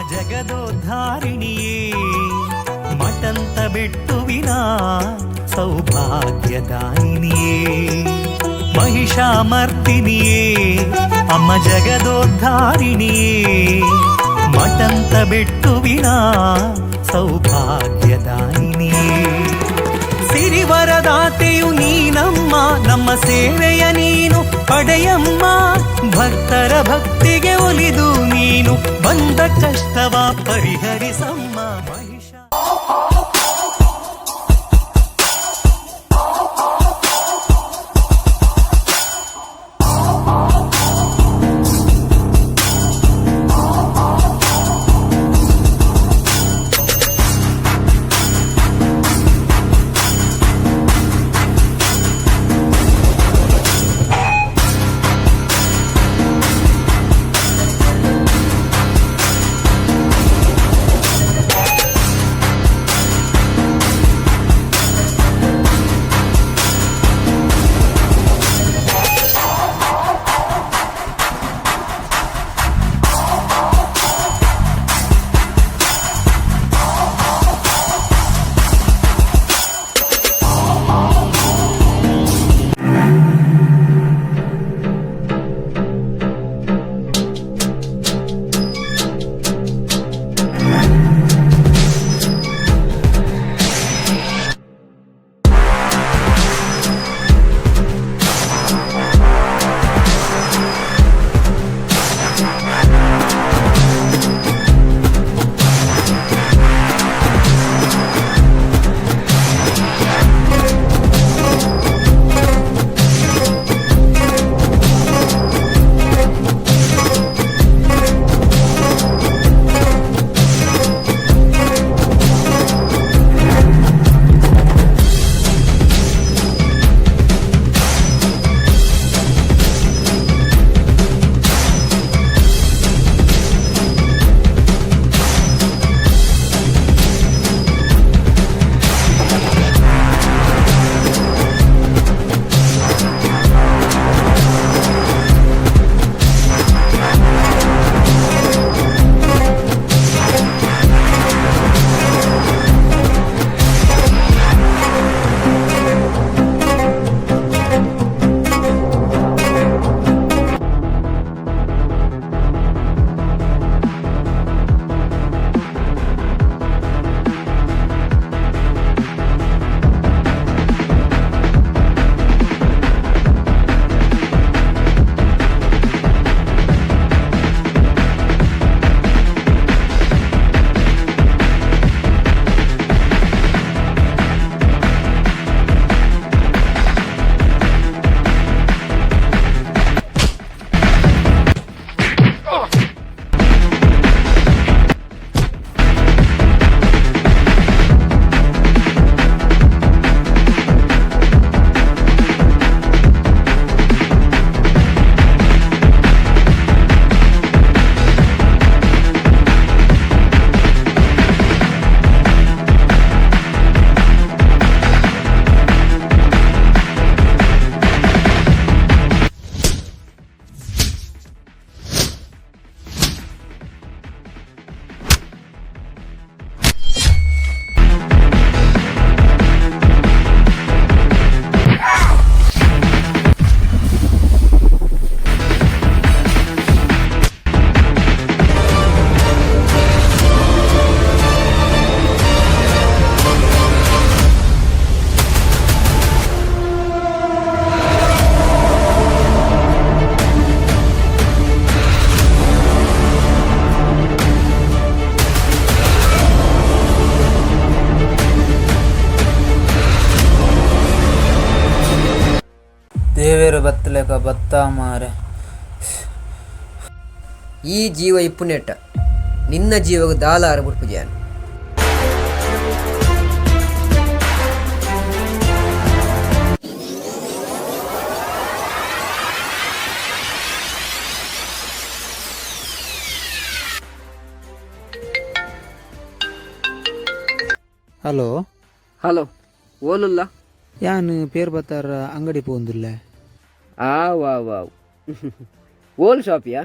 ಜಗದೋದ್ಧಾರಿಣಿಯೇ, ಮಠಂತ ಬೆಟ್ಟುವಿನ ಸೌಭಾಗ್ಯದಾಯಿನಿಯೇ, ಮಹಿಷಾಮರ್ದಿನಿಯೇ, ಅಮ್ಮ ಜಗದೋದ್ಧಾರಿಣಿಯೇ, ಮಠಂತ ಬೆಟ್ಟುವಿನ ಸೌಭಾಗ್ಯದಾಯಿನಿಯೇ. ಸಿರಿವರದಾತೆಯು ನೀನಮ್ಮ, ನಮ್ಮ ಸೇವೆಯ ನೀನು ಪಡೆಯಮ್ಮ. ಭಕ್ತರ ಭಕ್ತಿಗೆ ಒಲಿದು ನೀನು ಬಂದ ಕಷ್ಟವ ಪರಿಹರಿಸಮ್ಮ ಮಹಿಷ. ದೇವೆರ್ ಬತ್ತಲೆಕ ಬತ್ತ ಮಾರೆ. ಈ ಜೀವ ಇಪ್ಪುನೆಟ್ಟ ನಿನ್ನ ಜೀವಗ್ ದಾಲ ಆರ ಬುಡ್ಪುಜಿ. ಹಲೋ. ಹಲೋ, ಓಲುಲ್ಲ? ಯಾನ್ ಪೇರ್ ಬತ್ತಾರ ಅಂಗಡಿ ಪೋಂದುಲ್ಲೆ. ಆ ವಾ ವಾ, ಓಲ್ ಶಾಪಿಯಾ?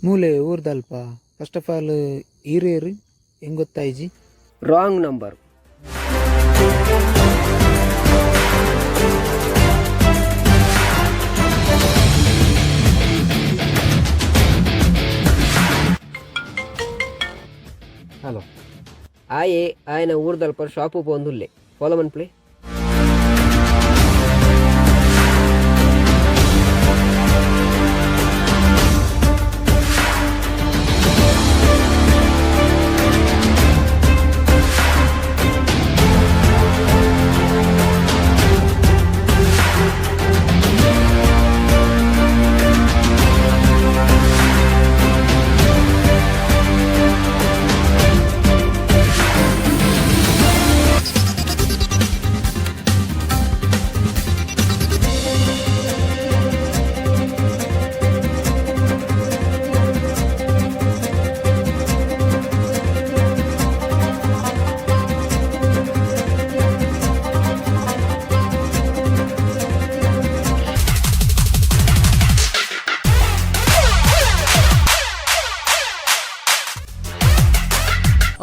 ಮೂಲೆ ಊರ್ದಲ್ಪ. ಫಸ್ಟ್ ಆಫ್ ಆಲ್ ಈರೇರು ಹೆಂಗ್ ಗೊತ್ತಾಯ್ಜಿ? Wrong number. Hello. ಆಯೆ ಆಯನ ಊರ್ದಲ್ಪ ಶಾಪು ಪೋಂದುಲ್ಲೆ, ಫಾಲೋ ಮನ್ಪ್ಲೆ.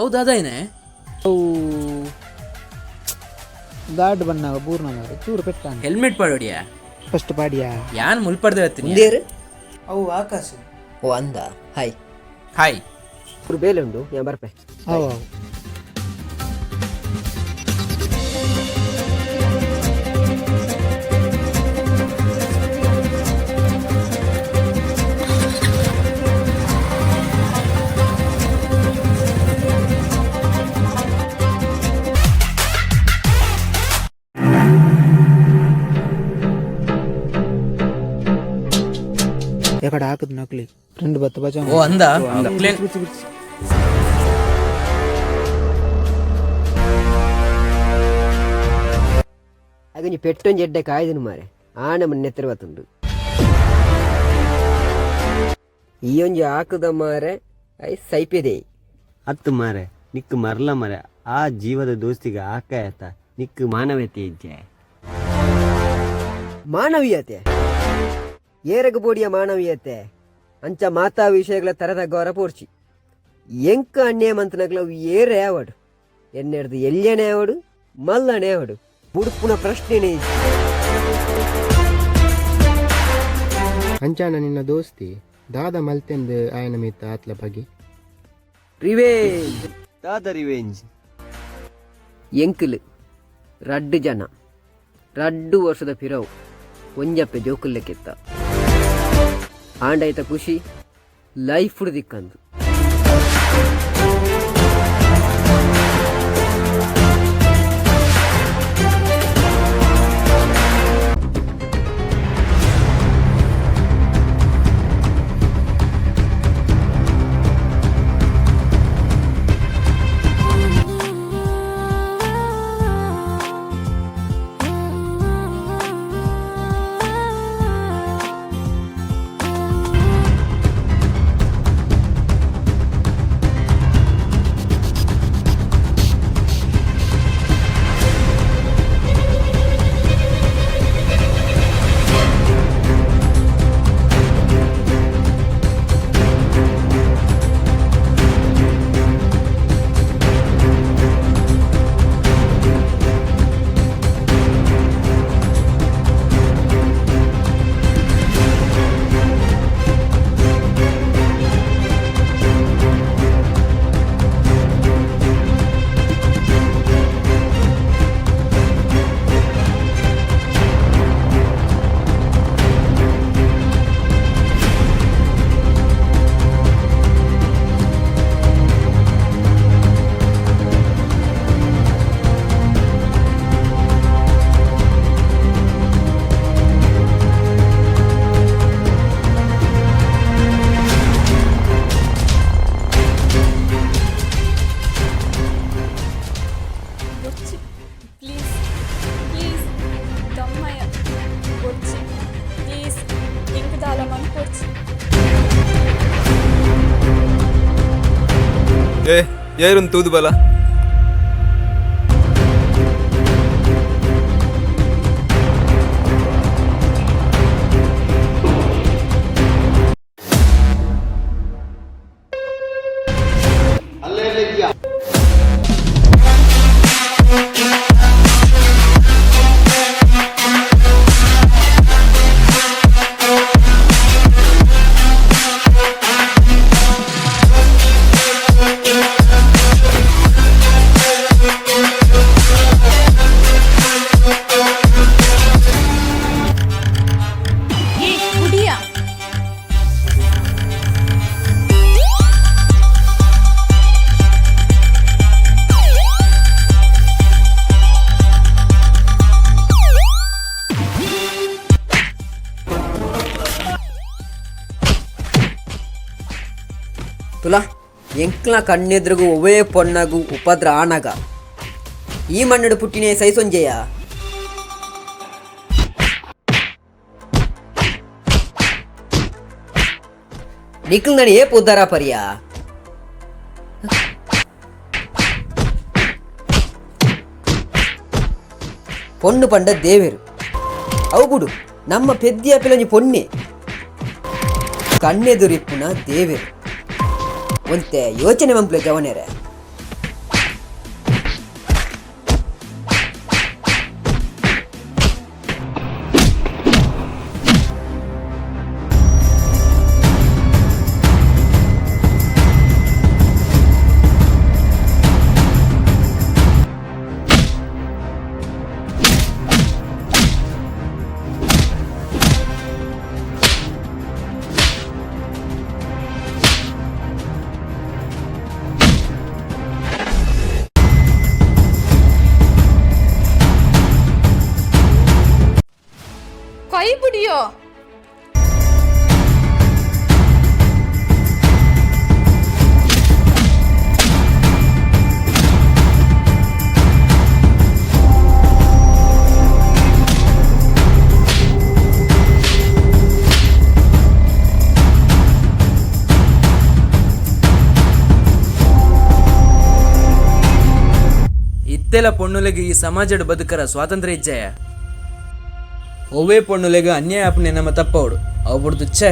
ಹೌದಾದಾಯನೆ. ಅವು ಗಾಡ್ ಬನ್ನಾಗ ಬೂರ್ನ ಮಾರೆ ಚೂರು ಪೆಟ್ಟಾನ. ಹೆಲ್ಮೆಟ್ ಪಾಡೋಡಿಯಾ? ಫಸ್ಟ್ ಪಾಡಿಯಾ. ಯಾನ್ ಮುಲ್ಪಡ್ದೆ ಬರ್ತೀನಿ. ಉಂದೇರು? ಅವು ಆಕಾಶ. ಓ ಅಂದ, ಹಾಯ್. ಹಾಯ್. ಇವ್ರು ಬೇಲೆ ಉಂಡು, ಯಾ ಬರ್ಪೆ. ಅವು ಅವು. ಎಕಡೆ ಹಾಕದ್ ನಕ್ಲಿ ಫ್ರೆಂಡ್ ಬತ್ತ ಬಜ. ಓ ಅಂದ. ಅದು ನೀ ಪೆಟ್ಟೊಂಜಿ ಎಡ್ಡೆ ಕಾಯ್ದನು ಮಾರೆ, ಆಣ ಮಣ್ಣೆ ಬತ್ತುಂಡು. ಈ ಒಂಜಿ ಆಕುದ ಮಾರೆ, I ಸೈಪೆದೆ. ಅತ್ತು ಮಾರೆ, ನಿಕ್ಕು ಮರ್ಲ ಮಾರೆ, ಆ ಜೀವದ ದೋಸ್ತಿಗೆ ಆಕಾಯತ ನಿಕ್ಕು ಮಾನವತೆ ಇಜ್ಜೆ? ಮಾನವೀಯತೆ ಏರಗ ಬೋಡಿಯ ಮಾನವೀಯತೆ ಅಂಚ ಮಾತಾ ವಿಷಯಗಳ ತರದ ಗೌರ ಪೋರ್ಚಿ. ಎಂಕ ಅನ್ಯಾಯ ಮಂತನಗ್ಲ ಏರೇ ಆವಡು, ಎನ್ನೆಡ್ದು ಎಲ್ಯನೇ ಆವಡು, ಮಲ್ಲನೇ ಆವಡು, ಬುಡುಪುನ ಪ್ರಶ್ನೆನೇ ಇಜ್ಜಿ. ಅಂಚಾನ ನಿನ್ನ ದೋಸ್ತಿ ದಾದ ಮಲ್ತೆಂದು ಆಯನ ಮೀತ ಆತ್ಲ ಬಗೆ? ರಿವೇಂಜ್. ದಾದ ರಿವೆಂಜ್? ಎಂಕುಲು ರಡ್ಡು ಜನ ರಡ್ಡು ವರ್ಷದ ಪಿರವು ಒಂಜಪ್ಪೆ ಜೋಕುಲ್ಲೆಕ್ಕಿತ್ತ. ಆಂಡೈತ ಖುಷಿ ಲೈಫ್ ದಿಕ್ಕಂದು. ಬೊಚ್ಚಿ, ಪ್ಲೀಸ್ ಪ್ಲೀಸ್ ದಮ್ಮಯ್ಯ, ಬೊಚ್ಚಿ ಪ್ಲೀಸ್, ಇಂಕ್ ದಾಲ ಮನ್ಪೊಡ್ಚಿ. ಏ ಏರುನ್ ತೂದು ಬಲ. ತುಲಾ ಎಂಕ್ಲ ಕಣ್ಣೆದ್ರಿಗು ಒವೇ ಪೊಣ್ಣಗು ಉಪದ್ರ ಆನಗ ಈ ಮಣ್ಣಡು ಪುಟ್ಟಿನೇ ಸೈಸೊಂಜೆಯ. ನಿಖಲ್ ನಡಿ ಏ ಪುದ್ದಾರ ಪರಿಯಾ. ಪೊಣ್ಣು ಪಂಡ ದೇವೆರು ಅವು ಬುಡು, ನಮ್ಮ ಪೆದ್ದಿಯ ಪಿಲಂಜಿ ಪೊನ್ನೆ ಕಣ್ಣೆದುರಿಪ್ಪುನ ದೇವೆರು. ಒಂತೆ ಯೋಚನೆ ಮಂಪ್ಲೆ ಜವನೆರೆ. ಕೈ ಬಿಡಿಯೋ. ಇತ್ತೆಲ ಪೊಣ್ಣುಲೆಗ್ ಈ ಸಮಾಜಡ್ ಬದುಕರ ಸ್ವಾತಂತ್ರ್ಯ ಇಜ್ಜಯ. ಒವ್ವೇ ಪೊಣ್ಣುಲೆಗ್ ಅನ್ಯಾಯ ಅಪ್ಪಣೆ ನಮ್ಮ ತಪ್ಪವಡು ಅವು ಬುಡ್ದು ಛೆ.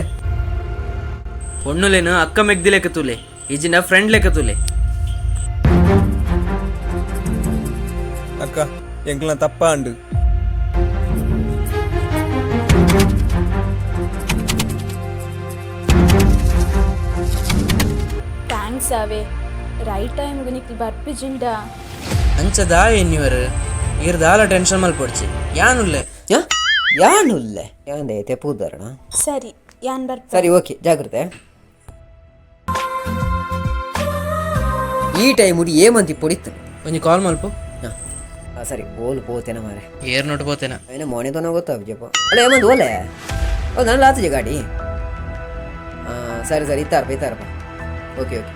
ಪೊಣ್ಣುಲೇನು ಅಕ್ಕ ಮೆಗ್ದಿ ಲೆಕ್ಕ ತೂಲೆ, ಇಜಿನ ಫ್ರೆಂಡ್ ಲೆಕ್ಕ ತೂಲೆ. ಅಕ್ಕ, ಎಂಕ್ಲ ತಪ್ಪ ಅಂಡು. Thanks ಅವೇ, ರೈಟ್ ಟೈಮ್ಗೆ ನಿಕ್ಲು ಬರ್ಪಿಜಿಂಡ. ಅಂಚದ ಎನ್ನಿವರು ಈರ್ದಾಲ ಟೆನ್ಷನ್ ಮಲ್ಪೊಡ್ಚಿ, ಯಾನುಲ್ಲೆ. ಯಾನುಲ್ಲೆ ಯಾಂದೆ ತೆಪ್ಪುದಾರಣ. ಸರಿ, ಯಾನ್ ಬರ್ಪ. ಸರಿ, ಓಕೆ, ಜಾಗ್ರತೆ. ಈ ಟೈಮ್ ಉಡಿ ಏಮಂತಿ ಪೊಡಿತ್ತು. ಒಂಜಿ ಕಾಲ್ ಮಲ್ಪ. ಹಾಂ ಸರಿ, ಓಲ್ ಪೋತೇನ ಮಾರೆ. ಏರ್ ನೋಟ್ ಪೋತೇನ. ಏನ ಮೋನೆ ತೋನ ಗೊತ್ತಾಗ್ಜಪ್ಪ. ಅಲ್ಲ, ಏಮಂದು ಓಲೆ ಓ ನನ್ನ ಲಾತಜೆ ಗಾಡಿ. ಹಾಂ ಸರಿ ಸರಿ, ಇತ್ತಾರಪ್ಪ ಇತ್ತಾರಪ್ಪ. Okay okay.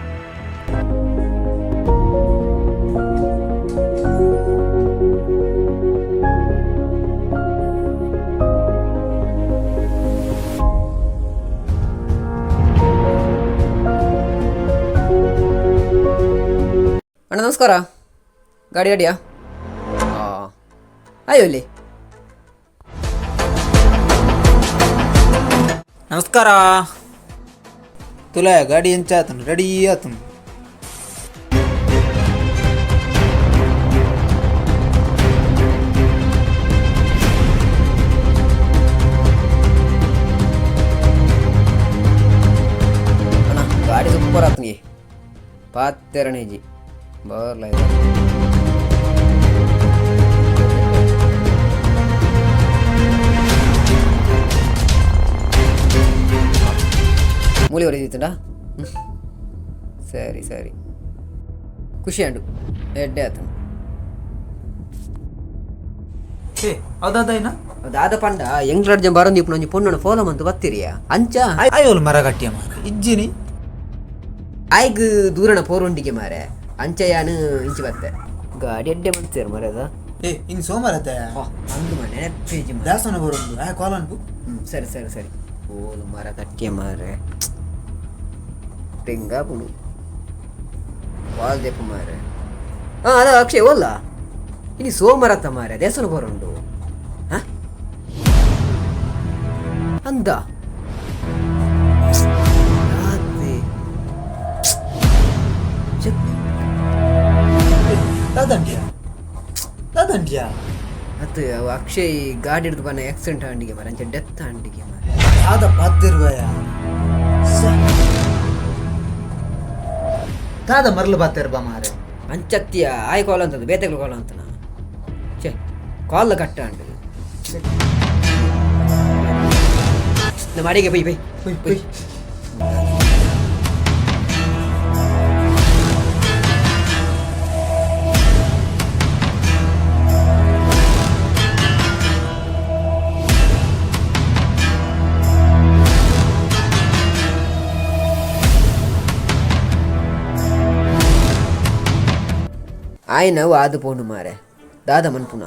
ಅಣ್ಣ ನಮಸ್ಕಾರ, ಗಾಡಿ ರೆಡಿಯಾ? ಹಾಂ, ಅಯ್ಯೋ ಇಲ್ಲಿ. ನಮಸ್ಕಾರ. ತುಲಾ, ಗಾಡಿ ಎಂಚಾತನು? ರೆಡಿ ಆತನು. ಅಣ್ಣ, ಗಾಡಿ ಸೂಪರ್ ಆತನಿಗೆ ಪಾತೆರಣೇಜಿ ಬರ್ಲ ಇದು. ಮೂಲಿ ಹೊಡೆದಿತ್ತಂಡ. ಸರಿ ಸರಿ, ಖುಷಿ ಅಂಡು, ಎಡ್ಡೆ ಆತನು. ಏ, ಹೌದಾದಾಯ್ನ. ದಾದ ಪಂಡ ಎಂಗ್ಲಡ್ ಜನ ಬರೋದು ಇಪ್ಪು ಒಂಜಿ ಪೊಣ್ಣನ ಫೋಲೋ ಮಂತು ಬತ್ತೀರಿಯಾ ಅಂಚ. ಅಯ್ಯೋಲ್ ಮರ ಕಟ್ಟಿಯ ಮಾರ ಇಜ್ಜಿನಿ. ಆಯ್ಗ್ ದೂರಣ ಪೋರುಂಡಿಗೆ ಮಾರೆ, ಅಂಚ ಯಾನು ಇಂಚಿ ಬತ್ತೆ. ಗಾಡಿ ಎಡ್ಡೆ ಮಂತೇರು ಮಾರೆ ಅದ. ಏ, ಇನ್ ಸೋಮಾರತ್ತೆ. ಅಂದು ಮನೆ ನೆನಪೇಜಿ ಮಾರೆ. ದಾಸನ ಬರೋದು ಆ ಕಾಲ್ ಅನ್ಪು. ಸರಿ ಸರಿ ಸರಿ. ಓಲು ಮರ ಕಟ್ಟಿಯ ಮಾರೆ, ತೆಂಗಾಪುಡು ವಾಲ್ ದೆಪ್ಪು ಮಾರೆ. ಹಾಂ ಅದ ಅಕ್ಷಯ್ ಓಲ್ಲ, ಇನಿ ಸೋಮರತ್ತ ಮಾರೆ, ದೇವಸ್ಥಾನ ಬರೋಂಡು. ಹಾಂ ಅಂದ ಅದೇ. ಛೆ. ದಾದಂಡ್ಯ ದಾದಂಡ್ಯ. ಅದು ಅವ ಅಕ್ಷಯ್ ಗಾಡಿ ಹಿಡಿದು ಬನ್ನ ಆಕ್ಸಿಡೆಂಟ್ ಆಂಡಿಗೆ ಮಾರೆ, ಅಂಚೆ ಡೆತ್ ಆಂಡಿಗೆ ಮಾರೆ. ದಾದ ಪಾತಿರ್ವಯ, ದಾದ ಮರಲು ಬಾತಿರ್ಬ ಮಾರೆ. ಅಂಚತ್ತಿಯ ಆಯ್ ಕಾಲ್ ಅಂತದ್ದು ಬೇತೆಗಳು ಕಾಲ್ ಅಂತನ. ಛೇ, ಕಾಲ್ ಕಟ್ಟ ಅಂಡು ನಮ್ಮ ಅಡಿಗೆ. Bye bye bye. ಆಯ್ನವು ಆದು ಪೋಂಡು ಮಾರೆ ದಾದ ಮನ್ಪುನ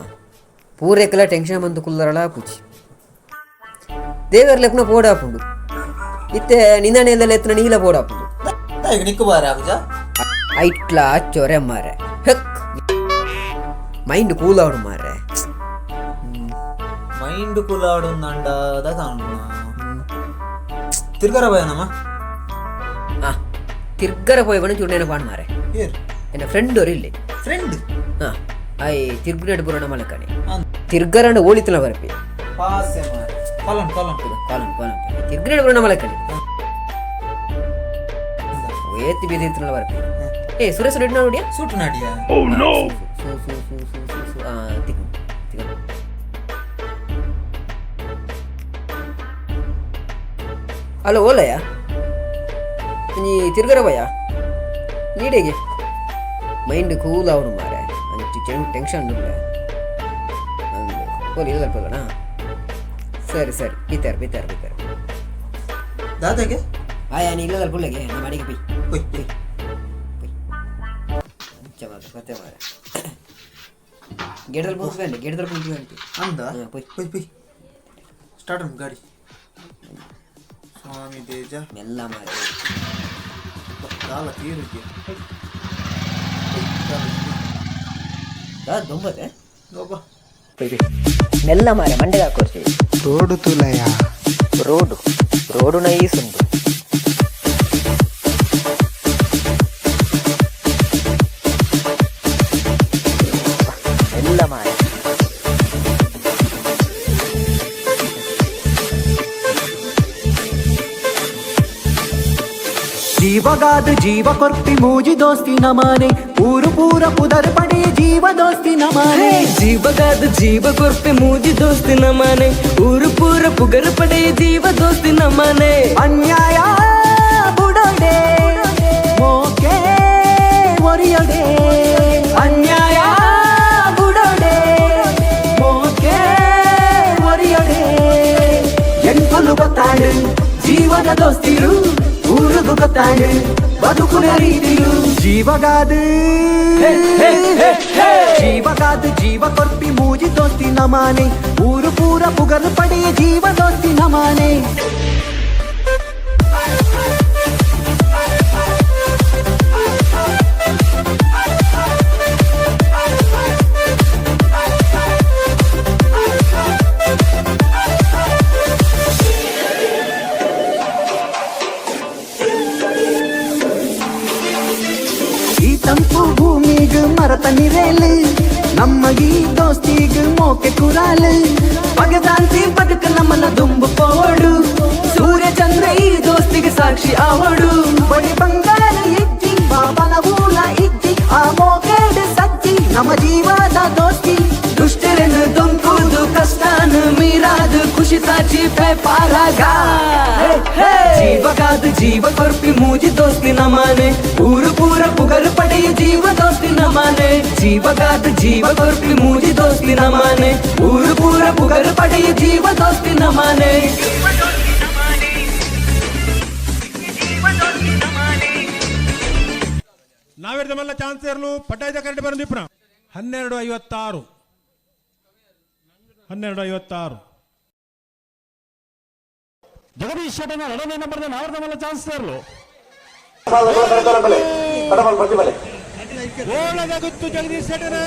ಪೂರೆಕಲ ಟೆನ್ಷನ್ ಬಂದು ಕುಲ್ಲರಳ ಪೂಚಿ ದೇವರ್ ಲೆಪ್ಪನ ಪೋಡಾಪುಂಡು ಇತ್ತೆ ನಿಂದಣೆಯಲ್ಲೆಲ್ಲ ಎತ್ತನ ನೀಲ ಪೋಡಾಪುಂಡು ಈಗ ನಿಕ್ಕು ಬಾರ ಆಗುಜ ಐಟ್ಲಾ ಚೊರೆ ಮಾರೆ ಹೆಕ್ ಮೈಂಡ್ ಕೂಲ್ ಆವಡು ಮಾರೆ ಮೈಂಡ್ ಕೂಲ್ ಆಡು ದಾದ ತಿರ್ಗರ ಭಯ ನಮ್ಮ ಆ ತಿರ್ಗರ ಪೋಯ್ ಬಣ್ಣ ಚೂರ್ಣೇನ ಪಾಣ್ ಮಾರೆ ಏರ್ ಎನ್ನ ಫ್ರೆಂಡ್ ಅವರು ಇಲ್ಲಿ ಫ್ರೆಂಡ್ ಹಾ ಆಯ್ ತಿರ್ಗುನೇಡು ಪುರಾಣ ಮಲಕಣೆ ತಿರ್ಗರಂಡ ಓಳಿತನ ಬರಪಿ ಪಾಸೆ ಮಾರೆ column column column column ತಿರ್ಗುನೇಡು ಪುರಾಣ ಮಲಕಣೆ ಏತಿ ಬೀದಿತ್ತನ ಬರಪಿ ಏ ಸುರೇಶ್ ರೆಡ್ಡಿ ನೋಡಿಯಾ ಸೂಟ್ ನಾಡಿಯಾ ಸು ಸು ಸು ಸು ಸು ಸು ಆ ತಿಕ್ ತಿಕ್ ಹಲೋ ಓಲಯ್ಯ ನೀ ತಿರ್ಗರ ಭಯ ನೀಡೇಗೆ ಮೈಂಡ್ ಕೂಲ್ ಅವನು ಮಾರೆ ಅಂಚು ಟೆನ್ಷನ್ ಇಲ್ಲ ಓಲಿ ಇಲ್ಲ ಅಲ್ಪಲ್ಲಣ ಸರಿ ಸರಿ ಬಿತ್ತಾರ ಬಿತ್ತಾರ ಬಿತ್ತಾರ ದಾದಾಗೆ ಆಯಾ ನೀ ಇಲ್ಲ ಅಲ್ಪಲ್ಲಗೆ ನಮ್ಮ ಅಡಿಗೆ ಪಿ ಒಯ್ ಒಯ್ ಅಂಚ ಮಾರೆ ಮತ್ತೆ ಮಾರೆ ಗಿಡದಲ್ಲಿ ಪುಂಚು ಗಿಡದಲ್ಲಿ ಪುಂಚು ಗಂಟೆ ಅಂದ ಹಾ, ಪೊಯ್. ಪೊಯ್ ಪೊಯ್ ಸ್ಟಾರ್ಟ್ ಉಂಟು ಗಾಡಿ ಸ್ವಾಮಿ ತೇಜ ಮೆಲ್ಲ ಮಾರೆ ದಾಲ ತೀರುಗೆ ದಾ ದೊಂಬತ್ತೆ ಒಬ್ಬ ಮೆಲ್ಲ ಮಾರೆ ಮಂಡೆಗೆ ಹಾಕೋರ್ಸಿ ರೋಡು ತುಲಯ road road nice ಉಂಟು ಎಲ್ಲ ಮಾರೆ ಜೀವಗಾದ ಜೀವ ಕೊರ್ಪಿ ಮೂಜಿ ದೋಸ್ತಿ ನಮಾನೆ ಊರು ಪೂರ ಪುದರ್ ಪಡೆಯ ಜೀವ ದೋಸ್ತಿ ನಮಾನೆ ಜೀವಗಾದ ಜೀವ ಕೊರ್ಪೆ ಮೂಜಿ ದೋಸ್ತಿ ನಮಾನೆ ಊರು ಪೂರ ಪುಗರ್ ಪಡೆಯ ಜೀವ ದೋಸ್ತಿ ನಮಾನೆ ಅನ್ಯಾಯ ಬುಡೋಡೆ ಮೋಕೆ ಒರಿಯೊಡೆ ಅನ್ಯಾಯ ಬುಡೋಡೆ ಮೋಕೆ ಒರಿಯೊಡೆ ಎಂಕುಲು ಗೊತ್ತಾಡು ಜೀವನ ದೋಸ್ತಿರು ಊರುಗು ಗೊತ್ತಾಡು ಬದುಕುನ ರೀತಿರು ಜೀವಗಾದ ಜೀವಗಾದ ಜೀವ ಕೊರ್ಪಿ ಮೂಜಿ ದೋಸ್ತಿ ನಮಾನೆ ಊರು ಪೂರ ಪುಗರು ಪಡೆಯ ಜೀವ ದೋಸ್ತಿ ನಮಾನೆ ಈ ತಂಪು ಭೂಮಿಗ್ ಮರತ ನಿರೇಲು ನಮ್ಮ ಈ ದೋಸ್ತಿಗ್ ಮೋಕೆ ಕುರಾಲು ಪಗದಾಂತಿ ಬದುಕ ನಮ್ಮನ ದುಂಬು ಪೋಡು ಸೂರ್ಯ ಚಂದ್ರ ಈ ದೋಸ್ತಿಗೆ ಸಾಕ್ಷಿ ಆವಡು ಬಡಿ ಬಂಗಾರ ಇಜ್ಜಿ ಬಾಬನ ಊಲ ಇಜ್ಜಿ ಆ ಮೋಕೇಡ್ ಸಜ್ಜಿ ನಮ್ಮ ಜೀವದ ದೋಸ್ತಿ ದುಷ್ಟರನ್ನು ದೊಂಕುದು ಕಷ್ಟಾನು ಮೀರಾದು ಖುಷಿ ತಾಚಿ ಪಾರಾಗ ಜೀವಗಾದ ಜೀವ ಕೊರ್ಪಿ ಮೂಜಿ ದೋಸ್ತಿ ನಮಾನೆ ಊರು ಪೂರ ಪುಗರು ಪಡೆಯ ಜೀವ ದೋಸ್ತಿ ನಮಾನೆ ಜೀವಗಾದ ಜೀವ ಕೊರ್ಪಿ ಮೂಜಿ ದೋಸ್ತಿ ನಮಾನೆ ಊರು ಪೂರ ಪುಗರು ಪಡೆಯ ಜೀವ ದೋಸ್ತಿ ನಮಾನೆ ನಾವಿರ್ದಮಲ್ಲ ಚಾನ್ಸ್ ಇರಲು ಪಟಾಯ್ದ ಕರೆಂಟ್ ಬರೋದು ಇಪ್ಪ 12:56 12:56 ಜಗದೀಶ್ ಶೆಟ್ಟನ ಎರಡನೇ ನಂಬರ್ದ ನಾವರ್ದಮಲ್ಲ ಚಾನ್ಸ್ ಇರಲು ಗೋಳದ ಗುತ್ತು ಜಗದೀಶ್ ಶೆಟ್ಟನ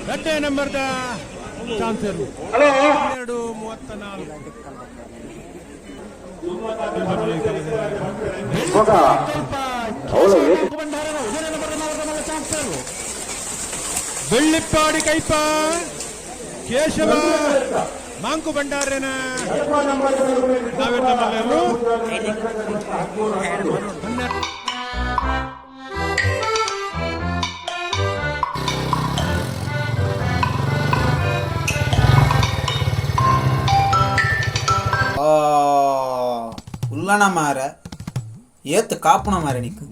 ಎರಡನೇ ನಂಬರ್ದ ಚಾನ್ಸ್ ಇರಲು 12:34 ಬೆಳ್ಳಿಪ್ಪಾಡಿ ಕೈಪ ಕೇಶವ ಮಾಂಕು ಭಂಡಾರೇನ ನಾವಿರ್ದಮಲ್ಲರು ಆ ಉಲ್ಲಣ ಮಾರ ಏತ್ ಕಾಪುಣ ಮಾರೆ ನಿಕ್ಕು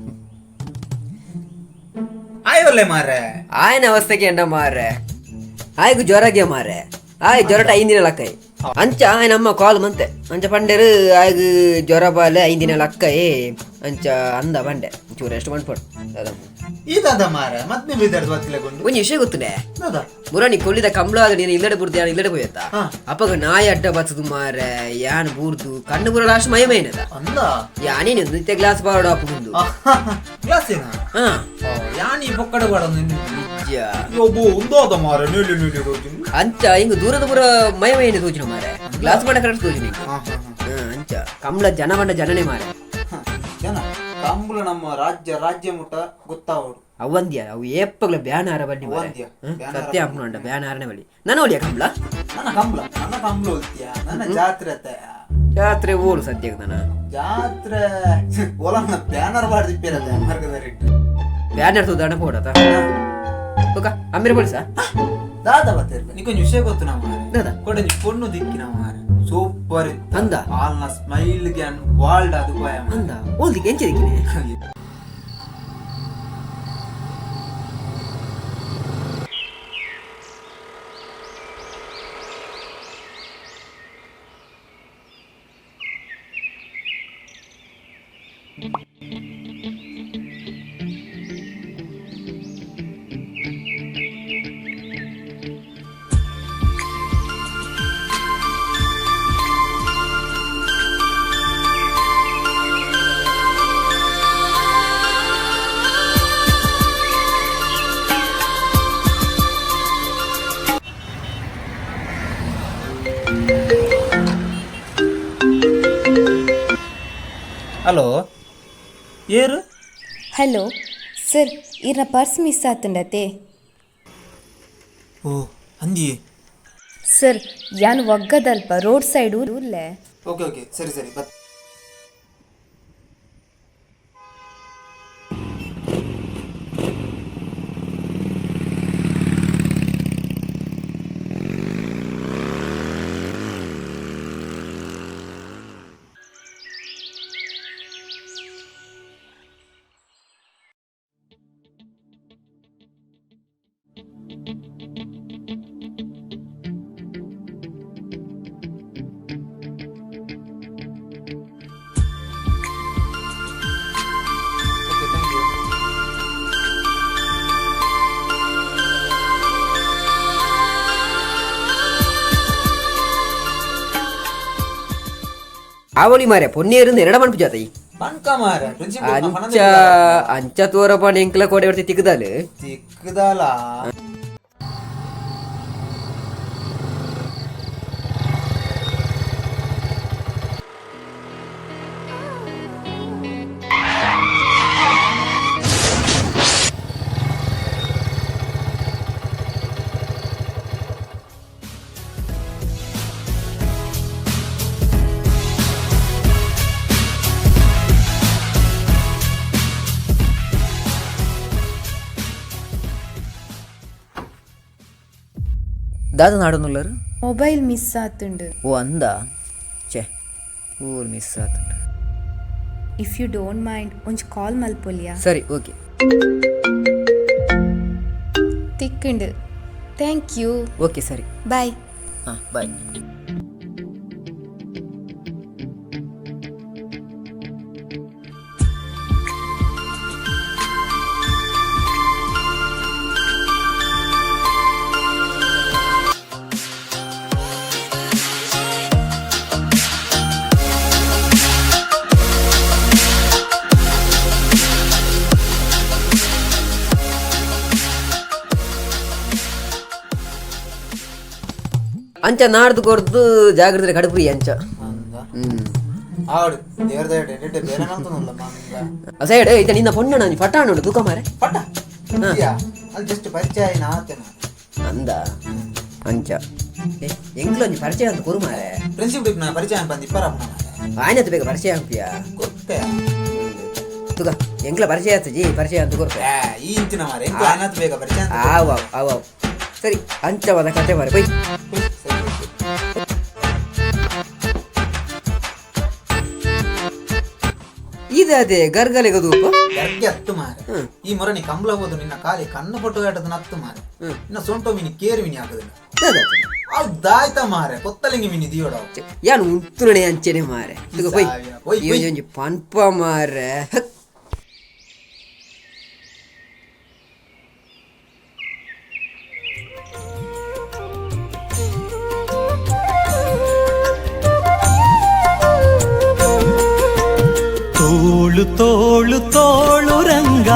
ಆಯೋಲೆ ಮಾರೆ ಆಯನ ಅವಸ್ಥೆಗೆ ಎಂಡ ಮಾರೆ ಆಯ್ಗು ಜ್ವರಗೆ ಮಾರೆ ಆಯ್ ಜ್ವರಟ 5 ದಿನ ಲಕ್ಕೈ ಅಂಚ ಆಯ್ ನಮ್ಮ ಕಾಲ್ ಮಂತೆ ಅಂಚ ಪಂಡೆರು ಆಯ್ಗು ಜ್ವರ ಬಾಲೆ 5 ದಿನ ಲಕ್ಕೈ ಅಂಚ ಅಂದ ಬಂಡೆ ಚೂರು ಎಷ್ಟು ಬಂಡ್ಪಡು. ಈ ದಾದ ಮಾರ ಮತ್ತೆ ಬಿದ್ದಾರ್ದು ಬತ್ತಿಲಗೊಂಡು ಒಂಜಿ ವಿಷಯ ಗೊತ್ತುಂಡೆ ದಾದ ಮುರಾಣಿ ಕೊಲ್ಲಿದ ಕಂಬಳ ಆದ ನೀನು ಇಲ್ಲಡೆ ಬುರ್ದು ಯಾನ್ ಇಲ್ಲಡೆ ಪೋಯತ್ತ ಅಪ್ಪಗ ನಾಯಿ ಅಡ್ಡ ಬತ್ತದು ಮಾರೆ ಯಾನ್ ಬೂರ್ದು ಕಣ್ಣು ಬುರ ಲಾಸ್ಟ್ ಮಯ ಮೈನದ ಅಂದ ಯಾನೇನು ನಿತ್ಯ ಗ್ಲಾಸ್ ಬಾರಡ ಅಪ್ಪಗುಂದು ಗ್ಲಾಸ್ ಏನ ಹಾ ಯಾನ್ ಈ ಬೊಕ್ಕಡೆ ಬಾಡ ನಿಜ ಒಬ್ಬ ಒಂದಾದ ಮಾರ ನೀಲಿ ನೀಲಿ ರೋಜು ಅಂಚ ಹಿಂಗ ದೂರದ ಪುರ ಮಯ ಮೈನೆ ತೋಚಿನ ಮಾರೆ ಗ್ಲಾಸ್ ಬಾಡ ಕರೆಕ್ಟ್ ತೋಚಿನ ಅಂಚ ಕಂಬಳ ಜನ ಬಂಡ ಜನನೇ ಮಾರೆ ಜನ ಕಂಬಳ ನಮ್ಮ ರಾಜ್ಯ ರಾಜ್ಯ ಮುಟ್ಟ ಗೊತ್ತಾವಡು ಅವಂದ್ಯ ಅವು ಏಪ್ಪಗ್ಲ ಬ್ಯಾನಾರ ಬಡ್ಡಿ ಮಾರೆ. ಅವಂದ್ಯ, ಬ್ಯಾನಾರ ಸತ್ಯ ಅಪ್ಪನ ಬ್ಯಾನಾರನೆ ಬಳಿ ನಾನು ಒಲಿಯ ಕಂಬಳ ನನ್ನ ಕಂಬಳ ನನ್ನ ಕಂಬಳ ಹೋಲ್ತಿಯ ನನ್ನ ಜಾತ್ರೆ ಅತ್ತ ಜಾತ್ರೆ ಓಡು ಸದ್ಯಕ್ಕೆ ನಾನು ಜಾತ್ರೆ ಓಲ ಬ್ಯಾನರ್ ಬಾಡ್ದಿಪ್ಪಿರತ್ತೆ ಮಾರ್ಗದ ರೇಟ್ ಬ್ಯಾನರ್ ತೋದಾಣ ಪೋಡತ ಓಕ ಅಮ್ಮಿರ ಪೊಲೀಸ ದಾದ ಬತ್ತಿರ್ಬೇಕು ನಿಕ್ಕೊಂಜಿ ವಿಷಯ ಗೊತ್ತು ನಮ್ಮ ದಾದ? ಕೊಡಂಜಿ ಪೊಣ್ಣು ದಿಕ್ಕಿ ನಮ್ಮ ಸೂಪರ್ ಅಂದ? ಆಲ್ನ ಸ್ಮೈಲ್ ಗ್ಯಾನ್ ವಾಲ್ಡ್ ಅದು ಬಾಯ ಅಂದ ಓಲ್ದಿಕ್ಕೆ ಎಂಚೆ ದಿಕ್ಕಿನೆ ಹಲೋ ಏರು ಹಲೋ ಸರ್ ಇರ್ನ ಪರ್ಸ್ ಮಿಸ್ ಆತುಂಡತೆ ಓ ಅಂದಿಯೇ ಸರ್ ಯಾನ್ ಒಗ್ಗದಲ್ಪ ರೋಡ್ ಸೈಡು ಉಲ್ಲೆ ಓಕೆ ಓಕೆ ಸರಿ ಸರಿ ಬತ್ okay thank you ಆವಳಿ ಮಾರೆ ಪೊನ್ನಿಯರಿಂದ ಎರಡ ಮನ್ಪು ಜಾತ ಈ ಪಣ್ಕ ಮಾರ ಪ್ರಿನ್ಸಿಪಲ್ ಅಂಚ ಅಂಚ ತೋರಪ್ಪ ಎಂಕ್ಲ ಕೋಡೆ ಬರ್ತಿ ತಿಕ್ಕದಾಲು ತಿಕ್ಕದಲ್ಲ ದಾದ ನಾಡನುಲ್ಲರು ಮೊಬೈಲ್ ಮಿಸ್ ಆತುಂಡು ಓ ಅಂದ ಛೇ ಊರು miss ಆತುಂಡು if you don't mind ಒಂಜಿ ಕಾಲ್ ಮಲ್ಪೊಲಿಯಾ ಸರಿ ಓಕೆ ತಿಕ್ಕುಂಡು thank you okay ಸರಿ ಬಾಯ್ ಹಾಂ ಬಾಯ್ ಅಂಚ ನಾಡ್ದು ಕೊರ್ದು ಜಾಗ್ರತೆ ಕಡುಪುರಿ ಅಂಚ ಆಡು ದೇವ್ರ ದೇವ್ರ ಬೇರೆ ಮಂತನಲ್ಲ ಮಂಗ ಸೈಡ್ ಇತ ನಿನ್ನ ಪೊಣ್ಣ ನಾನು ಫಟಾಣ ಉಂಟು ತೂಕ ಮಾರೆ ಪಟ ಅಲ್ಲಿ ಜಸ್ಟ್ ಪರಿಚಯ ಆತೇನ ಅಂದ ಅಂಚ ಎಂಗ್ಲೊಂಜಿ ಪರಿಚಯ ಅಂತ ಕೊರು ಮಾರೆ ಪ್ರಿನ್ಸಿಪಲ್ ನಾ ಪರಿಚಯ ಬಂದು ಇಪ್ಪರ ಆಯ್ನತ್ತು ಬೇಗ ಪರಿಚಯ ಹಾಕ್ಪಿಯಾ ಗೊತ್ತೇ ತುಗ ಎಂಗ್ಲ ಪರಿಚಯ ಆತು ಜಿ ಪರಿಚಯ ಅಂತ ಕೊರ್ಪೆ ಈ ಇಂಚಿನ ಮಾರೆ ಎಂಕ್ಲ ಆನಾತ್ ಬೇಗ ಪರಿಚಯ ಅಂತ ಆವ್ ಆವ್ ಆವ್ ಆವ್ ಸರಿ ಅಂಚವಾದ ಕತೆ ಮಾರೆ ಬೈ ಸರಿ, ಓಕೆ. ಇದೇ ಗರ್ಗಲೆಗ ದೂಪ ಗರ್ಗೆ ಹತ್ತು ಮಾರೆ ಈ ಮೊರನಿ ಕಂಬಳ ಹೋದು ನಿನ್ನ ಕಾಲಿ ಕಣ್ಣು ಪಟ್ಟು ಆಟದ ನತ್ತು ಮಾರೆ ಇನ್ನ ಸೊಂಟೋ ಮೀನಿ ಕೇರು ಮೀನಿ ಆಗುದಿಲ್ಲ ಅವು ದಾಯ್ತ ಮಾರೆ ಕೊತ್ತಲಿಂಗಿ ಮೀನಿ ದಿಯೋಡ ಯಾನು ಉಂತುರಣೆ ಅಂಚೆನೆ ಮಾರೆ ತುಗ ಪೊಯ್ ಸಾವ್ಯ, ಪೊಯ್, ಪೊಯ್. ಒಂಜಿ ಪನ್ಪ ಮಾರೆ ಹಕ್. ತೋಳು ತೋಳು ತೋಳು ರಂಗ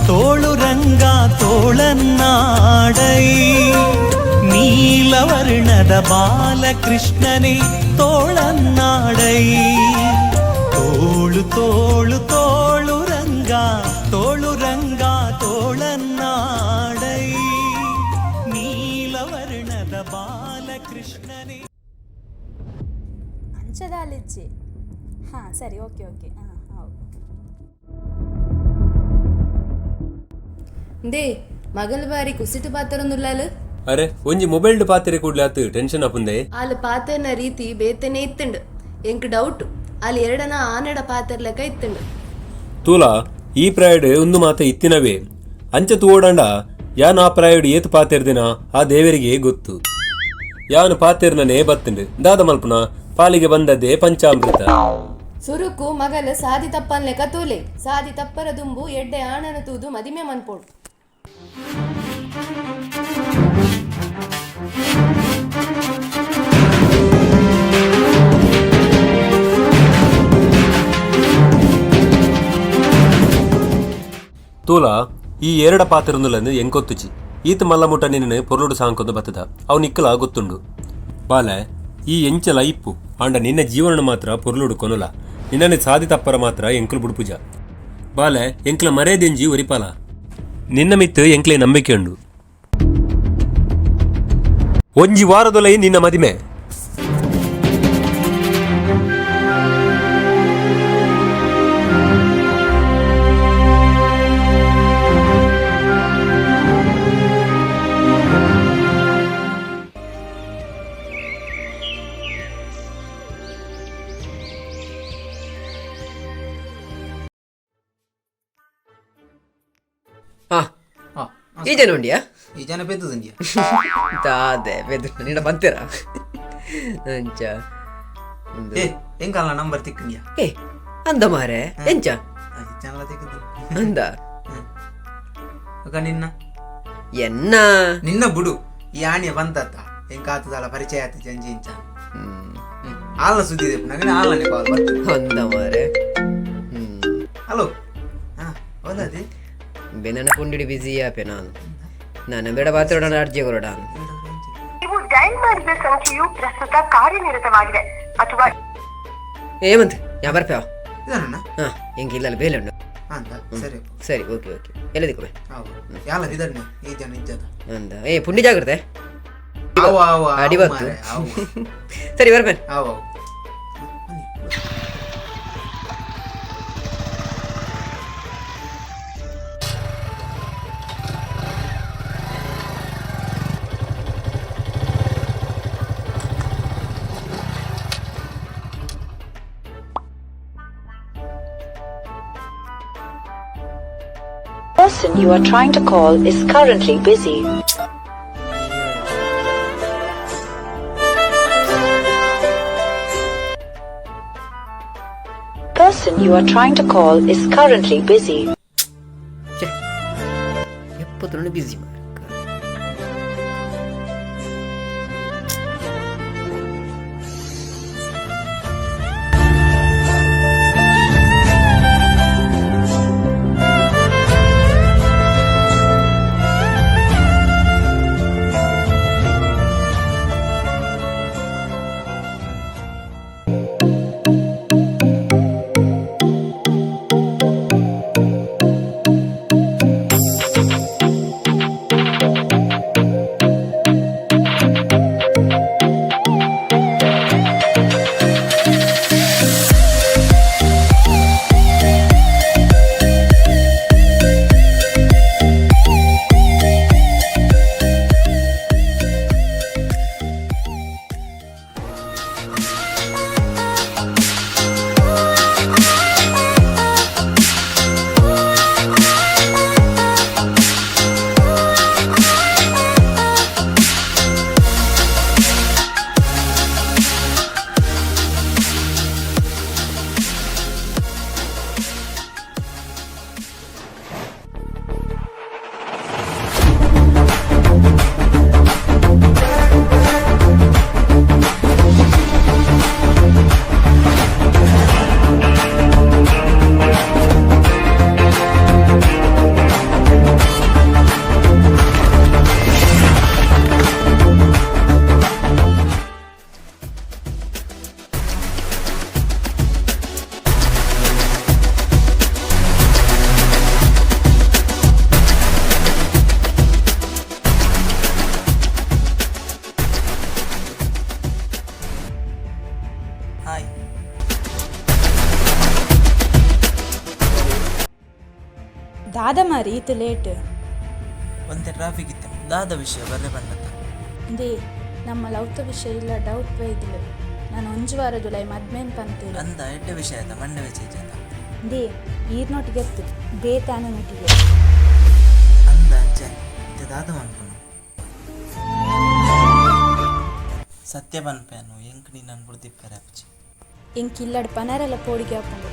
ತೋಳು ರಂಗ ತೋಳನ್ನಾಡೈ ನೀಲವರ್ಣದ ಬಾಲಕೃಷ್ಣನೇ ತೋಳನ್ನಾಡೈ ತೋಳು ತೋಳು ತೋಳು ರಂಗ ತೋಳು ರಂಗ ತೋಳನ್ನಾಡೈ ನೀಲವರ್ಣದ ಬಾಲಕೃಷ್ಣನೇ. ಅಂಚದಾಲಿಜ್ಜಿ. ಹಾಂ, ಸರಿ, ಓಕೆ ಓಕೆ, ಹಾಂ, ಹೌದು. They ಮಗಲ್ ಬಾರಿ ಕುಸಿಟು ಪಾತ್ರನುಲ್ಲಾಲು. ಅರೆ, ಒಂಜಿ ಮೊಬೈಲ್ ಪಾತ್ರೆ ಕೂಡ್ಲೆ ಆತು ಟೆನ್ಷನ್ ಆಪುಂದೆ. ಆಲ್ ಪಾತೆರ್ನ ರೀತಿ ಬೇತನೆ ಇತ್ತುಂಡು. ಎಂಕ್ ಡೌಟ್, ಆಲ್ ಎರಡನ ಆನಡ ಪಾತೆರ್ಲೆಕ ಇತ್ತುಂಡು. ತೂಲಾ, ಈ ಪ್ರಾಯಡ್ ಒಂದು ಮಾತ ಇತ್ತಿನವೇ. ಅಂಚ ತೂವೋಡಂಡ ಯಾನ್ ಆ ಪ್ರಾಯಡ್ ಏತ್ ಪಾತೆರ್ದಿನ ಆ ದೇವರಿಗೆ ಗೊತ್ತು. ಯಾನ್ ಪಾತೆರ್ನನೇ ಬತ್ತುಂಡು, ದಾದ ಮಲ್ಪುನ, ಪಾಲಿಗೆ ಬಂದದ್ದೇ ಪಂಚಾಮೃತ. ಸುರುಕು ಮಗಲ್ ಸಾದಿ ತಪ್ಪನ್ಲೆಕ ತೂಲೆ. ಸಾದಿ ತಪ್ಪರ ದುಂಬು ಎಡ್ಡೆ ಆಣನ ತೂದು ಮದಿಮೆ ಮನ್ಪೋಡು. ತೂಲಾ, ಈ ಎರಡ ಪಾತೆರೊಂದುಲಂದು ಎಂಕೊತ್ತುಚಿ. ಈತ ಮಲ್ಲ ಮುಟ್ಟ ನಿನ್ನ ಪೊರ್ಲುಡು ಸಾಂಕೊಂದು ಬತ್ತದ, ಅವು ನಿಕ್ಕಲ ಗೊತ್ತುಂಡು. ಬಾಲೆ, ಈ ಎಂಚಲ ಇಪ್ಪು ಆಂಡ ನಿನ್ನ ಜೀವನ ಮಾತ್ರ ಪೊರ್ಲುಡು ಕೊನುಲ. ನಿನ್ನನೆ ಸಾದಿ ತಪ್ಪರ ಮಾತ್ರ ಎಂಕುಲು ಬುಡುಪುಜ. ಬಾಲೆ, ಎಂಕ್ಲ ಮರೇದೆಂಜಿ ಒರಿಪಾಲ. ನಿನ್ನ ಮಿತ್ತು ಎಂಕ್ಲೆ ನಂಬಿಕೆ ಉಂಡು. ಒಂಜಿ ವಾರದೊಲೈ ನಿನ್ನ ಮದಿಮೆ. ಹಾ. ಹಾ. ಈ ಜನ ಉಂಡಿಯಾ? ಈ ಜನ ಪೆದ್ದುಂದ್ಯಾ? ದಾದೆ ಬೆದ್ದು ನಿನ್ನ ಬಂತೀರ ಅಂಚ ಒಂದು. ಏ, ಎಂಕಲ್ನ ನಂಬರ್ ತಿಕ್ಕಂದ್ಯಾ? ಏ, ಅಂದ ಮಾರೆ, ಎಂಚ? ಜನಲ ತಿಕ್ಕದು. ಅಂದ. ಅಕ್ಕ, ನಿನ್ನ ಎನ್ನ? ನಿನ್ನ ಬುಡು. ಈ ಆಣಿಯ ಬಂತತ್ತ ಎಂಕಾತದಲ್ಲ, ಪರಿಚಯ ಆತ ಜಂಜಿ ಇಂಚ. ಆಲ್ನ ಸುದ್ದಿ ಇದೆ ನಗನೆ, ಆಲ್ನೇ ಕಾಲ್ ಬರ್ತದೆ. ಅಂದ ಮಾರೆ. ಹಲೋ, ಹಾ, ಹೌದದಿ. ಬೆನನ ಪುಂಡಿಡಿ ಬಿಸಿ ಆಪೆ. ನಾನು ನಾನು ಬೇಡ ಪಾತ್ರೋಡ ಅರ್ಜಿ ಕೊರಡ. ನೀವು ಡಯಲ್ ಮಾಡಿದ ಸಂಖ್ಯೆಯು ಪ್ರಸ್ತುತ ಕಾರ್ಯನಿರತವಾಗಿದೆ ಅಥವಾ ಏಮಂತ ಯಾ ಬರ್ಪೇವ. ಇದನ್ನ. ಹಾ, ಎಂಕ್ ಇಲ್ಲ, ಬೇಲೆ ಉಂಡು. ಅಂತ ಸರಿ. ಸರಿ, ಓಕೆ ಓಕೆ, ಎಲ್ಲ ದಿಕ್ಕುವೆ. ಹೌದು, ಯಾಲ ಇದನ್ನೇ ಈ ಜನ ಇಜ್ಜದ. ಅಂದ. ಏ ಪುಂಡಿ, ಜಾಗ್ರತೆ. ಅವ ಅವ. ಅಡಿ ಬತ್ತು. ಸರಿ, ಬರ್ಪೇನೆ. ಅವ ಅವ. Person you are trying to call is currently busy. Person you are trying to call is currently busy. ಛೆ, ಎಪ್ಪತ್ತೊಂದು ಬಿಸಿ. ಹಾಯ್. ದಾದ ಮಾರಿ ಈತ ಲೇಟ್? ಒಂತೆ ಟ್ರಾಫಿಕ್ ಇತ್ತೆ. ದಾದ ವಿಷಯ ಬರ್ರೆ ಬಂದತ್ತ? They ನಮ್ಮ ಲವ್ತ ವಿಷಯ ಇಲ್ಲ ಡೌಟ್ ಬೈದ್ಲು. ನಾನು ಒಂಜಿ ವಾರದುಲೈ ಮದ್ಮೇನ್ ಪಂತೇರು. ಅಂದ, ಎಡ್ಡೆ ವಿಷಯ ಆಯ್ತಾ? ಮಂಡೆ ವಿಷಯ ಆಯ್ತಾ? They ಈರ್ನೊಟ್ಟಿಗೆ ಎತ್ತು ಬೇತಾನನೊಟ್ಟಿಗೆ. ಅಂದ, ಅಂಚೆ ಇತ್ತೆ ದಾದ ಮನ್ಪುನು? ಸತ್ಯ ಪನ್ಪೇನು, ಎಂಕ್ ನೀನು ಬುಡ್ದಿಪ್ಪರೆ ಅಪ್ಪಚಿ. ಎಂಕ್ ಇಲ್ಲಡ್ ಪನರೆಲ್ಲ ಪೋಡಿಗೆ ಆಪುಂಡು.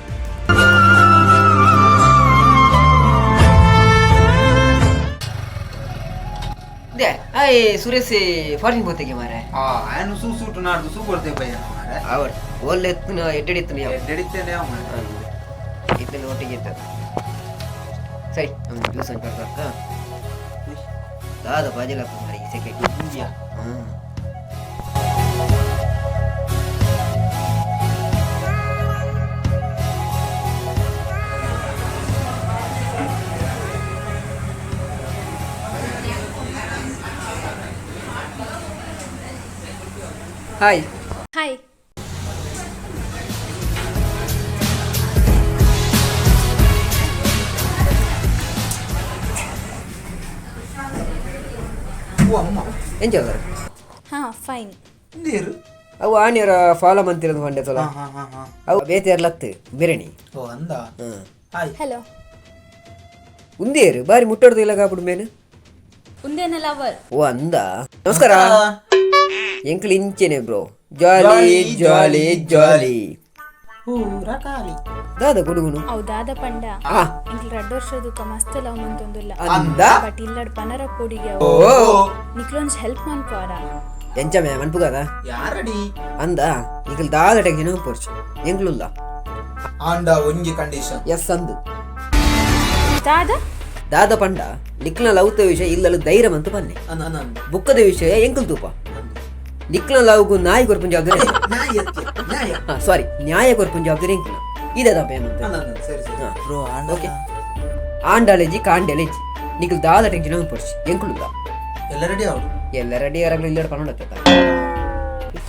They ಆಯ್ ಸುರೇಶ್ ಫಾರಿನ್ ಬೋತೆಗೆ ಮಾರೆ. ಆ ಆಯನು ಸೂ ಸೂಟು ನಾಡ್ದು ಸೂ ಕೊಡ್ತೇವೆ ಪಯ್ಯ ಮಾರೆ. ಅವರ್ ಒಲ್ಲೆ ಎತ್ತುನ ಎಡ್ಡೆಡಿತ್ತುನ ಯಾವ. ಎಡ್ಡೆಡಿತ್ತೇನೆ ಯಾವ ಮಾರೆ. ಇತ್ತನ ಒಟ್ಟಿಗೆ ಇತ್ತ. ಸರಿ, ನಮ್ಮ ಜ್ಯೂಸ್ ಅಂತ ಬರ್ತಾ ದಾದ ಬಾಜಿಲಪ್ಪ ಮಾರೆ ಈ ಸೆಕೆ. ಇಂಡಿಯಾ. ಹಾಂ. ಹಾಯ್. ಹಾಯ್. ಓ ಅಮ್ಮ. ಎಂಚ ಅವರ? ಹಾ, ಫೈನ್. ನೀರು. ಅವು ಆನಿಯರ ಫಾಲೋ ಮಂತಿರೋದು ಪಂಡೆ ತೊಲ. ಹಾ ಹಾ ಹಾ. ಅವು ಬೇತೆರ್ಲತ್ತು ಬಿರಣಿ. ಓ ಅಂದ. ಹಾಂ. ಹಾಯ್. ಹಲೋ. ಉಂದೇರು ಬಾರಿ ಮುಟ್ಟೋಡ್ದು ಇಲ್ಲ ಕಾಪುಡು ಮೇನು. ಉಂದೇನ ಲವರ್. ಓ ಅಂದ, ನಮಸ್ಕಾರ. ಎಂಕ್ಲು ಇಂಚೆನೆ ಬ್ರೋ, ಜಾಲಿ ಜಾಲಿ ಜಾಲಿ. ಪೂರ ಖಾಲಿ. ದಾದ ಗುಡುಗುನು? ಅವು ದಾದ ಪಂಡ, ಎಂಕ್ಲು ರಡ್ಡ್ ವರ್ಷದುಕ ಮಸ್ತ್ ಲವ್ ಮಂತೊಂದುಲ್ಲ. ಅಂದ. ಬಟ್ ಇಲ್ಲಡ್ ಪನರ ಪೋಡಿಗೆ. ಓ. ನಿಕ್ಲೊಂಜ್ ಹೆಲ್ಪ್ ಮನ್ಪುವಾರ? ಎಂಚ ಮೇ ಮನ್ಪುಗಾದ? ಯಾರಡಿ? ಅಂದ, ನಿಕಲ್ ದಾದ ಟೆನ್ಷನ್ ಪೋರ್ಚು, ಎಂಕ್ಲುಲ್ಲ. ಆಂಡ ಒಂಜಿ ಕಂಡೀಷನ್. ಎಸ್ ಅಂದು. ದಾದ? ದಾದ ಪಂಡ, ನಿಕ್ಲ ಲವ್ತ ವಿಷಯ ಇಲ್ಲಲು ಧೈರ್ಯ ಮಂತು ಪನ್ನೆ. ಅಂದ ಅಂದ. ಬುಕ್ಕದ ವಿಷಯ ಎಂಕಲ್ ತೂಪ. ನಿಕ್ಲ ಲವ್ಗು ನಾಯಿ ಕೊರ್ಪುನ್ ಜವಾಬ್ದಾರಿ. ನ್ಯಾಯ ನ್ಯಾಯ. ಸಾರಿ, ನ್ಯಾಯ ಕೊರ್ಪುನ್ ಜವಾಬ್ದಾರಿ ಎಂಕಲ್ನ. ಇದಾದ ಪೇಮಂತ್. ಅಂದ ಅಂದ, ಸರಿ ಸರಿ. ಬ್ರೋ, ಆಂಡ ಓಕೆ, ಆಂಡಾಳೆಜಿ ಕಾಂಡಾಳೆಜಿ, ನಿಕಲ್ ದಾದ ಟೆನ್ಷನ್ ಪೋರ್ಚು, ಎಂಕುಲುಲ್ಲ. ಎಲ್ಲ ರೆಡಿ ಅವಳು. ಎಲ್ಲ ರೆಡಿ ಆರಾಗ್ಲು ಇಲ್ಲ ಪನ್ನಡ.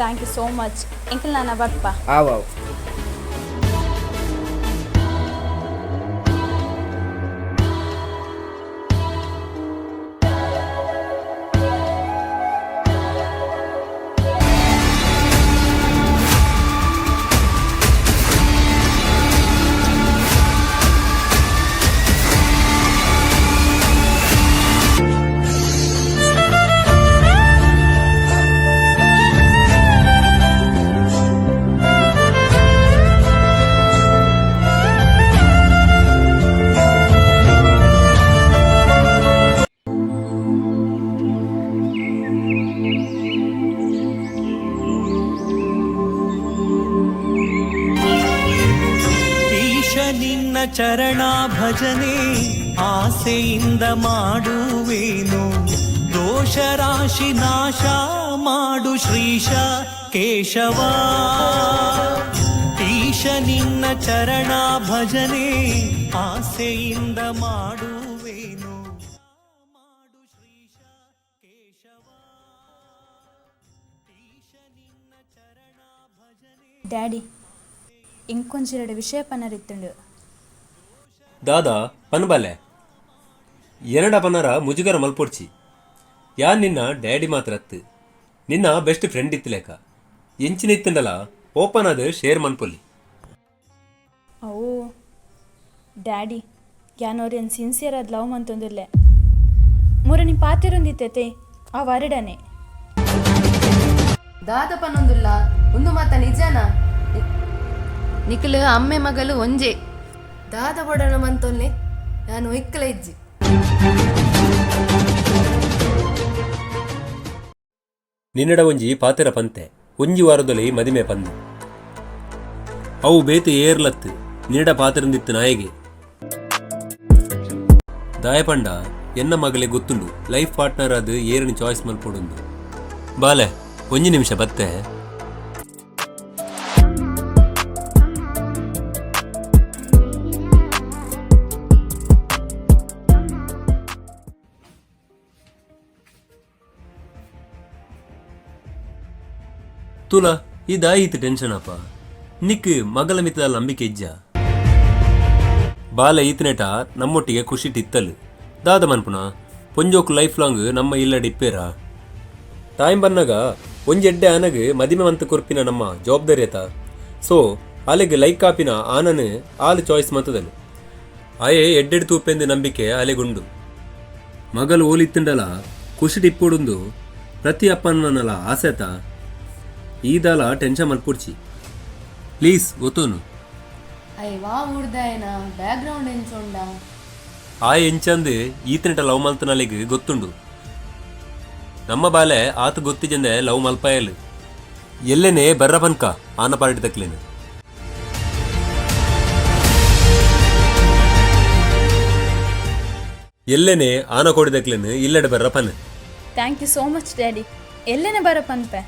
Thank you so much. ಎಂಕಲ್ ನಾನ ಬರ್ಪ. ಆವ್ ಆವ್. ಈಶ ನಿನ್ನ ಚರಣ ಭಜನೆ ಆಸೆಯಿಂದ ಮಾಡುವೇನು, ದೋಷ ರಾಶಿ ನಾಶ ಮಾಡು ಶ್ರೀಶ ಕೇಶವ. ಈಶ ನಿನ್ನ ಚರಣ ಭಜನೆ ಆಸೆಯಿಂದ ಮಾಡುವೇನು, ಮಾಡು ಶ್ರೀಶ ಕೇಶವ. ಈಶ ನಿನ್ನ ಚರಣ ಭಜನೆ. ಡ್ಯಾಡಿ, ಇಂಕೊಂಚಿರಡು ವಿಷಯ ಪನರಿತ್ತುಂಡು. ದಾದಾ ಪನ್ಬಾಲೆ, ಎರಡ ಪನರ ಮುಜುಗರ ಮಲ್ಪೊಡ್ಚಿ. ಯಾನ್ ನಿನ್ನ ಡ್ಯಾಡಿ ಮಾತ್ರ ಅತ್ತು, ನಿನ್ನ ಬೆಸ್ಟ್ ಫ್ರೆಂಡ್ ಇತ್ತಲೇಕ. ಎಂಚಿನ ಇತ್ತಂಡಲ ಓಪನ್ ಅದು ಶೇರ್ ಮನ್ಪೊಲಿ. ಅವು ಡ್ಯಾಡಿ, ಯಾನೋರೇನು ಸಿನ್ಸಿಯರ್ ಆದ ಲವ್ ಮಂತೊಂದಿಲ್ಲೆ. ಮೂರನಿ ಪಾತಿರೊಂದಿತ್ತೈತೆ ಆ ವರಡನೆ. ದಾದ ಪನ್ನೊಂದುಲ್ಲ? ಒಂದು ಮಾತ ನಿಜನಾ? ನಿಖಲ್ ಅಮ್ಮೆ ಮಗಲು ಒಂಜೆ. ದಾದ ಬಡಣ ಮಂತೊಲ್ಲೆ? ನಾನು ಇಕ್ಕಲ ಇಜ್ಜಿ. ನಿನ್ನಡ ಒಂಜಿ ಪಾತೆರ ಪಂತೆ, ಒಂಜಿ ವಾರದಲ್ಲಿ ಮದಿಮೆ ಪಂದು. ಅವು ಬೇತೆ ಏರ್ಲತ್ತು, ನಿನ್ನಡ ಪಾತೆರಂದಿತ್ತು ನಾಯಿಗೆ. ದಾಯಪಂಡ, ಎನ್ನ ಮಗಲೆ ಗೊತ್ತುಂಡು ಲೈಫ್ ಪಾರ್ಟ್ನರ್ ಅದು ಏರని ಚಾಯ್ಸ್ ಮಲ್ಪೊಡುಂದು. ಬಾಲೆ, ಒಂಜಿ ನಿಮಿಷ ಬತ್ತೆ. ತುಲ ಈ ದಾಯಿತ್ ಟೆನ್ಷನ್ ಅಪ್ಪ. ನಿಕ್ ಮಗಲ ಮಿತ್ತದ ನಂಬಿಕೆ ಇಜ್ಜ. ಬಾಲೆ ಈತನೇಟ ನಮ್ಮೊಟ್ಟಿಗೆ ಖುಷಿಟ್ ಇತ್ತಲ್. ದಾದ ಮನ್ಪುನ ಪೊಂಜೋಕು ಲೈಫ್ ಲಾಂಗ್ ನಮ್ಮ ಇಲ್ಲಡ್ ಇಪ್ಪೇರ. ಟೈಮ್ ಬನ್ನಗ ಒಂಜಿ ಎಡ್ಡೆ ಆನಗ್ ಮದಿಮೆ ಮಂತ್ ಕೊರ್ಪಿನ ನಮ್ಮ ಜವಾಬ್ದಾರಿಯತ. ಸೊ ಅಲೆಗ್ ಲೈಕ್ ಆಪಿನ ಆನನ್ ಆಲ್ ಚಾಯ್ಸ್ ಮಂತದಲ್. ಆಯೆ ಎಡ್ಡೆಡ್ ತೂಪೆಂದು ನಂಬಿಕೆ ಅಲೆಗುಂಡು. ಮಗಲ್ ಓಲಿತ್ತುಂಡಲ ಖುಷಿಟ್ ಇಪ್ಪೊಡುಂದು ಪ್ರತಿ ಅಪ್ಪನಲ ಆಸೆತ. ಈದಾಲ ಟೆನ್ಷನ್ ಮಲ್ಪುಡ್ಚಿ ಪ್ಲೀಸ್ ಒತ್ತೋನು. ಅಯ್ ವಾ ಊರ್ದಾಯನ ಬ್ಯಾಕ್ ಗ್ರೌಂಡ್ ಎಂಚೊಂಡ. ಆಯೆ ಎಂಚಂದು ಈತನೆಟ ಲವ್ ಮಲ್ತನಲೆಗ್ ಗೊತ್ತುಂಡು. ನಮ್ಮ ಬಾಲೆ ಆತ್ ಗೊತ್ತಿಜಂದೆ ಲವ್ ಮಲ್ಪಾಯಲ್. ಎಲ್ಲೆನೆ ಬರ್ರ ಪನ್ಕ ಆನ ಪಾರ್ಟಿ ತಕ್ಲೇನು. ಎಲ್ಲೆನೆ ಆನ ಕೋಡಿ ತಕ್ಲೇನು ಇಲ್ಲಡೆ ಬರ್ರ ಪನ್. Thank you so much daddy. ಎಲ್ಲೇನೆ ಬರ ಪನ್ಪೆ.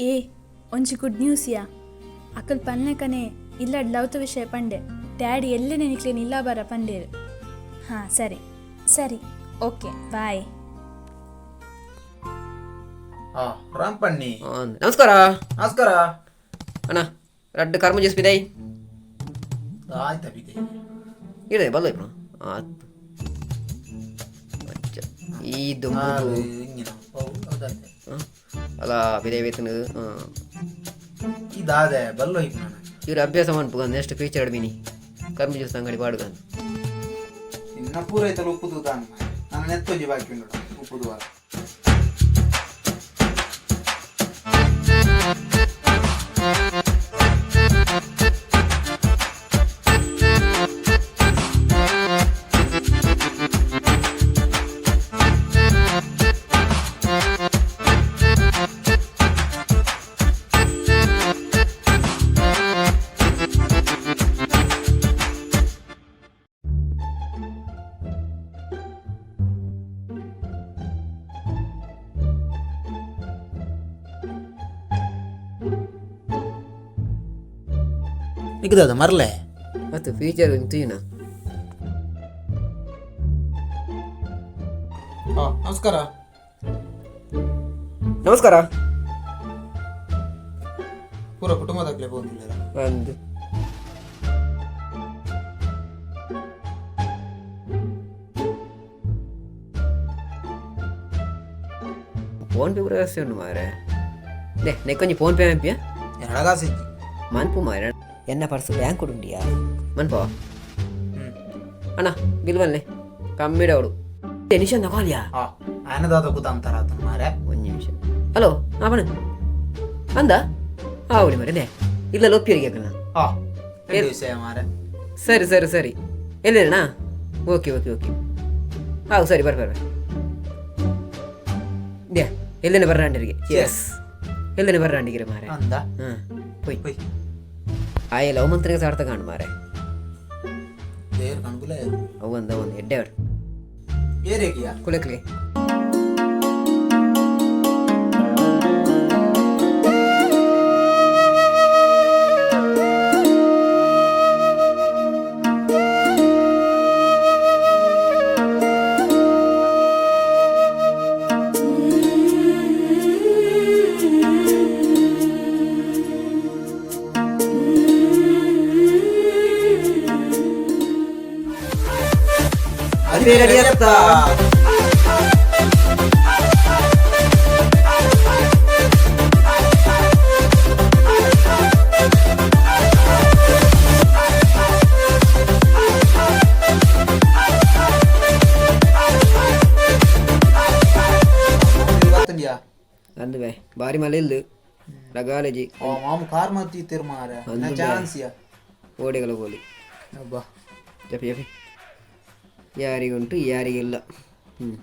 ಏ ಒಂಜಿ ಗುಡ್ ನ್ಯೂಸ್ ಯಾ. ಅಕಲ್ ಪನ್ನೆ ಕನೆ ಇಲ್ಲಡ್ ಲವ್ತ ವಿಷಯ ಪಂಡೆ. ಡ್ಯಾಡಿ ಎಲ್ಲೆನೆ ನಿಕ್ಲೇನ್ ಇಲ್ಲ ಬರ ಪಂಡೇರು. ಹಾಂ ಸರಿ ಸರಿ ಓಕೆ ಬಾಯ್. ಆ ರಾಂಪಣ್ಣಿ. ನಮಸ್ಕಾರ. ನಮಸ್ಕಾರ. ಅಣ್ಣ ರಡ್ಡು ಕರ್ಮ ಜ್ಯೂಸ್ ಬಿದೈ. ಆಯ್ತಾ ಬಿದೆ. ಇದೆ ಬಲ್ಲ ಇಪ್ಪ ಆತು. ಅಚ್ಚ ಈ ದೊಂಬುದು. ಹೌದಂತೆ. ಅಲ್ಲ ಬಿದೆ ಬೇತನು. ಇದಾದೆ ಬಲ್ಲೋ ಇಪ್ಪ. ಇವ್ರ ಅಭ್ಯಾಸ ಮನ್ಪುಗ ನೆಕ್ಸ್ಟ್ ಫೀಚರ್ ಅಡ್ಮಿನಿ ಕರ್ಮ ಜ್ಯೂಸ್ ಅಂಗಡಿ ಬಾಡುಗ. ಇನ್ನ ಪೂರೈತಲ್ಲ ಉಪ್ಪುದು ತಾನು. ನನ್ನ ನೆತ್ತೊಂಜಿ ಬಾಕಿ ಉಂಟು ಉಪ್ಪುದು. ನಿಕ್ಕದ ಮರ್ಲೆ. ಮತ್ತು ಫೀಚರ್ ತೂಯಿನ. ನಮಸ್ಕಾರ. ನಮಸ್ಕಾರ. ಪೂರ ಕುಟುಂಬದಾಗ್ಲೇ ಬಂದಿಲ್ಲ. ಒಂದು ಫೋನ್ ಪೇ ಕೂಡ ವ್ಯವಸ್ಥೆ ಉಂಟು ಮಾರೆ. ದೇ ನೆಕ್ಕೊಂಜಿ ಫೋನ್ ಪೇ ಆಂಪಿಯ. ಎನ್ನಡ ಕಾಸು ಇಜ್ಜಿ. ಮನ್ಪು ಮಾರೆ, ಎನ್ನ ಪರ್ಸು ಬ್ಯಾಂಕ್ ಉಂಡಿಯಾ ಮನ್ಪು. ಅಣ್ಣ ಬಿಲ್ ಬನ್ನೆ ಕಮ್ಮಿಡ ಅವಳು ಟೆನ್ಷನ್ ತಗೊಳ್ಳಿಯಾ. ಆ ಆಯನದಾದ ಕೂತ ಅಂತಾರ ಆತನ ಮಾರೆ. ಒಂದು ನಿಮಿಷ. ಹಲೋ, ಹಾಂ ಬಣ್ಣ ಅಂದ ಆವಡಿ ಮಾರೆ. ದೇ ಇಲ್ಲ ಲೊಪ್ಪಿಯರಿಗೆ ಹಾಕಣ. ಆ ಎಲ್ಲಿ ವಿಷಯ ಮಾರೆ. ಸರಿ ಸರಿ ಸರಿ, ಎಲ್ಲಿರಣ್ಣ? ಓಕೆ ಓಕೆ ಓಕೆ, ಹೌದು ಸರಿ, ಬರ್ ಬರ್ they ಎಲ್ಲೇನೆ ಬರ್ರಾಂಡಿರಿಗೆ. ಎಸ್ ಎಲ್ಲೇನೆ ಬರ್ರಾಂಡಿಗಿರ ಮಾರೆ. ಅಂದ. ಹಾಂ ಪೊಯ್. ಪೊಯ್. ಆಯ ಲವ್ ಮಂತ್ರಿಗೆ ಸಾರ್ಥ ಕಾಣು ಮಾರೆ. ದೇವ್ರ ಕಣ್ಬುಲ. ಅವಂದ ಒಂದು ಎಡ್ಡೆ ಅವಡು. ಏರೇಗಿಯಾ? ಕುಲಕ್ಲೆ. ರೆಡಿ ಆತ. ಅಂದು ಬೇ ಬಾರಿ ಮಲೆ ಇಲ್ಲು ರಗಾಲಜಿ. ಓ ಮಾಮು ಕಾರ್ ಮತ್ತಿ ಮಾರೆ. ಚಾನ್ಸ್ ಯಾ. ಓಡೆಗಳ ಗೋಲಿ. ಅಬ್ಬಾ. ಜಪಿ ಜಪಿ ಯಾರಿಗುಂಟು ಯಾರಿಗಿಲ್ಲ. ಹ್ಞೂ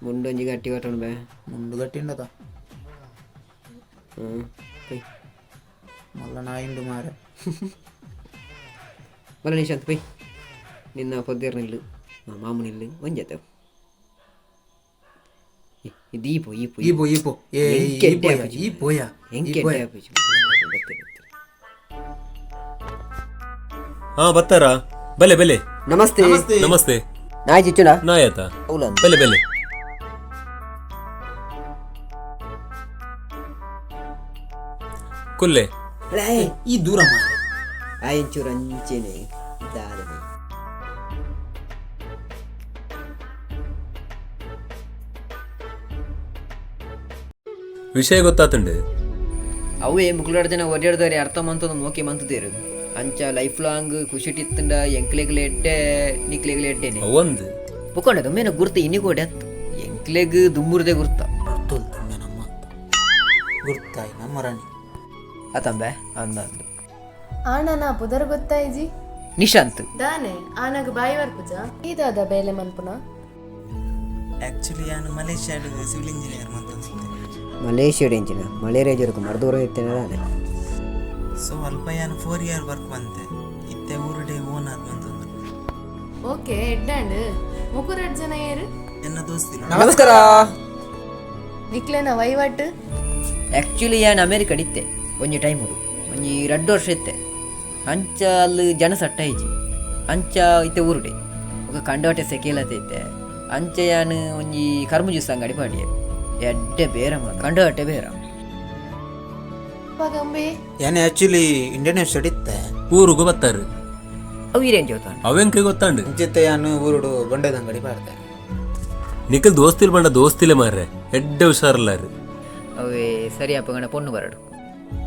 ಮುಂಡೊಂಜಿ ಗಟ್ಟಿ ಕಟ್ಟೋಣ ಬೇ. ಮುಂಡು ಗಟ್ಟಿ ಉಂಡತ. ಹ್ಞೂ ಪೊಯ್. ಮಲ್ಲ ನಾಯಿಂಡು ಮಾರೆ. ಮಲ್ಲ ನಿಶಾಂತ್ ಪೊಯ್. ನಿನ್ನ ಪೊದ್ದೇರ್ ನಿಲ್ಲು, ಮಾಮು ನಿಲ್ಲು ಒಂಜತೆ. ದೀಪು ಈಪು. ಈಪು ಈಪು ಏ ಈಪೋಯ ಈಪೋಯ. ಎಂಕೆ? ಹಾ, ಬತ್ತಾರಾ? ಬಲೆ ಬಲೆ. ನಮಸ್ತೆ. ನಮಸ್ತೆ. ನಾಯಿ ಚಿಚ್ಚುನ. ನಾಯತ. ಬೆಲೆ ಬೆಲೆ. ಕುಲ್ಲೆ. ಈ ದೂರ ಮಾರೆ. ಆಯಂಚೂರು ಅಂಚೆನೆ ದಾದನೆ. ವಿಷಯ ಗೊತ್ತಾತಂಡು. ಅವೇ ಮುಕ್ಲಾಡ್ ಜನ ಒಡ್ಯಾಡ್ದಾರೆ, ಅರ್ಥ ಮಂತೊಂದು ಮೋಕೆ ಮಂತದೇರು. ಅಂಚ ಲೈಫ್ ಲಾಂಗ್ ಖುಷಿಟಿತ್ತಂಡ ಎಂಕ್ಲೆಗ್ಲ ಎಡ್ಡೆ, ನಿಕ್ಲೆಗ್ಲ ಎಡ್ಡೆನೆ. ಒಂದು ಬುಕೊಂಡ ದುಮ್ಮೇನ ಗುರ್ತ ಇನ್ನಿ ಕೂಡ ಅತ್ತು ಎಂಕ್ಲೆಗ್ ದುಮ್ಮುರ್ದೆ ಗುರ್ತ. ನಮ್ಮ ಗುರ್ತಾಯಿ ನಮ್ಮ ರಾಣಿ. ಅತಂಬೆ ಅಂದ ಅಂದು. ಆಣನ ಪುದರ್ ಗೊತ್ತಾಯ್ಜಿ? ನಿಶಾಂತ್. ದಾನೆ ಆನಗ ಬಾಯಿ ವರ್ಪುಜ ಇದಾದ ಬೇಲೆ ಮನ್ಪುನ? ಆಕ್ಚುಲಿ ನಾನು ಮಲೇಷ್ಯಾಡ್ ಸಿವಿಲ್ ಇಂಜಿನಿಯರ್ ಮಂತೊಂದಿದ್ದೆ. ಮಲೇಷ್ಯಾ ಇಂಚಿನ ಮಲೇರಿಯಾ ಮರ್ದೂರ ಇತ್ತೇನೆ ದಾನೆ. ಸೊ ಅಲ್ಪ ಯಾನು 4 ಇಯರ್ ವರ್ಕ್ ಬಂತೆ, ಇತ್ತೆ ಊರುಡೆ ಓನ್ ಆದ್ ಬಂತೊಂದು. ಓಕೆ, ಎಡ್ಡಾಂಡ್. ಮುಕುರಡ್ ಜನ ಏರು? ಎನ್ನ ದೋಸ್ತಿಲ್ಲ. ನಮಸ್ಕಾರ. ನಿಕ್ಲೆನ ವೈವಟ್? ಆ್ಯಕ್ಚುಲಿ ಯಾನ್ ಅಮೇರಿಕಡ್ ಇತ್ತೆ ಒಂಜಿ ಟೈಮ್ ಉಡು, ಒಂಜಿ 2 ವರ್ಷ ಇತ್ತೆ. ಅಂಚ ಅಲ್ಲಿ ಜನ ಸಟ್ಟ ಇಜ್ಜಿ. ಅಂಚ ಇತ್ತೆ ಊರುಡೆ ఒక ಕಂಡವಟೆ ಸೆಕೇಲತೆ ಇತ್ತೆ. ಅಂಚ ಯಾನ್ ಒಂಜಿ ಕರ್ಮ ಜ್ಯೂಸ್ ಅಂಗಡಿ ಪಾಡಿಯೆ. ಎಡ್ಡೆ ಬೇರ ಕಂಡವಟೆ ಬೇರ. ಪಗಂಬೆ. ಯಾನೆ ಆಕ್ಚುಲಿ ಇಂಡೋನೇಷ್ಯಾ ಇತ್ತೆ. ಊರುಗು ಬತ್ತಾರು. ಅವು ಈರೇನ್ ಜೋತಾಂಡ? ಅವೆಂಕೆ ಗೊತ್ತಾಂಡು. ಇಂಚಿತ್ತೆ ಯಾನು ಊರುಡು ಬೊಂಡೆದ ಅಂಗಡಿ ಪಾಡ್ತೆ. ನಿಖಲ್ ದೋಸ್ತಿಲ್ ಬಂಡ ದೋಸ್ತಿಲೆ ಮಾರ್ರೆ, ಎಡ್ಡೆ ಹುಷಾರಲ್ಲಾರು. ಅವೇ ಸರಿ, ಅಪ್ಪಗಣ ಪೊಣ್ಣು ಬರಡು.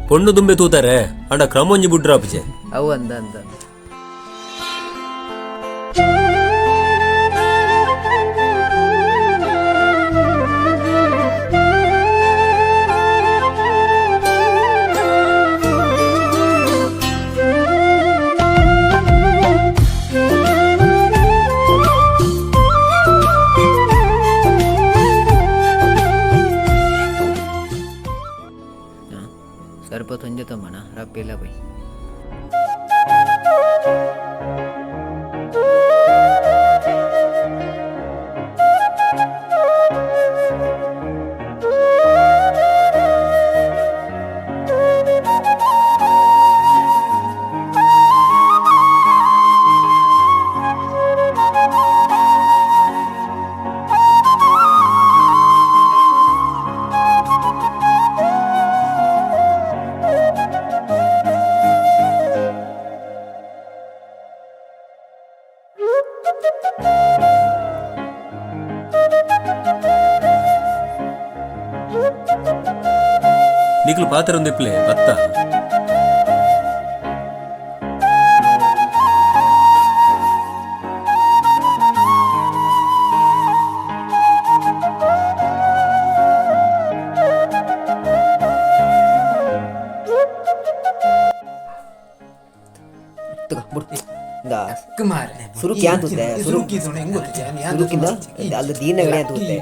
ಪೊಣ್ಣು ದುಂಬೆ ತೂತಾರೆ, ಅಂಡ ಕ್ರಮೊಂಜಿ ಬುಡ್ರಾಪುಜೆ. ಅವು ಅಂದ ಅಂದ. ಸರ್ಪ ತೊಂಜೆ ತಮ್ಮನ ರಪ್ಪಿಲ್ಲ ಬೈ. ನಿಖಲ್ ಪಾತ್ರ ಒಂದಿಪ್ಲೆ ಬತ್ತ. ಸುರುಕಿ ಯಾನ್ ತೂತೆ? ಸುರುಕಿ ತುಣೆ ಹೆಂಗ್ ಗೊತ್ತಿದೆ? ಯಾನ್ ಸುರುಕಿಂದ ಅಲ್ಲಿ ದೀನ ಗಡಿ ಅಂತ ತೂತೆ.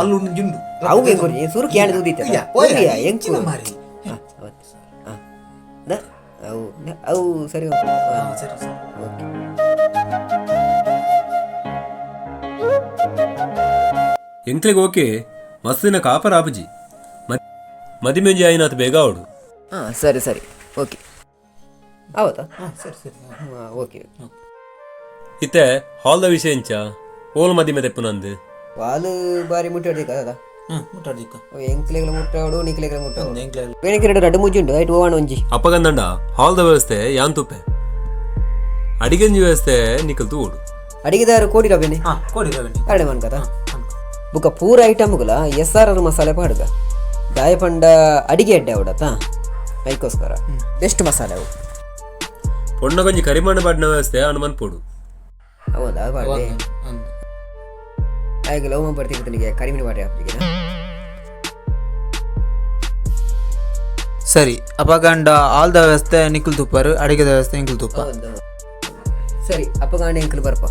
ಅಲ್ಲು ಜಿಂಡು. ಅವು ಹೆಂಗ್ ಕೊಡಿ ಸುರುಕಿ ಯಾನ್ ತೂದಿತ್ತೆ? ಎಂಚಿನ ಮಾರಿ. ಅವು ಅವು ಸರಿ. ಸರಿ ಸರಿ. ಓಕೆ. ಎಂಕ್ಲೆಗ್ ಓಕೆ, ಮಸ್ತಿನ ಕಾಪರ ಆಪುಜಿ. ಮದಿಮೆಂಜಿ ಆಯಿನಾತ್ ಬೇಗ ಅವಡು. ಹಾಂ, ಸರಿ ಸರಿ, ಓಕೆ. ಹೌದಾ? ಹಾಂ, ಸರಿ ಸರಿ. ಹಾಂ, ಓಕೆ. ಇತ್ತೆ ಹಾಲ್ದ ವಿಷಯ ಎಂಚ? ಓಲ್ ಮದಿಮೆ ತೆಪ್ಪುನಂದು? ವಾಲು ಬಾರಿ ಮುಟ್ಟಾಡ್ದಿಕ್ಕ ಅದ. ಹಾಂ, ಮುಟ್ಟಾಡ್ದಿಕ್ಕ. ಎಂಕ್ಲೆಗ್ಲ ಮುಟ್ಟಾಡು, ನಿಕ್ಲೆಗ್ಲ ಮುಟ್ಟಾಡು. ಬೇಣಕ್ಕೆ ಎರಡು ರಡ್ಡು ಮುಜ್ಜಿ ಉಂಟು, ಐಟ್ ಹೋಗೋಣ ಒಂಜಿ. ಅಪ್ಪಗಂದಂಡ ಹಾಲ್ದ ವ್ಯವಸ್ಥೆ ಯಾನ್ ತೂಪೆ, ಅಡಿಗೆಂಜಿ ವ್ಯವಸ್ಥೆ ನಿಕಲ್ ತೂಡು. ಅಡಿಗೆದಾರು ಕೋಡಿ ರವೆನೆ. ಹಾಂ, ಕೋಡಿ ರವೆನೆ. ಅರಡೆ ಮನ್ಕದ ಬುಕ್ಕ ಪೂರ ಐಟಮ್ಗಳ ಎಸ್ ಆರ್ ಆರ್ ಮಸಾಲೆ ಪಾಡುಗ. ದಾಯಪಂಡ ಅಡಿಗೆ ಅಡ್ಡೆ ಅವಡತ್ತ, ಐಕೋಸ್ಕರ ಬೆಸ್ಟ್ ಮಸಾಲೆ ಅವು. ಪೊಣ್ಣ ಕೊಂಜಿ ಕರಿಮಣ್ಣು ಪಾಡಿನ ವ್ಯವಸ್ಥೆ ಹನುಮನ್ ಪೋಡು. ಹೌದಾ? ಪಾಡ್ದೆ ಆಯ್ಕೆ ಲವ್ ಬರ್ತಿರ್ತಾನಿಗೆ ಕರಿಮೀನು ಪಾಡ್ರೆ ಹಾಕ್ಲಿಕ್ಕೆ. ಸರಿ, ಅಪಗಂಡ ಆಲ್ದ ವ್ಯವಸ್ಥೆ ನಿಖಲ್ ತೂಪರು, ಅಡಿಗೆದ ವ್ಯವಸ್ಥೆ ನಿಖಲ್ ತೂಪ. ಸರಿ, ಅಪ್ಪಗಾಂಡ ಎಂಕಲ್ ಬರ್ಪ.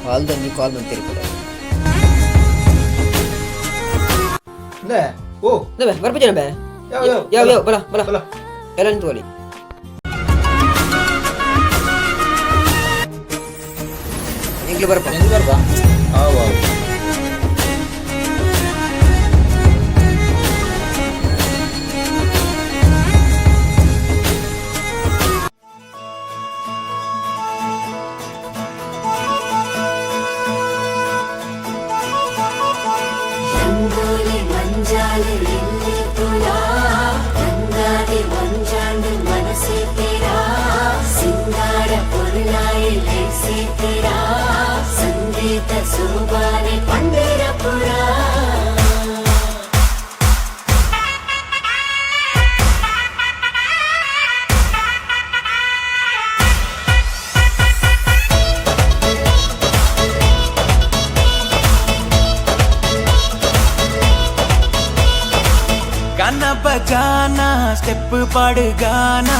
ಕಾಲ್ದೊಂಜಿ ಕಾಲ್ ಮಂತಿರ್ಪದ. ಓ ಬರ್ಪುಜನ ಬೇ. ಯಾವ ಯಾವ ಬಲ ಬಲ ಬಲ ಎಲ್ಲ ನಿಂತ್ಕೊಳ್ಳಿ. ಎಂಗ್ಲು ಬರ್ಪ ಎಂಗ್ಲು ಬರ್ಪ. ಆವು ಆವು. ರಂಗೋಲಿ ಮಂಜಾಲಿ ಎಲ್ಲಿ ತುಲಾ ರಂಗಾದಿ ಒಂಜಾಂಡು ಮನಸೆ ತೇರಾ ಸಿಂಗಾರ ಪೊರುಳಾಯಿ ಲೇಸೆ ತೇರಾ ಸಂಗೀತ ಸೋಬಾನೆ ಪಂಡರಪುರ. गाना बजाना स्टेप पाड़ गाना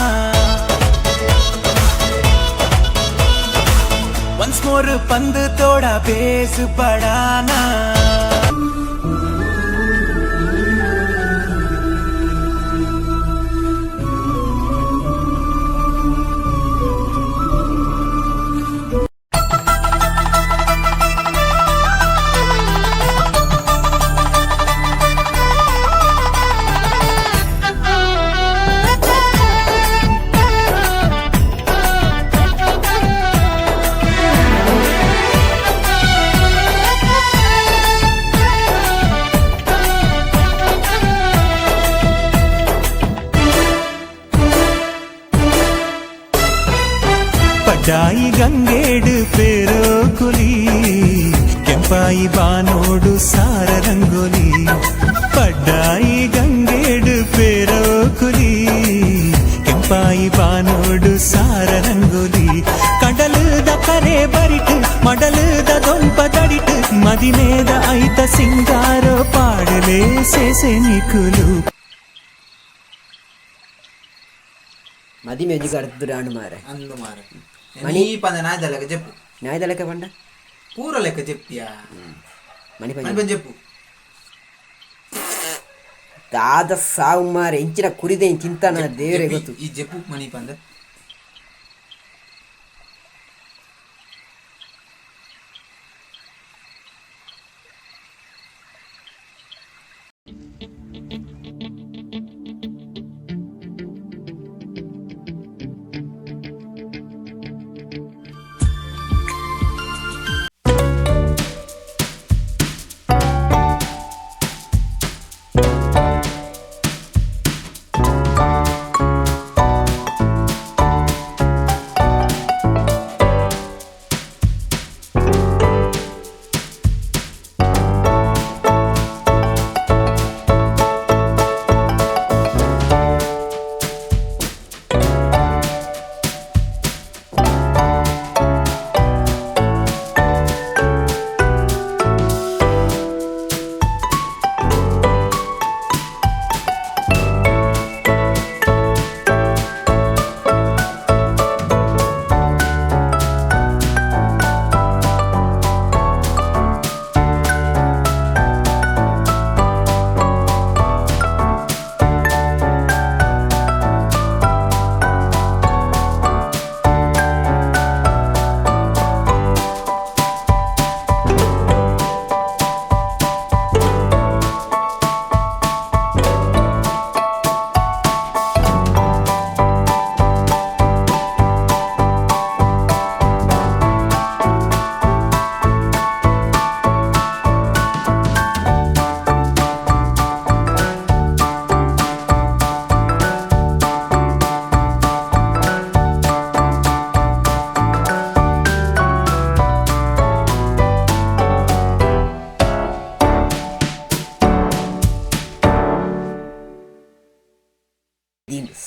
वंस मोर पंद तोड़ा बेस बढ़ाना। ಪಡ್ಡಾಯಿ ಗಂಗೇಡು ಪೇರೋ ಕುಲಿ ಕೆಂಪಾಯಿ ಬಾನೋಡು ಸಾರ ರಂಗೋಲಿ. ಪಡ್ಡಾಯಿ ಗಂಗೇಡು ಪೇರೋ ಕುಲಿ ಕೆಂಪಾಯಿ ಬಾನೋಡು ಸಾರ ರಂಗೋಲಿ. ಕಡಲುದ ಕರೆ ಬರಿಟು ಮಡಲುದ ದೊಂಪ ದಡಿಟು ಮದಿಮೇದ ಐತ ಸಿಂಗಾರೋ ಪಾಡಲೇ ಸೇಸೆ ನಿಕುಲು. ಮದಿಮೆ ಒಂಜಿ ಕಡ್ದು ಮಾರೆ. ಅಂದು ಮಾರೆ. ಮಣಿ ಪಂದ ನಾಯ್ದ ಲೆಕ್ಕ ಜೆಪ್ಪು. ನಾಯ್ದ ಲೆಕ್ಕ ಪಂಡ? ಪೂರ ಲೆಕ್ಕ ಜೆಪ್ಪಿಯಾ. ಮಣಿ ಪಂಜ ಜೆಪ್ಪು. ದಾದ ಸಾವು ಮಾರೆ ಇಂಚಿನ ಕುರಿದೆ ಚಿಂತನ ದೇವರೇ ಗೊತ್ತು. ಈ ಜೆಪ್ಪು ಮಣಿ ಪಂದ.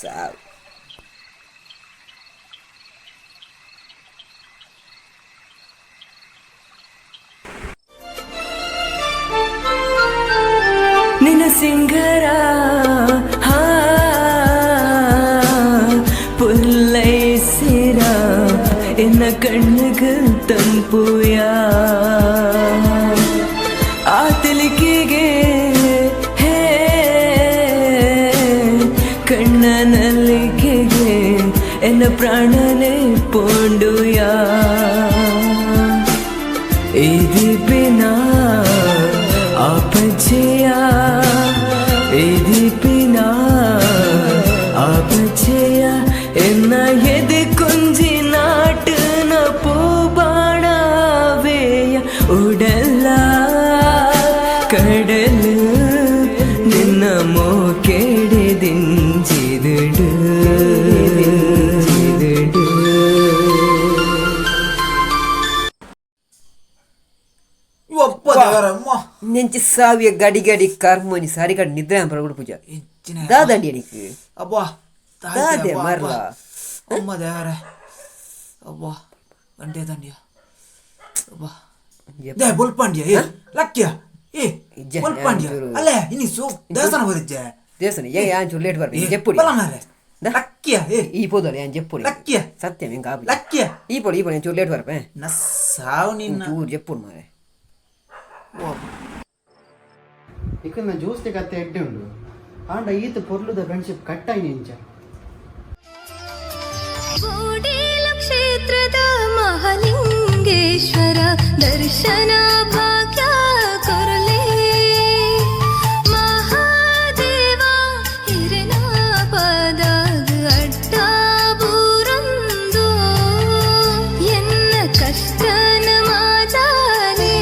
ಸಾವು. ನಿನ್ನ ಸಿಂಗರ ಹಾ ಪುಲ್ಲೈಸಿರ ಎನ್ನ ಕಣ್ಣುಗ ತಂಪುಯ ಆ ತಿಳಿಕೆಗೆ ಹೇ ಎನ್ನ ಪ್ರಾಣನೆ ಪೋಂಡುಯಾ ಇದು ಬಿನಾ ಆಪಜೆಯ ಇದು ಬಿನಾ ಆಪಜೆಯ ಎನ್ನ ಎದೆ ಕುಂಜಿ ನಾಟನ ಪೂಬಾಣವೇಯ ಉಡಲ್ಲ ಕಡಲು ನಿನ್ನ ಮೋಕೆಡೆ ದಿಂಜಿದುಡು. ನೆಂಚಿ ಸಾವಿಯ ಗಡಿ ಗಡಿ ಕರ್ಮನಿ ಸಾರಿ ಕಡೆ ನಿದ್ರೆ ಅಂಪರ ಪೂಜಾ ದಾದಂಡಿ ಎನಿಕ್ ಅಬ್ಬಾ ದಾದೆ ಮರ್ಲ ಅಮ್ಮ ದೇವರೇ ಅಬ್ಬಾ ಗಂಟೆ ದಂಡಿಯ ಅಬ್ಬಾ they ಬೊಲ್ಪಾಂಡ್ಯ ಏ ಲಕ್ಕಿಯ ಏ ಬೊಲ್ಪಾಂಡ್ಯ ಅಲ್ಲೇ ಇನಿ ಸೋ ದೇವಸ್ಥಾನ ಬರಿಜ್ಜೆ ದೇವಸ್ಥಾನ ಏ ಯಾನ್ ಚೂರು ಲೇಟ್ ಬರ್ಬಿ ಜೆಪ್ಪುಡಿ ಬಲ ಮಾರ್ರೆ ಲಕ್ಕಿಯ ಏ ಈ ಪೋದಲ್ಲ ಯಾನ್ ಜೆಪ್ಪುಡಿ ಲಕ್ಕಿಯ ಸತ್ಯ ಎಂಕ ಆಪುಜಿ ಲಕ್ಕಿಯ ಈ ಪೋಡು ಈ ಪೋಡು ಯಾನ್ ಚೂರು ಲೇಟ್ ಬರ್ಪೆ ಸಾವು ನಿನ್ನ ಚೂರು ಜೆಪ್ಪುಡು ಮಾರ್ರೆ. ಇಕಲ್ನ ಜೋಸ್ತಿ ಕತ್ತೆ ಎಡ್ಡೆ ಉಂಡು ಆಂಡ ಈತ ಪೊರ್ಲುದ ಫ್ರೆಂಡ್ಶಿಪ್ ಕಟ್ಟಾಯಿ ಇಂಚ. ಕೋಡೇಲ ಕ್ಷೇತ್ರದ ಮಹಾಲಿಂಗೇಶ್ವರ ದರ್ಶನ ಭಾಗ್ಯ ಕೊರಲೆ ಮಹಾದೇವ ಹಿರನ ಪದಾಗ ಅಡ್ಡ ಬೂರಂದು ಎನ್ನ ಕಷ್ಟನ ಮಾಜಾಲೆ.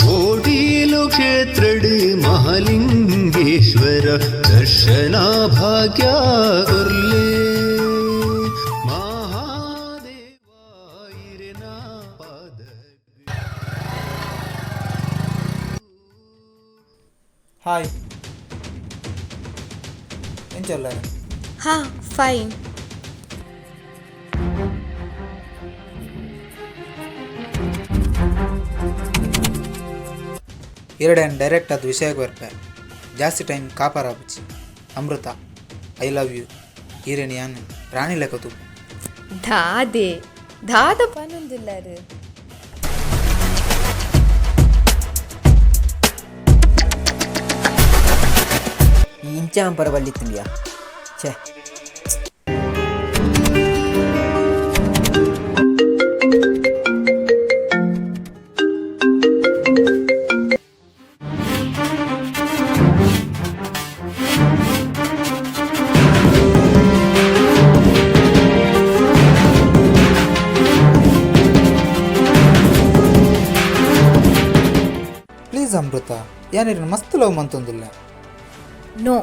ಕೋಟೀಲು ಕ್ಷೇತ್ರಡು ಮಹಾಲಿಂಗೇಶ್ವರ ದರ್ಶನ ಭಾಗ್ಯ ಕೊರ್ಲೆ ಹಾಯ್ ಎಂಚೊಲ್ಲಾರ? ಹಾ ಫೈನ್. ಎರಡೇನು ಡೈರೆಕ್ಟ್ ಅದು ವಿಷಯಕ್ಕೆ ಬರ್ಪೆ, ಜಾಸ್ತಿ ಟೈಮ್ ಕಾಪಾರ ಆಪುಜಿ. ಅಮೃತ, I love you. ಈರೇನು ಯಾನ್ ರಾಣಿ ಲೆಕ್ಕ ತೂಪು. ದಾದೆ ದಾದ ಪನೊಂದುಲ್ಲಾರು. ಈ ಇಂಚ ಅಂಪರ ಬಲ್ಲಿತ್ತುಂಡಿಯಾ ಛೇ. ಪ್ಲೀಸ್ ಅಮೃತ, ಯಾನಿರ ಮಸ್ತ್ ಲವ್ ಮಂತೊಂದಿಲ್ಲ. ನೋ,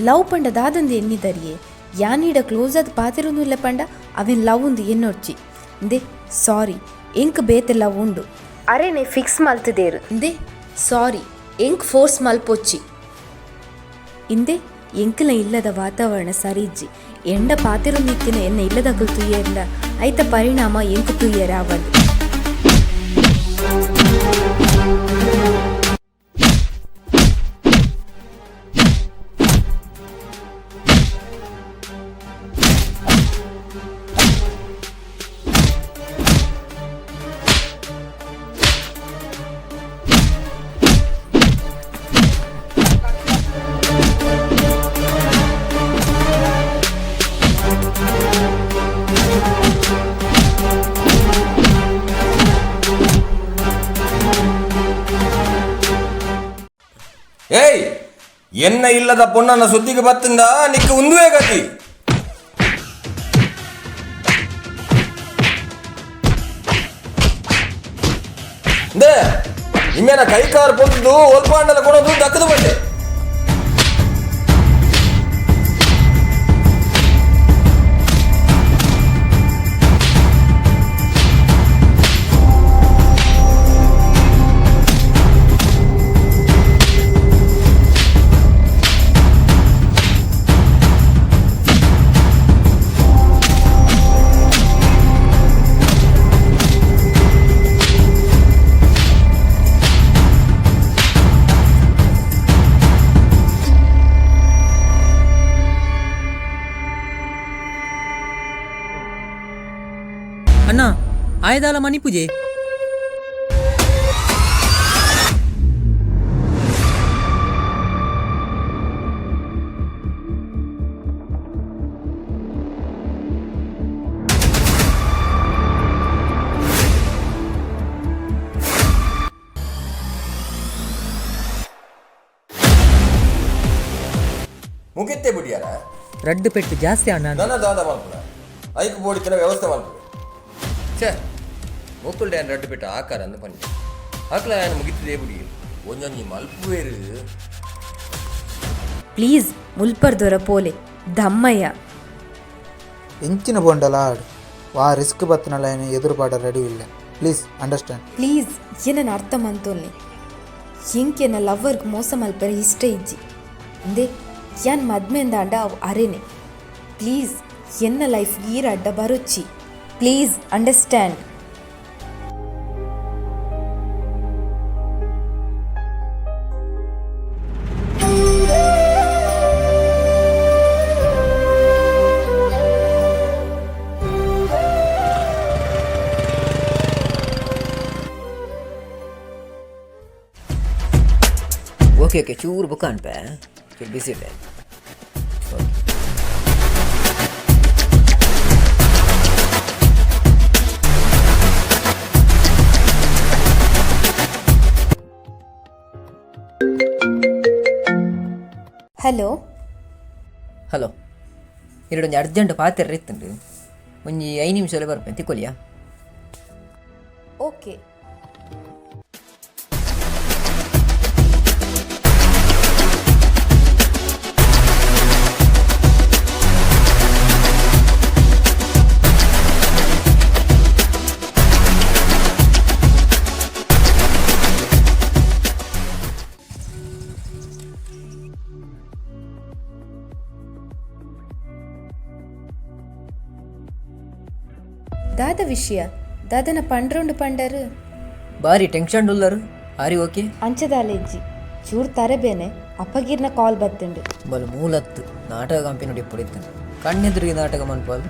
ಲವ್ ಪಂಡ ದಾದಂದು ಎನ್ನಿದರಿಯೇ ಯಾನೀಡ ಕ್ಲೋಸ್ ಆದ್ ಪಾತಿರುಂದುಲ್ಲ ಪಂಡ ಅವೆನ್ ಲವ್ ಉಂದು ಎನ್ನೊರ್ಚಿ. ಇಂದೆ ಸಾರಿ, ಎಂಕ್ ಬೇತೆ ಲವ್ ಉಂಡು. ಅರೆನೆ ಫಿಕ್ಸ್ ಮಲ್ತದೇರು. ಇಂದೆ ಸಾರಿ, ಎಂಕ್ ಫೋರ್ಸ್ ಮಲ್ಪೊಚ್ಚಿ. ಇಂದೆ ಎಂಕ್ಲ ಇಲ್ಲದ ವಾತಾವರಣ ಸರಿಜ್ಜಿ. ಎಂಡ ಪಾತಿರುಂದಿತ್ತಿನ ಎನ್ನ ಇಲ್ಲದಕಲ್ ತುಯ್ಯರ್ಲ ಐತ ಪರಿಣಾಮ ಎಂಕ್ ತುಯ್ಯರ ಆವಂದು. ಏಯ್, ಎನ್ನ ಇಲ್ಲದ ಪೊನ್ನನ ಸುದ್ದಿಗೆ ಬತ್ತಿಂದ ನಿಕ್ಕ ಉಂದುವೇ ಗತಿ. They ನಿಮ್ಮೇನ ಕೈಕಾರು ಪೊಂದು ಒಲ್ಪಾಂಡಲ ಕೊಡೋದು ದಕ್ಕದು ಬಂದೆ. ಅಣ್ಣ ಆಯ್ದಾಲ ಮನಿ ಪೂಜೆ. ಮುಗಿತ್ತೆ ಬಿಡಿಯಾರ ರಡ್ಡು ಪೆಟ್ಟು ಜಾಸ್ತಿ ಅಣ್ಣ. ನನ್ನ ದಾದ ಮಲ್ಪುನ ಐಕ್ ಬೋಡಿತಿನ ವ್ಯವಸ್ಥೆ ಮಲ್ಪುವೆ. ಛೇ, ಮೊಕ್ಕುಲ್ಡೆ ರಡ್ಡು ಪೆಟ್ಟು ಆಕಾರ ಅಂದು ಪಂಡೆ ಆಕಲ ఆయన ಮುಗಿತಿದೆ ಬಿಡಿ, ಒಂಜೊಂಜಿ ಮಲ್ಪುವೇರು. ಪ್ಲೀಸ್ ಮುಲ್ಪರ್ದೊರ ಪೋಲೆ ದಮ್ಮಯ್ಯ. ಎಂಚಿನ ಬೋಂಡಲ ಆಡು ವಾ ರಿಸ್ಕ್ ಬತ್ತನಲ್ಲ, ಏನು ಎದುರು ಪಾಡ ರೆಡಿ ಇಲ್ಲ. Please understand. Please ಏನನ್ನ ಅರ್ಥ ಮಂತೋಲ್ನಿ. ಎಂಕೆನ ಲವ್ವರ್ಗ್ ಮೋಸ ಮಲ್ಪರೆ ಇಷ್ಟ ಇಜ್ಜಿ. ಇಂದೆ ಯಾನ್ ಮದ್ಮೆಂದಾಂಡ ಅವು ಅರೆನೆ. ಪ್ಲೀಸ್ ಎನ್ನ ಲೈಫ್ ಈರ ಅಡ್ಡ ಬರೊಚ್ಚಿ. Please understand. Okay okay, ಚೂರು ಬುಕ್ ಅನ್ಪೆ, ಚೂರು ಬಿಸಿ ಇದೆ. ಹಲೋ. ಹಲೋ, ಎರಡೊಂಜಿ ಅರ್ಜೆಂಟ್ ಪಾತೆರ ಇತ್ತುಂಡು, ಒಂಜಿ 5 ನಿಮಿಷ ಬರ್ಪೆ, ತಿಕ್ಕೊಲಿಯಾ? ಓಕೆ. ದಾದ ವಿಷಯ ದಾದನ ಪಂಡ್ರೊಂಡು ಪಂಡರು. ಬಾರಿ ಟೆನ್ಷನ್ ಉಲ್ಲರು ಆರಿ ಓಕೆ. ಅಂಚದಾಲೆಜ್ಜಿ ಚೂರು ತರಬೇನೆ ಅಪ್ಪಗಿರ್ನ ಕಾಲ್ ಬತ್ತುಂಡು. ಬಲು ಮೂಲತ್ತು ನಾಟಕ ಕಂಪನಿ ನೋಡಿ ಪುಡಿತು ಕಣ್ಣೆದುರಿಗೆ ನಾಟಕ ಮನ್ಪಾಲ್.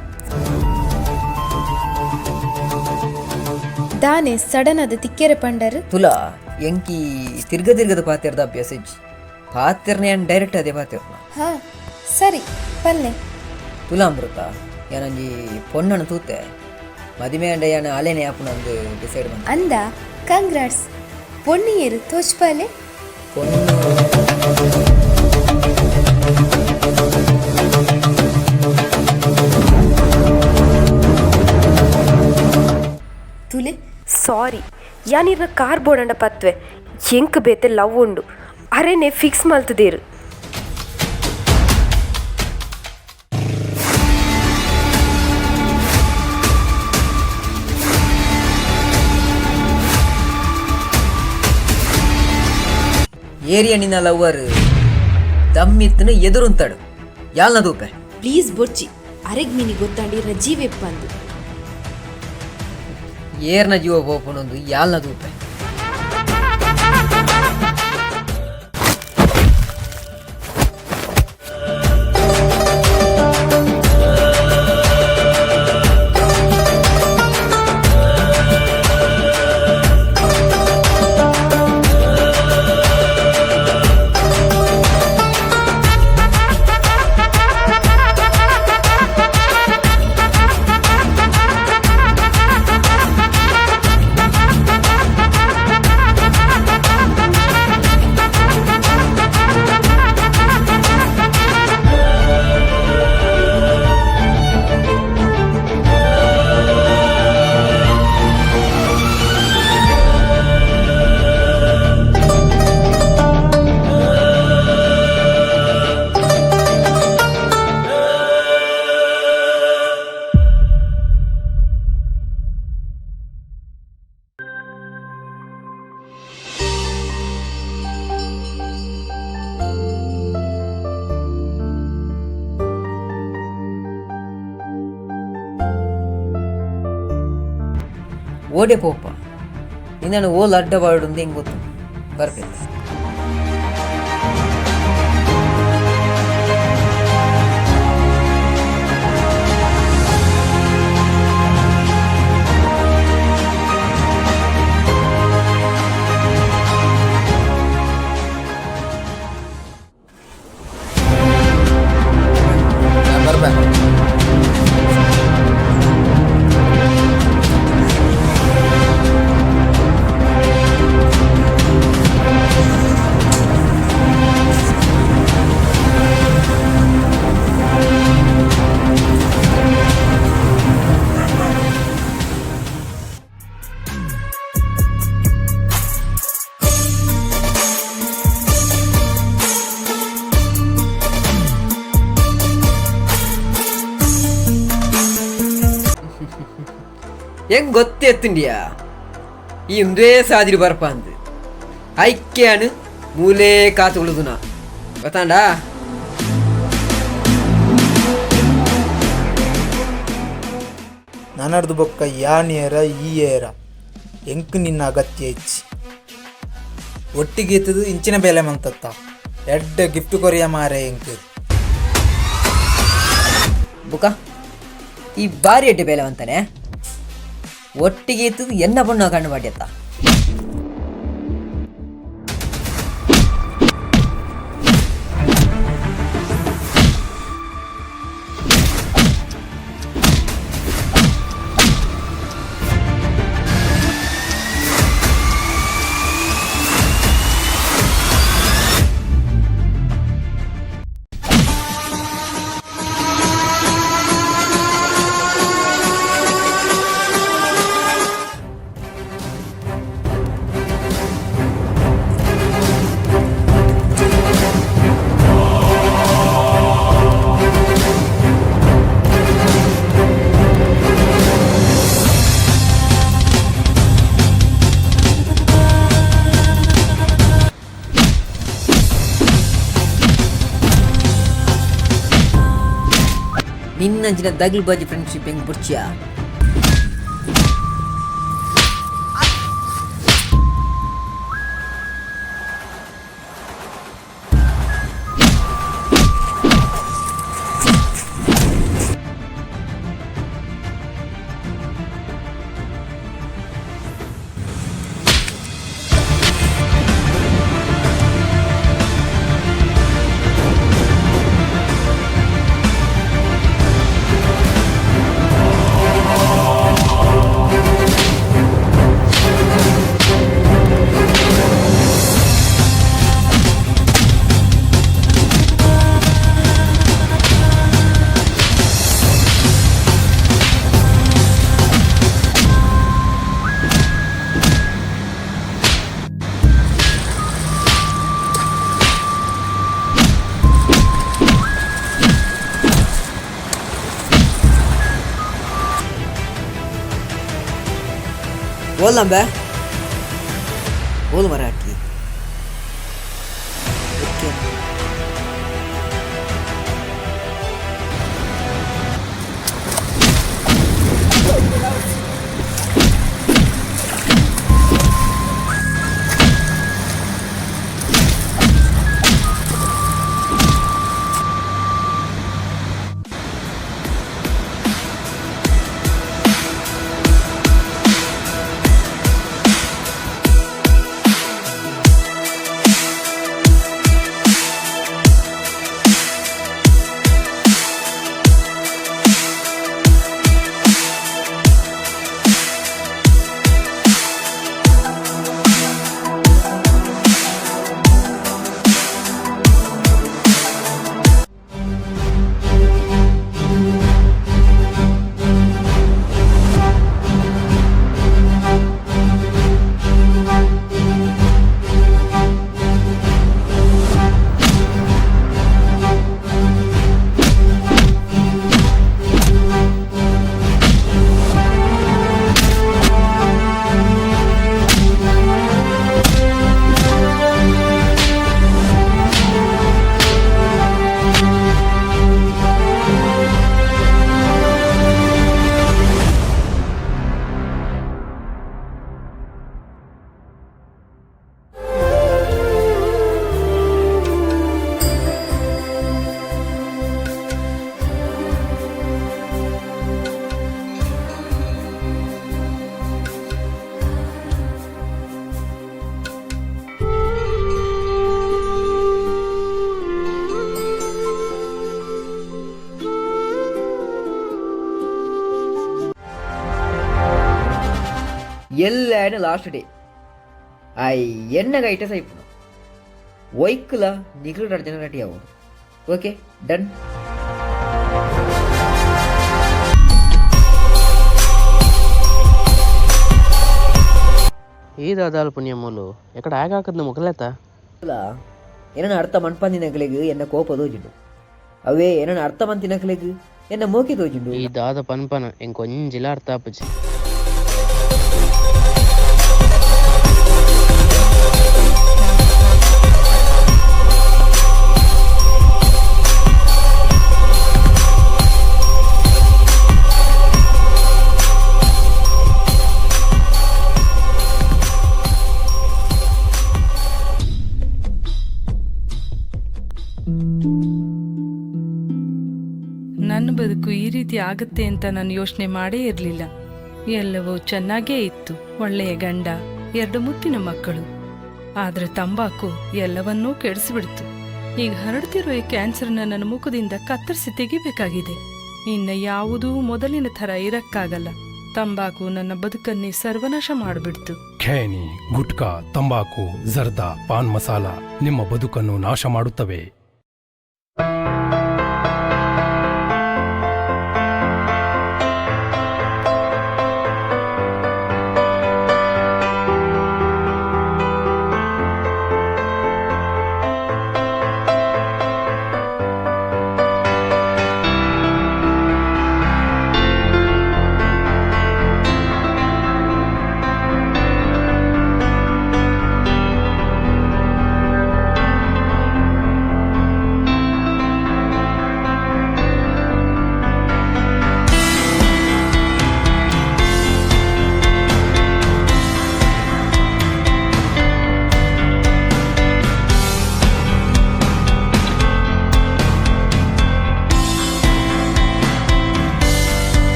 ದಾನೆ ಸಡನ್ ಅದ ತಿಕ್ಕೆರೆ ಪಂಡರು. ತುಲಾ ಎಂಕಿ ತಿರ್ಗ ತಿರ್ಗದ ಪಾತೆರ್ದ ಅಭ್ಯಾಸ ಇಜ್ಜಿ, ಪಾತೆರ್ನೆ ಡೈರೆಕ್ಟ್ ಅದೇ ಪಾತೆರ್ನ. ಹಾ ಸರಿ ಪಲ್ಲೆ. ತುಲಾ ಅಮೃತ ಏನಂಜಿ ಪೊಣ್ಣನ ತೂತೆ ಮದಿಮೆ ಅಂಡ ಯಾನ ಅಲೆನೆ ಆಪುನಂದು ಡಿಸೈಡ್ ಮಂತ. ಅಂದ ಕಂಗ್ರಾಟ್ಸ್. ಪೊಣ್ಣಿಯರು ತೋಚ್ಪಾಲೆ. ಪೊಣ್ಣು ತುಲೆ ಸಾರಿ ಯಾನಿರ್ನ ಕಾರ್ ಬೋರ್ಡ್ ಅಂಡ ಪತ್ವೆ ಎಂಕ್ ಬೇತೆ ಲವ್ ಉಂಡು ಅರೆನೆ ಫಿಕ್ಸ್ ಮಲ್ತದೇರು. ಏರಿಯ ನಿನ್ನ ಲವ್ವರ್ ದಮ್ಮಿತ್ತನು ಎದುರುಂತಾಡು ಯಾಲ್ನ ದೂಪೆ. ಪ್ಲೀಸ್ ಬೊರ್ಚಿ ಅರೆಗ್ ಮಿನಿ ಗೊತ್ತಾಂಡಿ ರಜೀವೆಪ್ಪಂದು. ಏರ್ನ ಜೀವ ಬೋಪನೊಂದು ಯಾಲ್ನ ದೂಪೆ. ಓಡೆ ಪೋಪ ನಿನ್ನನ್ನು ಓಲ್ ಅಡ್ಡ ಬಾಡುಂದು ಹೆಂಗೆ ಗೊತ್ತು ಬರ್ಬೇಕು. ಬರ್ಬೇಕು. ಹೆಂಗ್ ಗೊತ್ತೇ ಎತ್ತುಂಡಿಯಾ ಈ ಉಂದೇ ಸಾದಿರು ಬರ್ಪ ಅಂದು ಐಕ್ಯಾನು ಮೂಲೇ ಕಾತು ಉಳುದುನ ಗೊತ್ತಾಂಡಾ? ನನರ್ದು ಬೊಕ್ಕ ಯಾನೇರ ಈ ಏರ ಎಂಕ್ ನಿನ್ನ ಅಗತ್ಯ ಇಚ್ಚಿ ಒಟ್ಟಿಗೆ ಇತ್ತದು ಇಂಚಿನ ಬೆಲೆ ಮಂತತ್ತ ಎಡ್ಡೆ ಗಿಫ್ಟ್ ಕೊರಿಯ ಮಾರೆ ಎಂಕ್. ಬುಕ ಈ ಬಾರಿ ಎಡ್ಡೆ ಬೇಲೆ ಅಂತಾನೆ ಒಟ್ಟಿಗೆ ಇತ್ತದು ಎನ್ನ ಬಣ್ಣ ಕಂಡು ಮಾಡಿಯತ್ತ. ನಿನ್ನಂಚಿನ ದಗ್ಲು ಬಾಜಿ ಫ್ರೆಂಡ್ಶಿಪ್ ಹೆಂಗ್ ಬುಡ್ಚಿಯಾ? ಓಲ್ಲಂಬ ಓಲ್ ಮರಾಠಿ ಓಕೆ. ಎಲ್ಲಾನು last day I ಎನ್ನ ಗೈಟ ಸೈಪುನು ಒಯ್ಕುಲ ನಿಖಲು ಜನ ರೆಡಿ ಆಗೋದು. Okay done. ಈ ದಾದಾಲು ಪುಣ್ಯಮ್ಮಲು ಎಕಡ ಆಗಾಕದ್ನ ಮುಖಲೇತ ಏನನ್ನ ಅರ್ಥ ಮನ್ಪಂದಿನಕಲೆಗ್ ಎನ್ನ ಕೋಪ ತೋಜುಂಡು, ಅವೇ ಏನನ್ನ ಅರ್ಥ ಮಂತಿನಕಲೆಗ್ ಎನ್ನ ಮೋಕೆ ತೋಜುಂಡು. ಈ ದಾದ ಪನ್ಪನ ಎಂಕೊಂಜಿಲ ಅರ್ಥ ಆಪುಜಿ. ನನ್ನ ಬದುಕು ಈ ರೀತಿ ಆಗುತ್ತೆ ಅಂತ ನಾನು ಯೋಚನೆ ಮಾಡೇ ಇರಲಿಲ್ಲ. ಎಲ್ಲವೂ ಚೆನ್ನಾಗೇ ಇತ್ತು. ಒಳ್ಳೆಯ ಗಂಡ, ಎರಡು ಮುತ್ತಿನ ಮಕ್ಕಳು. ಆದರೆ ತಂಬಾಕು ಎಲ್ಲವನ್ನೂ ಕೆಡಿಸಿಬಿಡ್ತು. ಈಗ ಹರಡ್ತಿರೋ ಈ ಕ್ಯಾನ್ಸರ್ನ ನನ್ನ ಮುಖದಿಂದ ಕತ್ತರಿಸಿ ತೆಗಿಬೇಕಾಗಿದೆ. ಇನ್ನು ಯಾವುದೂ ಮೊದಲಿನ ಥರ ಇರಕ್ಕಾಗಲ್ಲ. ತಂಬಾಕು ನನ್ನ ಬದುಕನ್ನೇ ಸರ್ವನಾಶ ಮಾಡಿಬಿಡ್ತು. ಖೇನಿ, ಗುಟ್ಕಾ, ತಂಬಾಕು, ಜರ್ದಾ, ಪಾನ್ ಮಸಾಲ ನಿಮ್ಮ ಬದುಕನ್ನು ನಾಶ ಮಾಡುತ್ತವೆ.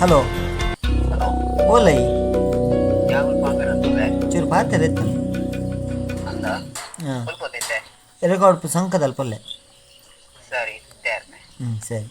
ಹಲೋ ಓಲೈ ಚೂರು ಪಾತ್ರೆ ಎತ್ತು ಹಾಂ ರೆಕಾರ್ಡ್ ಸಂಕದಲ್ ಪಲ್ಲೆ. ಸರಿ. ಹ್ಞೂ ಸರಿ.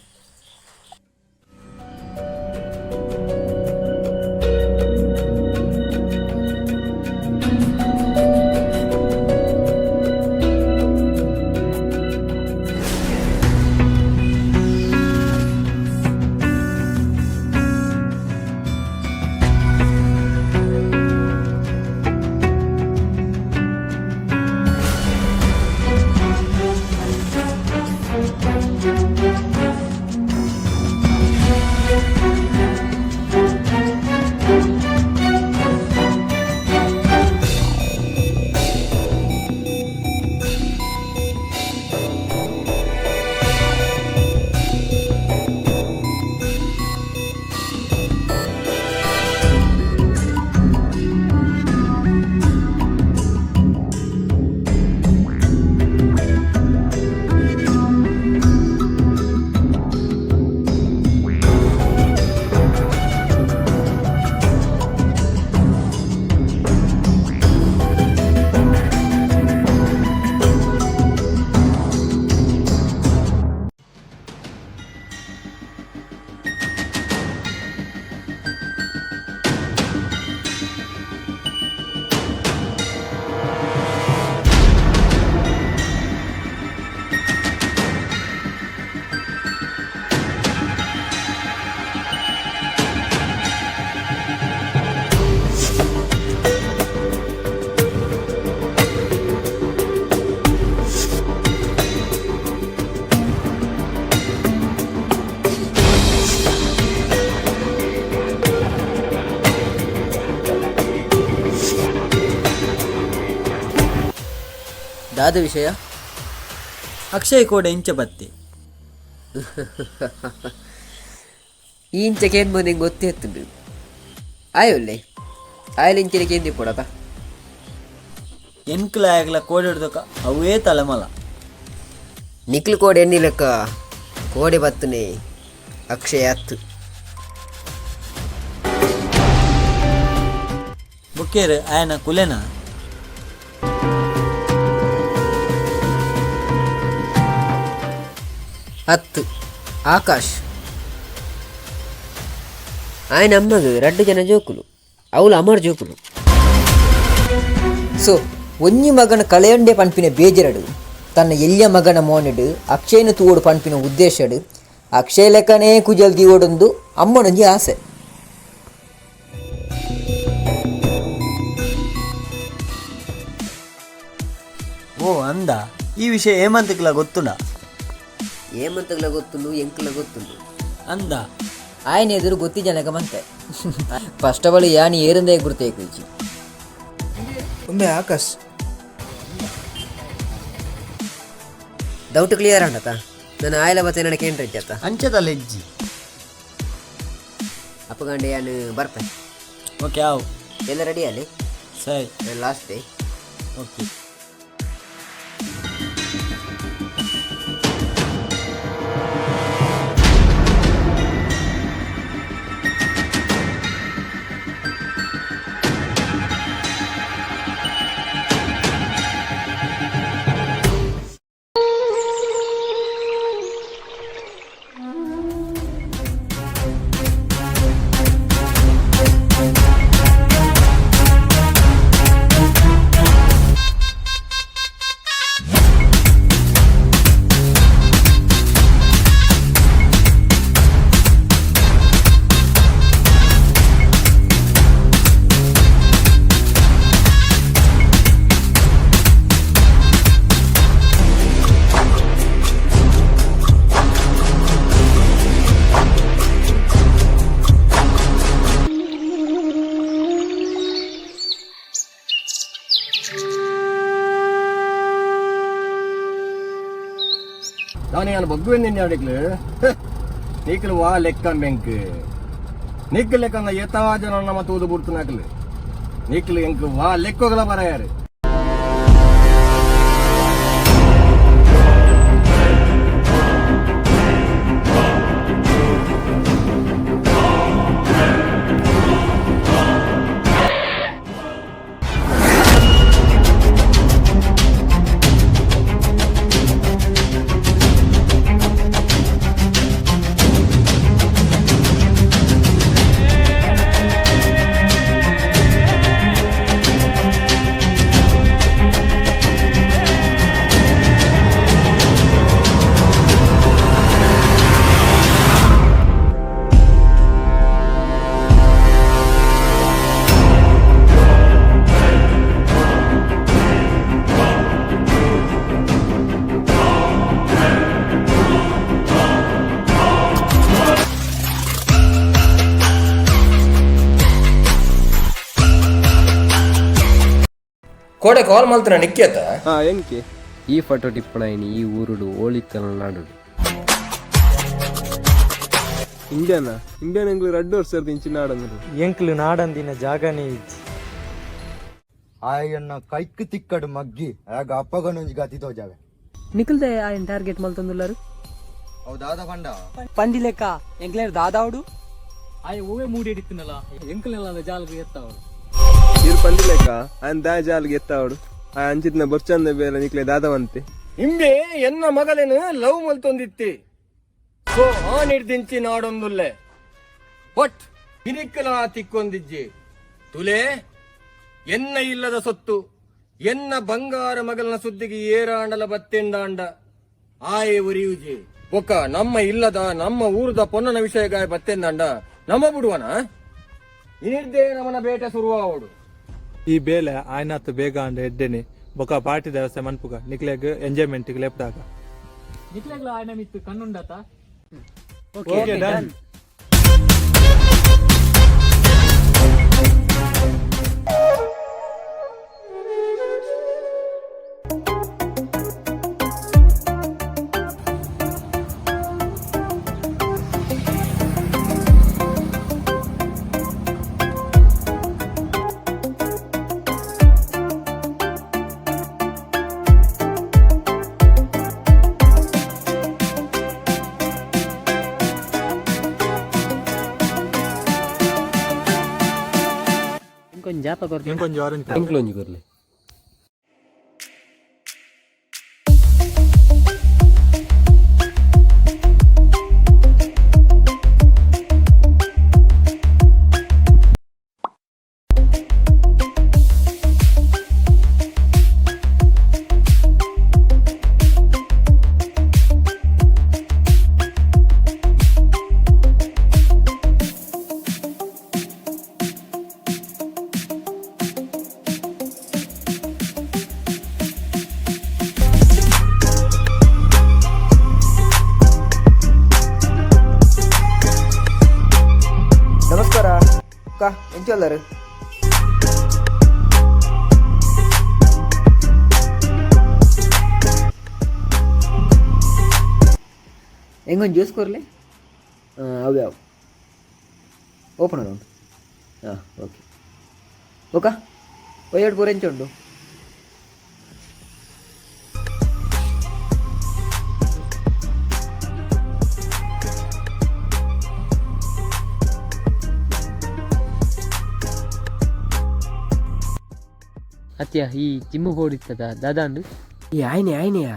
ದಾದ ವಿಷಯ? ಅಕ್ಷಯ್ ಕೋಡೆ ಇಂಚ ಬತ್ತಿ. ಈ ಇಂಚಕೇನು ಬಂದು ಹಿಂಗೆ ಗೊತ್ತೇ ಎತ್ತುಂಡು ಆಯೋಲ್ಲೇ ಆಯಲ್ ಇಂಚಿನ ಕೇಂದ್ರ ಪೋಡತ. ಎನ್ಕುಲ ಆಗಲ ಕೋಡೆ ಹಿಡ್ದಕ್ಕ ಅವೇ ತಲೆಮಲ. ನಿಕ್ಲು ಕೋಡೆ ಎನ್ನಿಲಕ್ಕ ಕೋಡೆ ಬತ್ತನೆ ಅಕ್ಷಯ ಅತ್ತು. ಬುಕ್ಕೇರು ಆಯನ ಕುಲೆನಾ? ಹತ್ತು ಆಕಾಶ್ ಆಯನ ಅಮ್ಮಗ ರಡ್ಡು ಜನ ಜೋಕುಲು, ಅವಳು ಅಮರ್ ಜೋಕುಲು. ಸೊ ಒಂಜಿ ಮಗನ ಕಳೆಯೊಂಡೆ ಪನ್ಪಿನ ಬೇಜರಡು ತನ್ನ ಎಲ್ಯ ಮಗನ ಮೋನೆಡು ಅಕ್ಷಯನ ತೂವೋಡು ಪನ್ಪಿನ ಉದ್ದೇಶಡು ಅಕ್ಷಯ ಲೆಕ್ಕನೇ ಕುಜಲ್ ದೀವೋಡೊಂದು ಅಮ್ಮನೊಂಜಿ ಆಸೆ. ಓ ಅಂದ ಈ ವಿಷಯ ಹೇಮಂತಕ್ಲ ಗೊತ್ತುಂಡ? ಹೇಮಂತಗ್ಲ ಗೊತ್ತುಂಡು, ಎಂಕ್ಲ ಗೊತ್ತುಂಡು. ಅಂದ ಆಯನ ಎದುರು ಗೊತ್ತಿಜನಕ ಮಂತೆ first of all ಯಾನ್ ಏರಂದೇ ಗುರ್ತೇ ಕುಯ್ಚಿ ಉಂಬೆ ಆಕಾಶ್ ಡೌಟ್ ಕ್ಲಿಯರ್ ಆಂಡತ ನಾನು ಆಯ್ಲ ಬತ್ತೆ ನನಗೆ ಕೇಂದ್ರ ಅತ್ತ ಅಂಚದ ಲೆಜ್ಜಿ ಅಪ್ಪಗಂಡೆ ಯಾನು ಬರ್ಪೆ ಓಕೆ ಆವು ಎಲ್ಲ ರೆಡಿ ಅಲ್ಲಿ ಸರಿ last day okay. ನಾನು ಬಗ್ಗುವೆಂದು ಅಡಿಕ್ಲು ನೀಕಲು ವಾ ಲೆಕ್ಕ ಬೆಂಕ್ ನಿಕ್ ಲೆಕ್ಕಂದ ಎತ್ತವಾ ಜನ ನಮ್ಮ ತೂದು ಬುಡ್ತು ನೀಕ್ಲು ಎಂಕ್ ವಾ ಲೆಕ್ಕೋಗಲ ಬರಾಯಾರು. ಕೋಡೆ ಕಾಲ್ ಮಲ್ತನ ನಿಕ್ಕಿಯತ್ತ. ಹಾ ಎಂಕೆ ಈ ಫೋಟೋ ಟಿಪ್ಪಣಾಯಿನಿ ಈ ಊರುಡು ಓಳಿತ್ತನ ನಾಡುಡು ಇಂಡಿಯಾನ ಇಂಡಿಯಾನ ಎಂಗ್ಲು ರಡ್ಡು ವರ್ಷದ ಇಂಚಿ ನಾಡಂದ್ರು ಎಂಕ್ಲು ನಾಡಂದಿನ ಜಾಗನೇ ಇಜ್ಜಿ. ಆಯನ್ನ ಕೈಕ್ ತಿಕ್ಕಡು ಮಗ್ಗಿ ಆಗ ಅಪ್ಪಗನೊಂಜಿ ಗತಿ ತೋಜಾವೆ. ನಿಖಲ್ದೆ ఆయన ಟಾರ್ಗೆಟ್ ಮಲ್ತೊಂದುಲ್ಲರು. ಅವು ದಾದ ಪಂಡ ಪಂಡಿ ಲೆಕ್ಕ ಎಂಕ್ಲೇರ್ ದಾದಾవుడు ಆಯ ಓವೇ ಮೂಡಿ ಹಿಡಿತಿನಲ್ಲ ಎಂಕ್ಲೆಲ್ಲ ಜಾಲ್ಗ್ ಎತ್ತಾವಡು. ಇರು ಪಂಡಿ ಲೆಕ್ಕ ಆಯನ್ ದಾ ಜಾಲ್ಗೆ ಎತ್ತಾವಡು ಆ ಅಂಚಿತ್ನ ಬೊರ್ಚಂದ ಬೇರೆ ನಿಕ್ಲೆ ದಾದವಂತೆ. ಇಂಬೆ ಎನ್ನ ಮಗಲೇನು ಲವ್ ಮಲ್ತೊಂದಿತ್ತಿ ಸೊ ಆ ನಿರ್ದಿಂಚಿ ನಾಡೊಂದುಲ್ಲೆ ಬಟ್ ಇನಿಕ್ಕಲ ತಿಕ್ಕೊಂದಿಜ್ಜಿ ತುಲೆ ಎನ್ನ ಇಲ್ಲದ ಸೊತ್ತು ಎನ್ನ ಬಂಗಾರ ಮಗಲನ ಸುದ್ದಿಗೆ ಏರಾಂಡಲ ಬತ್ತೆಂಡಾಂಡ ಆಯೆ ಒರಿಯುಜಿ ಬೊಕ್ಕ ನಮ್ಮ ಇಲ್ಲದ ನಮ್ಮ ಊರದ ಪೊನ್ನನ ವಿಷಯಗಾಯ ಬತ್ತೆಂದಾಂಡ ನಮ್ಮ ಬಿಡುವನ ಇನಿರ್ದೇ ನಮನ ಬೇಟೆ ಶುರುವಾವಡು. ಈ ಬೇಲೆ ಆಯ್ನಾತ್ ಬೇಗ ಅಂಡ ಎಡ್ಡೆನೆ ಬೊಕ ಪಾರ್ಟಿ ವ್ಯವಸ್ಥೆ ಮನ್ಪುಗ ನಿಕ್ಲೆಗ್ ಎಂಜಾಯ್ಮೆಂಟ್ ಲೆಪ್ಟಾಗ. ನಿಕ್ಲೆಗ್ಲ ఆయన ಮಿತ್ತು ಕಣ್ಣುಂಡತ. Okay done. ಇಂಕೊಂಜ orange. ಎಂಕ್ಲೊಂಜಿ ಕೊರ್ಲೆ. ಎಂಚೊಲ್ಲರು? ಹೆಂಗೊಂದು ಜ್ಯೂಸ್ ಕೊರ್ಲೆ? ಅವು ಯಾವ ಓಪನ್ ಉಂಟು. ಹಾಂ ಓಕೆ ಓಕಾ ಒಯ್ಯಡ್ ಪೂರ ಎಂಚ ಉಂಟು? ಅತ್ಯ ಈ ಜಿಮ್ಮು ಬೋರ್ಡ್ ದಾದಾಂಡು ಈ ಆಯ್ನೆ ಆಯ್ನೆಯಾ?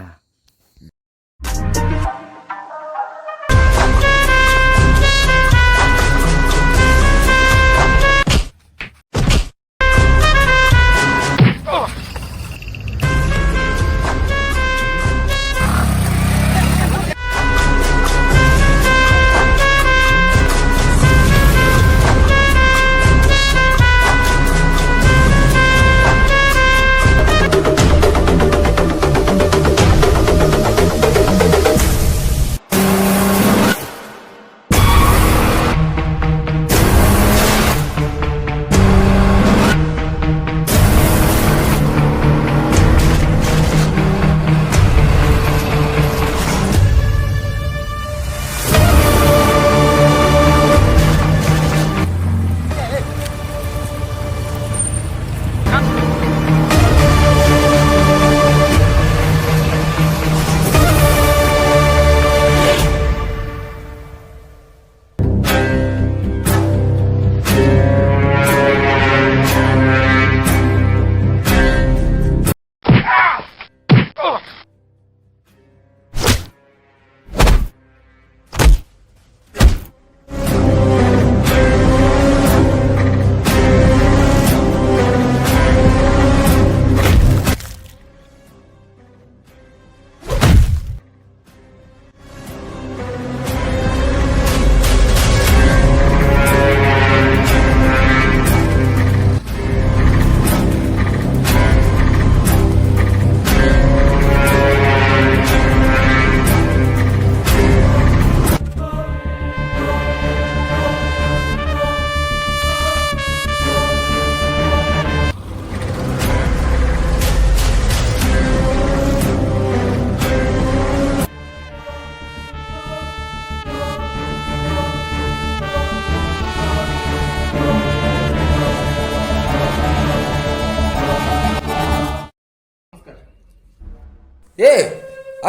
ಏ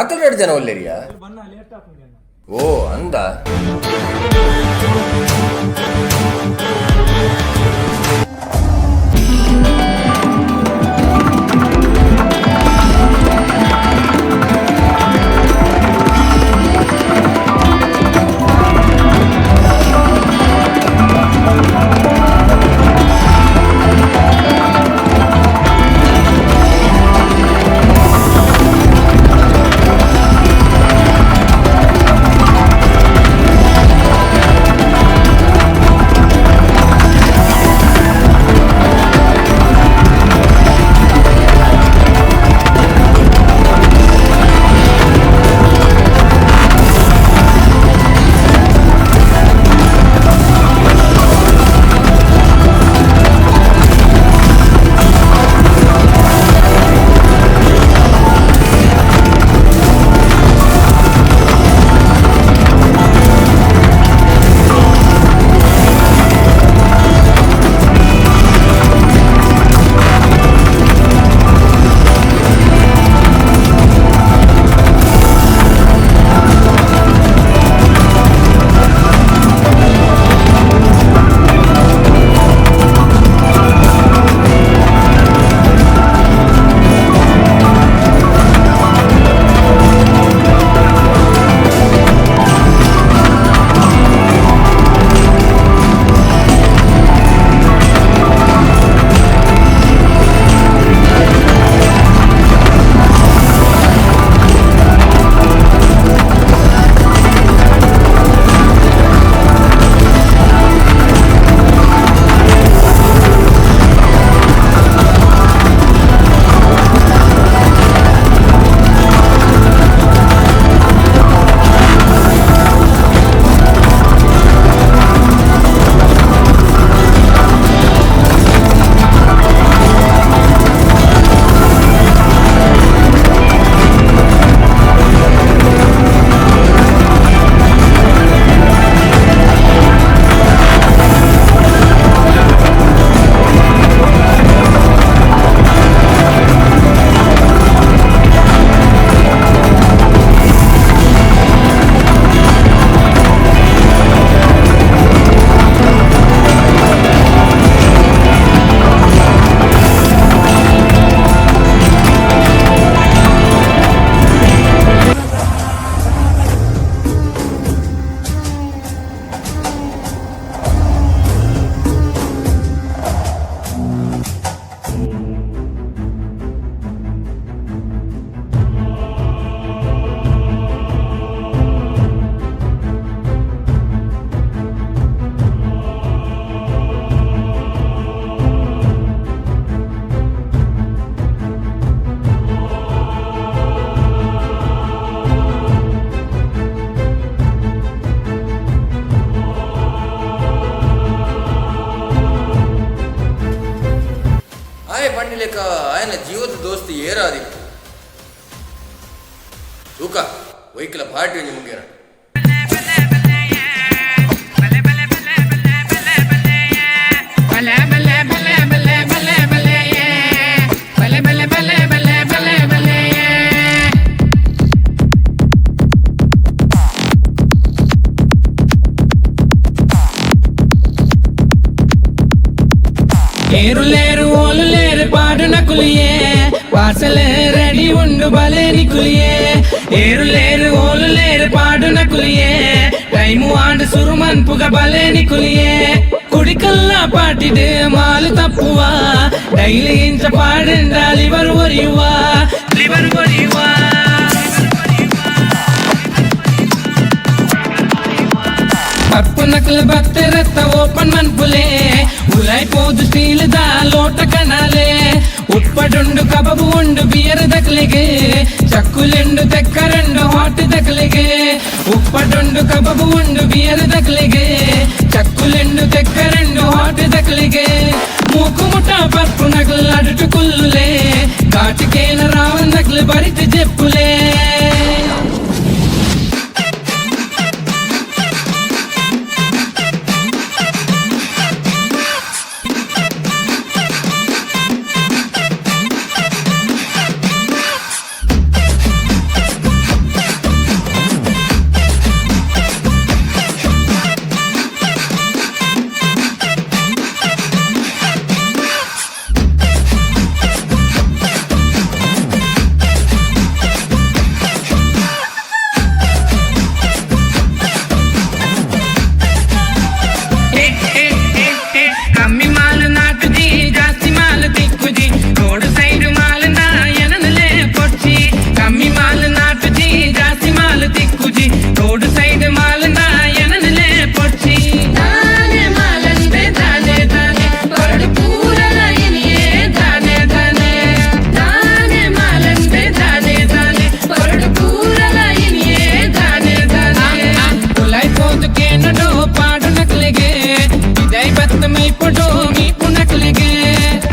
ಅಕಲ್ ಎರಡು ಜನ ಒಲ್ಲೇರಿಯಾ? ಓ ಅಂದ. ಪಂಡಿಲೆಕ ಆಯನ ಜೀವದ ದೋಸ್ತಿ ಏರಾದಿಪ್ಪು ತೂಕ ವೈಕಲ ಪಾರ್ಟಿ ಒಂಜಿ ಮುಂಗೇರ. ಏರು ಲೇರು ಓಲು ಲೇರು ಪಾಡು ನಕುಲಿಯೇ ವಾಸಲೆ ರೆಡಿ ಉಂಡು ಬಲೆ ನಿಕುಲಿಯೇ ಏರು ಲೇರು ಓಲು ಲೇರು ಪಾಡು ನಕುಲಿಯೇ ಟೈಮು ಆಂಡ್ ಸುರುಮನ್ಪುಗ ಬಲೆ ನಿಕುಲಿಯೇ ಕುಡಿಕಲ್ಲ ಪಾಟಿಡು ಮಾಲು ತಪ್ಪುವ ಡೈಲಿ ಇಂಚ ಪಾಡುಂಡ ಲಿವರ್ ಒರಿಯುವ ಲಿವರ್ ಒರಿಯುವ. ಪಪ್ಪು ನಕಲು ಬತ್ತೆ ರತ್ತ ಓಪನ್ ಮನ್ಪುಲೆ ಉಲಾಯ್ ಪೋದು ಸ್ಟೀಲ್ the ಲೋಟ ಕಣಾಲೆ ಉಪ್ಪಡುಂಡು ಕಬಬು ಉಂಡು ಬಿಯರ್ ದಕ್ಲಿಗೆ ಚಕ್ಕುಲೆಂಡು ತೆಕ್ಕರಂಡು ಹಾಟ್ ದಕ್ಲಿಗೆ ಉಪ್ಪಡುಂಡು ಕಬಬು ಉಂಡು ಬಿಯರ್ ದಕ್ಲಿಗೆ ಚಕ್ಕುಲೆಂಡು ತೆಕ್ಕರಂಡು ಹಾಟ್ ದಕ್ಲಿಗೆ ಮೂಕು ಮುಟ ಪಪ್ಪು ನಕಲು ಅಡುಟು ಕುಲ್ಲುಲೆ ಘಾಟಿಕೇನ ರಾವನ್ ನಕಲು ಬರಿತು ಜೆಪ್ಪುಲೆ. ಕಮ್ಮಿ ಮಾಲು ನಾಟುಜಿ ಜಾಸ್ತಿ ಮಾಲು ತಿಕ್ಕುಜಿ ರೋಡ್ ಸೈಡ್ ಮಾಲು ನಾಯನಲೆ ಪೊಚ್ಚಿ ಕಮ್ಮಿ ಮಾಲು ನಾಟುಜಿ ಜಾಸ್ತಿ ಮಾಲು ತಿಕ್ಕುಜಿ ರೋಡ್ ಸೈಡ್ ಮಾಲು ನಾಯನಲೆ ಪೊಚ್ಚಿ ತಾನೆ ಮಾಲಂದೆ ತಾನೆ ತಾನೆ ಕೊರಡು ಪೂರಲ ಇನಿಯೇ ತಾನೆ ತಾನೆ ತಾನೆ ಮಾಲಂದೆ ತಾನೆ ತಾನೆ ಕೊರಡು ಪೂರಲ ಇನಿಯೇ ತಾನೆ ತಾನೆ ಕುಲಾಯ್ ಪೋದು ಕೇನಡೋ ಪಾಡು ನಕಲಿಗೆ ಇದೈ ಬತ್ತ ಮೈ ಪಡೋ ಮೀ ಪುನಕಲಿಗೆ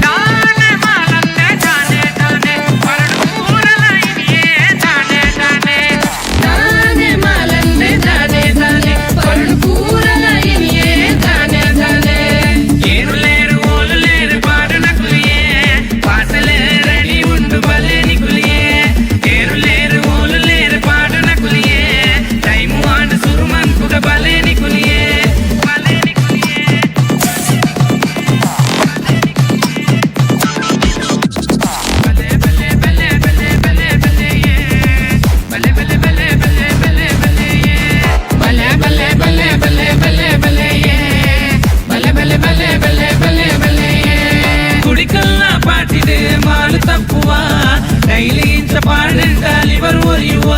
ತಾನೆ ಮಾಲಂದೆ ತಾನೆ ತಾನೆ ಕೊರಡು ಪೂರಲ ಇನಿಯೇ ತಾನೆ ತಾನೆ ತಾನೆ ಮಾಲಂದೆ ತಾನೆ ತಾನೆ ಕೊರಡು ಪೂರಲ ಇನಿಯೇ ತಾನೆ ತಾನೆ ಏರು ಲೇರು ಓಲು ಲೇರು ಪಾಡು ನಕಲಿಯೇ ವಾಸಲೆ ರೆಡಿ ಉಂಡು ಬಲೆ ನಿಕುಲಿಯೇ ಏರು ಲೇರು ಓಲು ಲೇರು ಪಾಡು ನಕುಲಿಯೇ ಟೈಮು ಆಂಡ್ ಸುರುಮನ್ಪುಗ ಬಲೆ ನಿಕುಲಿಯೇ ಬಲೆ ನಿಕುಲಿಯೇ. ಬಲೆ ಬಲೆ ಬಲೆ ಬಲೆ ಬಲೆ ಬಲೆ ಬಲೆ ಬಲೆ ಬಲೆ ಬಲೆ ಬಲೆ ಬಲೆ ಕುಡಿಕಲ್ಲ ಪಾಟಿಡು ಮಾಲು ತಪ್ಪುವ ಡೈಲಿ ಇಂಚ ಪಾಡುಂಡ ಲಿವರ್ ಒರಿಯುವ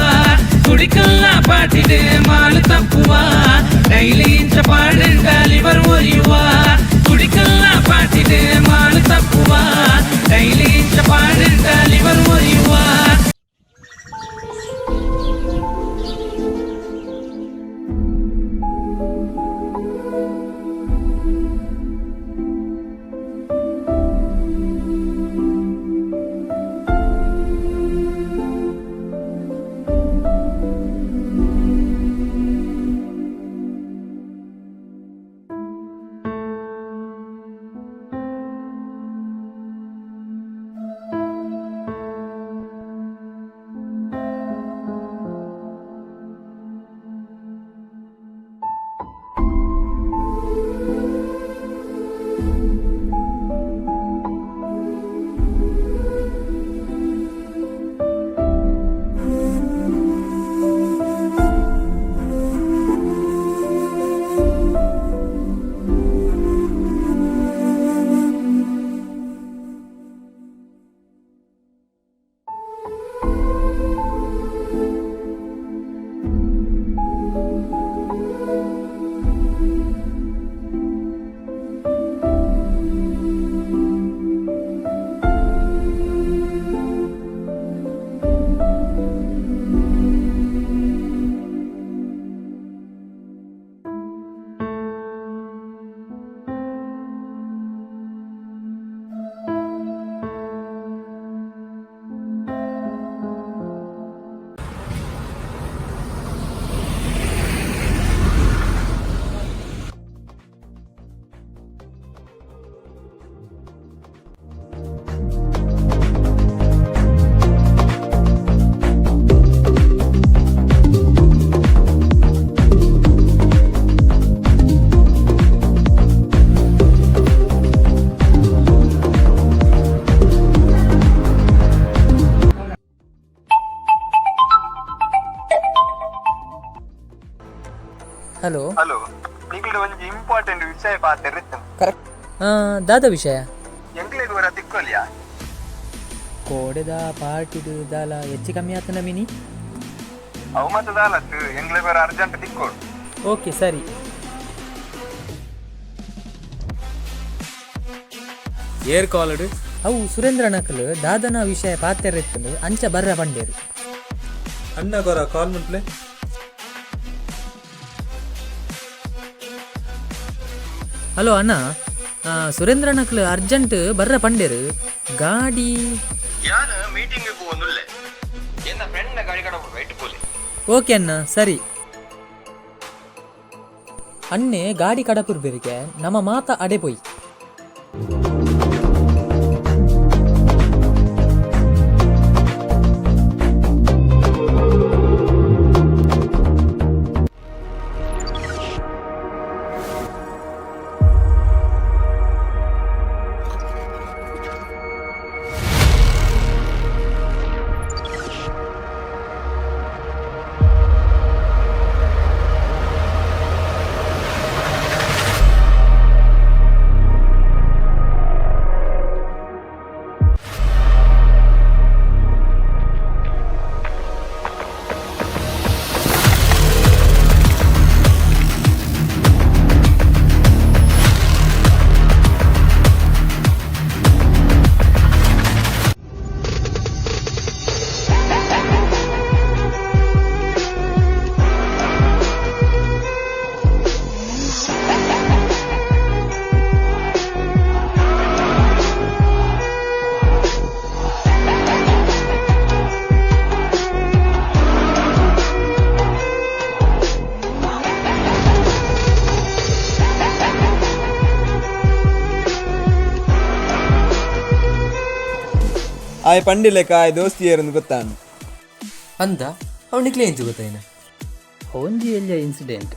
ಕುಡಿಕಲ್ಲ ಪಾಟಿಡು ಮಾಲು ತಪ್ಪುವ ಡೈಲಿ ಇಂಚ ಪಾಡುಂಡ ಲಿವರ್ ಒರಿಯುವ ಕುಡಿಕಲ್ಲ ಪಾಟಿಡು ಮಾಲು ತಪ್ಪುವ ಡೈಲಿ ಇಂಚ ಪಾಡುಂಡ ಲಿವರ್ ಒರಿಯುವ. ಹಲೋ ಹಲೋ, ನಿಕ್ಲೆ ಒಂಜಿ ಇಂಪಾರ್ಟೆಂಟ್ ವಿಷಯ ಪಾತೆರ್ರಿತ್ತು. ಕರೆಕ್ಟ್. ದಾದ ವಿಷಯ? ಎಂಕ್ಲೆಗ್ ವರ ತಿಕ್ಕೊಲಿಯಾ? ಕೋಡೆದ ಪಾರ್ಟಿಡು ದಾಲ ಹೆಚ್ಚು ಕಮ್ಮಿ ಆತನ ಮಿನಿ. ಅವು ಮತ್ತ ದಾಲತ್, ಎಂಕ್ಲೆಗ್ ವರ ಅರ್ಜೆಂಟ್ ತಿಕ್ಕೋಡು. ಓಕೆ ಸರಿ. ಏರ್ ಕಾಲಡ್? ಅವು ಸುರೇಂದ್ರ ನಕಲು ದಾದನ ವಿಷಯ ಪಾತೆರ್ರಿತ್ತಂದು ಅಂಚ ಬರ್ರ ಪಂಡೇರು. ಅಣ್ಣ ಕೊರ ಕಾಲ್ ಮುಟ್ಲೆ. ಹಲೋ ಅಣ್ಣ, ಸುರೇಂದ್ರ ನಕಲು ಅರ್ಜೆಂಟ್ ಬರ್ರ ಪಂಡೇರು, ಗಾಡಿ ಯಾನ್ ಮೀಟಿಂಗ್ ಪೋವೊಂದುಲ್ಲೆ, ಎನ್ನ ಫ್ರೆಂಡ್ ನ ಗಾಡಿ ಕಡಪುಡು ವೆಯ್ಟ್ ಪೋಲೆ. ಓಕೆ ಅಣ್ಣ ಸರಿ. ಅಣ್ಣೆ ಗಾಡಿ ಕಡಪುರ್ ಬೇರಿಗೆ ನಮ್ಮ ಮಾತ ಅಡೆ ಪೋಯ್. ಆಯ್ ಪಂಡಿಲೆಕ್ಕ ಆಯ್ ದೋಸ್ತಿಯರನ್ನು ಗೊತ್ತಾನು. ಅಂದ ಅವನಿಗೆ ಎಂಚು ಗೊತ್ತಾಯಿನ? ಒಂಜಿ ಎಲ್ಲಿಯ ಇನ್ಸಿಡೆಂಟ್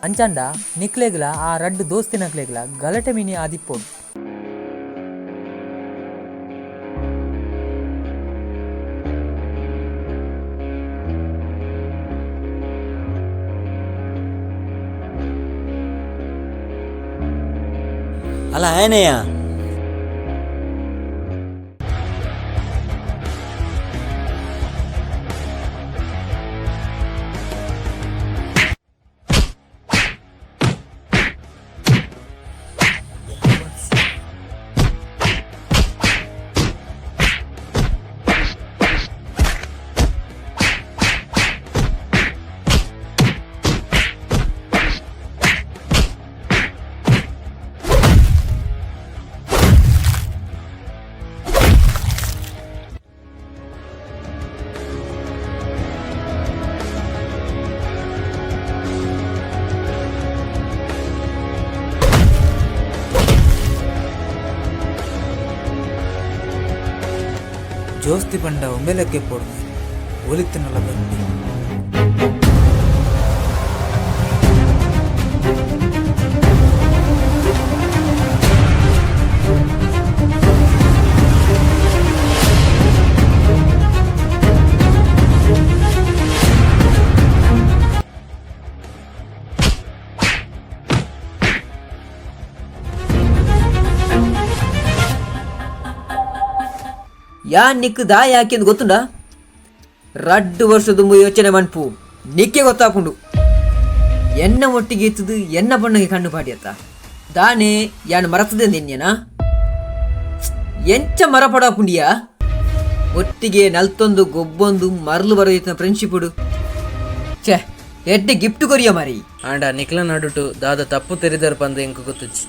ಅಂಚಾಂಡ ನಿಕ್ಲೆಗ್ಲ ಆ ರಡ್ಡು ದೋಸ್ತಿನಕ್ಲೆಗ್ಲ ಗಲಟೆ ಮಿನಿ ಆದಿಪ್ಪೋಡು. ಅಲ್ಲ ಏನೆಯ? ಜೋಸ್ತಿ ಪಂಡ ಒಂಬೆಲಕ್ಕೆ ಪೋಡು ಒಲಿತ್ತನಲ್ಲ ಬಂದಿ. ಯಾ ನಿಕ್ ದಾ ಯಾಕೆ ಅಂತ ಗೊತ್ತುಂಡ? ರಡ್ಡು ವರ್ಷ ದುಂಬು ಯೋಚನೆ ಮನ್ಪು ನಿಕ್ಕೆ ಗೊತ್ತಾಪುಂಡು. ಎನ್ನ ಒಟ್ಟಿಗೆ ಇತ್ತದು ಎನ್ನ ಬಣ್ಣಗೆ ಕಣ್ಣು ಪಾಡಿಯತ್ತ ದಾನೆ ಯಾನು ಮರತದೆ ನಿನ್ನೆನಾ ಎಂಚ ಮರ ಪಡಾಪುಂಡಿಯಾ? ಒಟ್ಟಿಗೆ ನಲ್ತೊಂದು ಗೊಬ್ಬೊಂದು ಮರಲು ಬರೋದಿತ್ತ ಫ್ರೆಂಡ್ಶಿಪ್ ಛೇ ಎಡ್ಡೆ ಗಿಫ್ಟ್ ಕೊರಿಯ ಮಾರಿ. ಆಂಡ ನಿಕ್ಲ ನಡುಟು ದಾದ ತಪ್ಪು ತೆರಿದರ್ ಪಂದು ಎಂಕು ಗೊತ್ತುಚ್ಚಿ.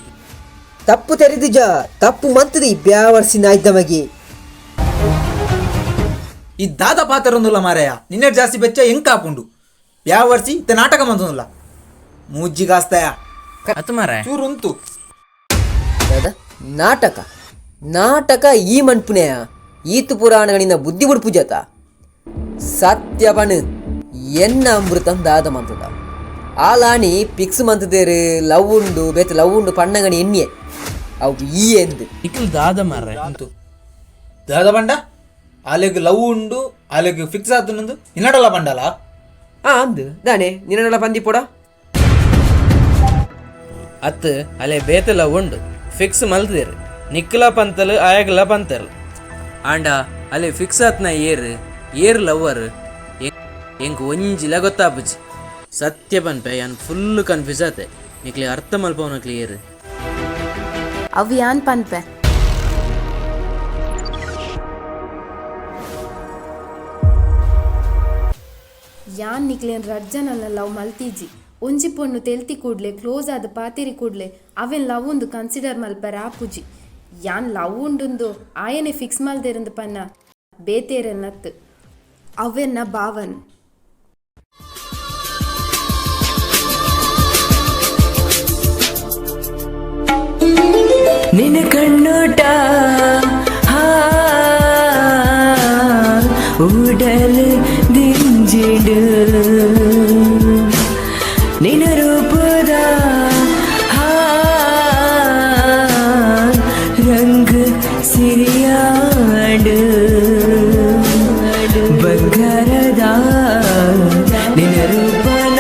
ತಪ್ಪು ತೆರಿದಿಜ ತಪ್ಪು ಮಂತದಿ ಬ್ಯಾವರ್ಸಿ ನಾಯ್ದ ಮಗೆ. ಈ ದಾದ ಪಾತ್ರೊಂದುಲ್ಲ ಮಾರಾಯ, ನಿನ್ನೆ ಜಾಸ್ತಿ ಬೆಚ್ಚ ಹೆಂಗ್ ಕಾಪುಂಡು ಯಾವ ವರ್ಷಿ ಇತ್ತ ನಾಟಕ ಮಂತೊಂದುಲ್ಲ ಮೂಜ್ಜಿಗಾಸ್ತಾಯ ಅತ್ತು ಮಾರಾಯ ಚೂರು ಉಂತು. ದಾದ ನಾಟಕ ನಾಟಕ ಈ ಮನ್ಪುನೆಯ ಈತು ಪುರಾಣಗಳಿಂದ ಬುದ್ಧಿ ಬುಡ್ಪು ಜಾತ ಸತ್ಯಪಣು ಎನ್ನ ಅಮೃತಂ ದಾದ ಮಂತದ ಆಲಾಣಿ ಪಿಕ್ಸ್ ಮಂತದೇರು ಲವ್ ಉಂಡು ಬೇತ ಲವ್ ಉಂಡು ಪಣ್ಣಗಣಿ ಎಣ್ಣೆ ಅವು ಈ ಎಂದು ನಿಖಿಲ್ ದಾದ ಮಾರ್ರೆ ಅಂತು ದಾದ ಬಂಡ ಆಲೆಗ್ ಲವ್ ಉಂಡು ಆಲೆಗ್ ಫಿಕ್ಸ್ ಆತನಂದು ಇನ್ನಡಲ್ಲ ಬಂಡಲ. ಆ ಅಂದು ದಾನೆ ನಿನ್ನ ಪಂದಿ ಪೋಡ. ಅತ್ತು ಅಲೆ ಬೇತಲ ಉಂಡು ಫಿಕ್ಸ್ ಮಲ್ತಿರ್ ನಿಕ್ಕಲ ಪಂತಲ್ ಆಯಗಲ ಪಂತಲ್ ಆಂಡ ಅಲೆ ಫಿಕ್ಸ್ ಆತ್ನ ಏರ್ ಏರ್ ಲವ್ವರ್ ಎಂಕ್ ಒಂಜಿಲ ಗೊತ್ತಾಪುಜಿ. ಸತ್ಯ ಪನ್ಪೆ ಯಾನ್ ಫುಲ್ ಕನ್ಫ್ಯೂಸ್ ಆತೆ. ನಿಕ್ಲೆ ಅರ್ಥ ಮಲ್ಪವನ ಕ್ಲಿಯರ್. ಅವು ಯಾನ್ ಪನ್ಪೆ. ಯಾನ್ ನಿಕ್ಲೇನ್ ರಡ್ಜನಲ್ಲ ಲವ್ ಮಲ್ತೀಜಿ. ಒಂಜಿ ಪೊಣ್ಣು ತೆಲ್ತಿ ಕೂಡ್ಲೆ ಕ್ಲೋಸ್ ಆದ ಪಾತೆರಿ ಕೂಡ್ಲೆ ಅವೆನ್ ಲವ್ ಉಂದು ಕನ್ಸಿಡರ್ ಮಲ್ಪರ ಆಪುಜಿ. ಯಾನ್ ಲವ್ ಉಂಡುಂದು ಆಯನೆ ಫಿಕ್ಸ್ ಮಲ್ದೆರಂದು ಪನ್ನ ಬೇತೇರನ್ನತ್ತು ಅವೆನ್ನ ಭಾವನ್. ನಿನ್ನ ಕಣ್ಣೋಟ ಉಡಲ್ ದಿಂಜಿಡು ನಿನ್ನ ರೂಪದ ರಂಗ ಸಿರಿಯಾಡು ಬಂಗಾರದ ನಿನ್ನ ರೂಪನ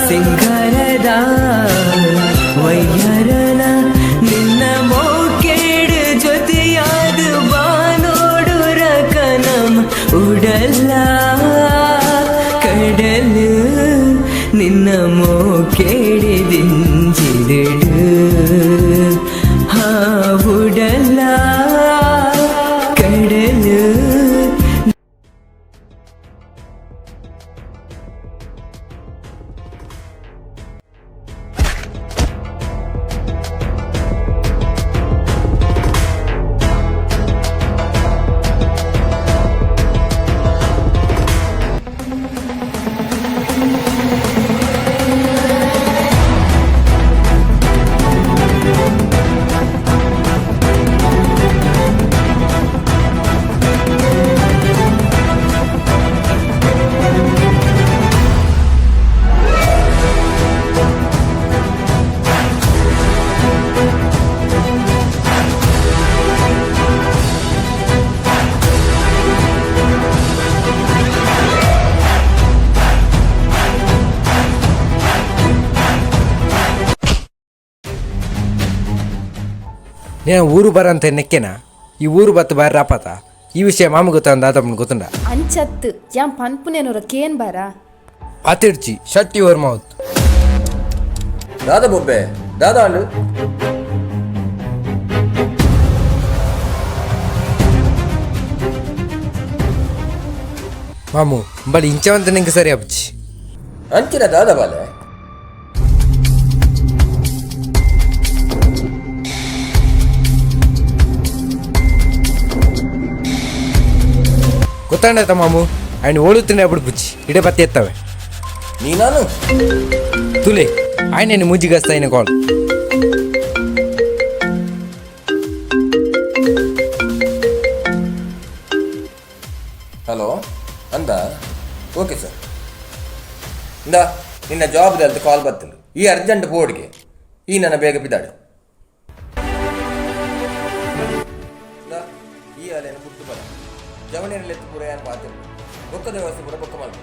ಸಿಂಗಾರದ ವೈಯರನ ನಿನ್ನ ಮೋಕೇಡು ಜೊತೆಯಾದ ಬಾನೋಡು ರಕನಂ ಉಡಲ್ಲ ಕಡಲು ನಿನ್ನ ಮೋಕೇಡಿ ದಿಂಜಿಡು ಹಾ ಉಡಲ್ಲ ಕಡಲು. నేను ಊರು ಬರಂತ ನೆಕ್ಕೆನಾ ಈ ಊರು ಬತ್ತು ಬಾರಿ ರಾಪಾತ ಈ ವಿಷಯ ಮಾಮ ಗೊತ್ತಂದ ಆತಮ್ಮನ ಗೊತ್ತುಂಡ. ಅಂಚತ್ತು ಯಾನ್ ಪನ್ಪುನೇನೋರ ಕೇನ್ ಬಾರ. ಪಾತಿಡ್ಚಿ shut your mouth. ದಾದ ಬೊಬ್ಬೆ ದಾದಾ ಅಂಡು ಮಾಮು ಬಳಿ ಇಂಚವಂತ ನಿಂಗೆ ಸರಿ ಅಪ್ಚಿ. ಅಂಚಿನ ದಾದ ಬಾಲೆ ಗೊತ್ತಾಂಡತ ಮಾಮು ఆయన ಓಡುತ್ತಿನ ಅప్పుడు ಬುಚ್ಚಿ ಇಡೆ ಬತ್ತಿ ಎತ್ತವೆ. ನೀನಾನು ತುಲೆ ఆయన ಮುಜ್ಜಿಗಸ್ತ ఆయన ಕಾಲ್. ಹಲೋ ಅಂದ ಓಕೆ ಸರ್ ಇಂದ ನಿನ್ನ ಜವಾಬ್ದಾರಿ ಕಾಲ್ ಬರ್ತದೆ ಈ ಅರ್ಜೆಂಟ್ ಬೋರ್ಡ್ಗೆ ಈ ನನ್ನ ಬೇಗ ಬಿದ್ದಾಡು ಈ ಅಲೆಯನ್ನು ಪುಟ್ಟು ಬರ ಜವನಿಯಲ್ಲಿ ಪೂರ ಏನು ಪಾತ್ರ ಬೊಕ್ಕದ ವ್ಯವಸ್ಥೆ ಪೂರ ಬೊಕ್ಕ ಮಾಡು.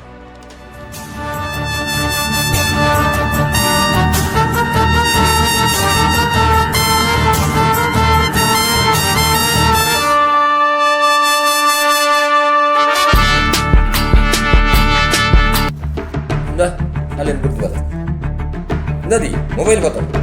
ಇಂದ ಅಲ್ಲೇನು ಬಿಟ್ಟು ಬರ ಇಂದದಿ ಮೊಬೈಲ್ ಬರ್ತದೆ.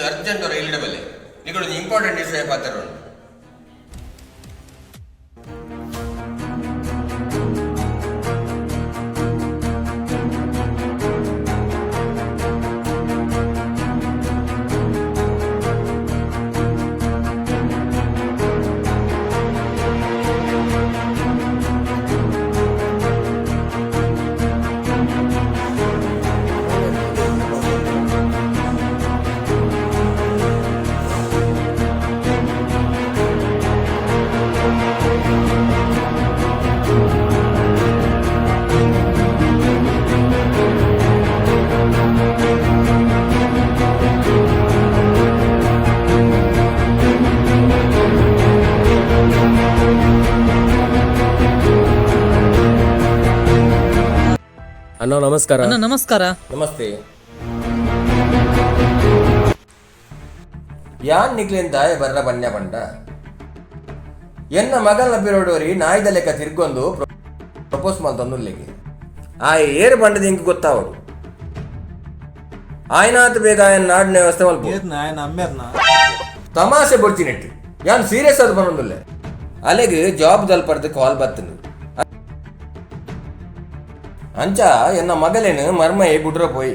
ನಿಕುಲು ಅರ್ಜೆಂಟ್ ಅವರ ಇಲ್ಲಡ ಬಲ್ಲೆ ನಿಕುಲು ಇಂಪಾರ್ಟೆಂಟ್ ವಿಷಯ ಪಾತ್ರ. ಅಣ್ಣ ನಮಸ್ಕಾರ. ಅಣ್ಣ ನಮಸ್ಕಾರ. ನಮಸ್ತೆ. ಯಾನ್ ನಿಕ್ಲೆನ್ ದಾಯ ಬರ್ರ ಬನ್ಯ ಬಂಡ ಎನ್ನ ಮಗನ ಬಿರೋಡೋರಿ ನಾಯ್ದ ಲೆಕ್ಕ ತಿರ್ಗೊಂದು ಪ್ರಪೋಸ್ ಮಲ್ತೊಂದುಲ್ಲೆಗೆ ಆ ಏರು ಬಂಡದ ಇಂಕ್ ಗೊತ್ತಾವಡು ಆಯ್ನಾತ್ ಬೇಗ ಆಯನ್ ನಾಡಿನ ವ್ಯವಸ್ಥೆ ಮಲ್ಪ ತಮಾಷೆ ಬೊಡ್ಚಿನೆಟ್ಟು ಯಾನ್ ಸೀರಿಯಸ್ ಅದು ಬನ್ನೊಂದುಲ್ಲೆ ಅಲೆಗ್ ಜಾಬ್ ದಲ್ಪರ್ದು ಕಾಲ್ ಬತ್ತನು ಅಂಚ ಎನ್ನ ಮಗಲೇನು ಮರ್ಮಯೆ ಗುಡ್ರ ಪೋಯಿ.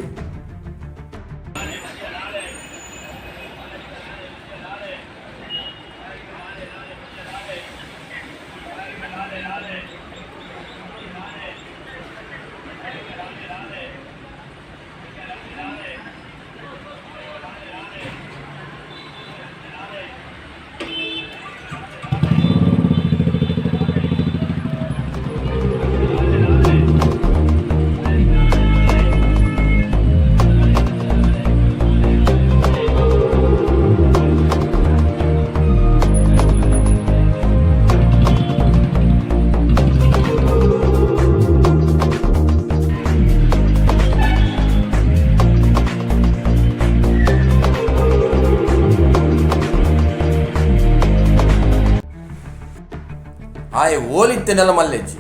ಆಯ್ ಓಲಿತ್ತೆನೆಲ್ಲ ಮಲ್ಲೆಜ್ಜಿ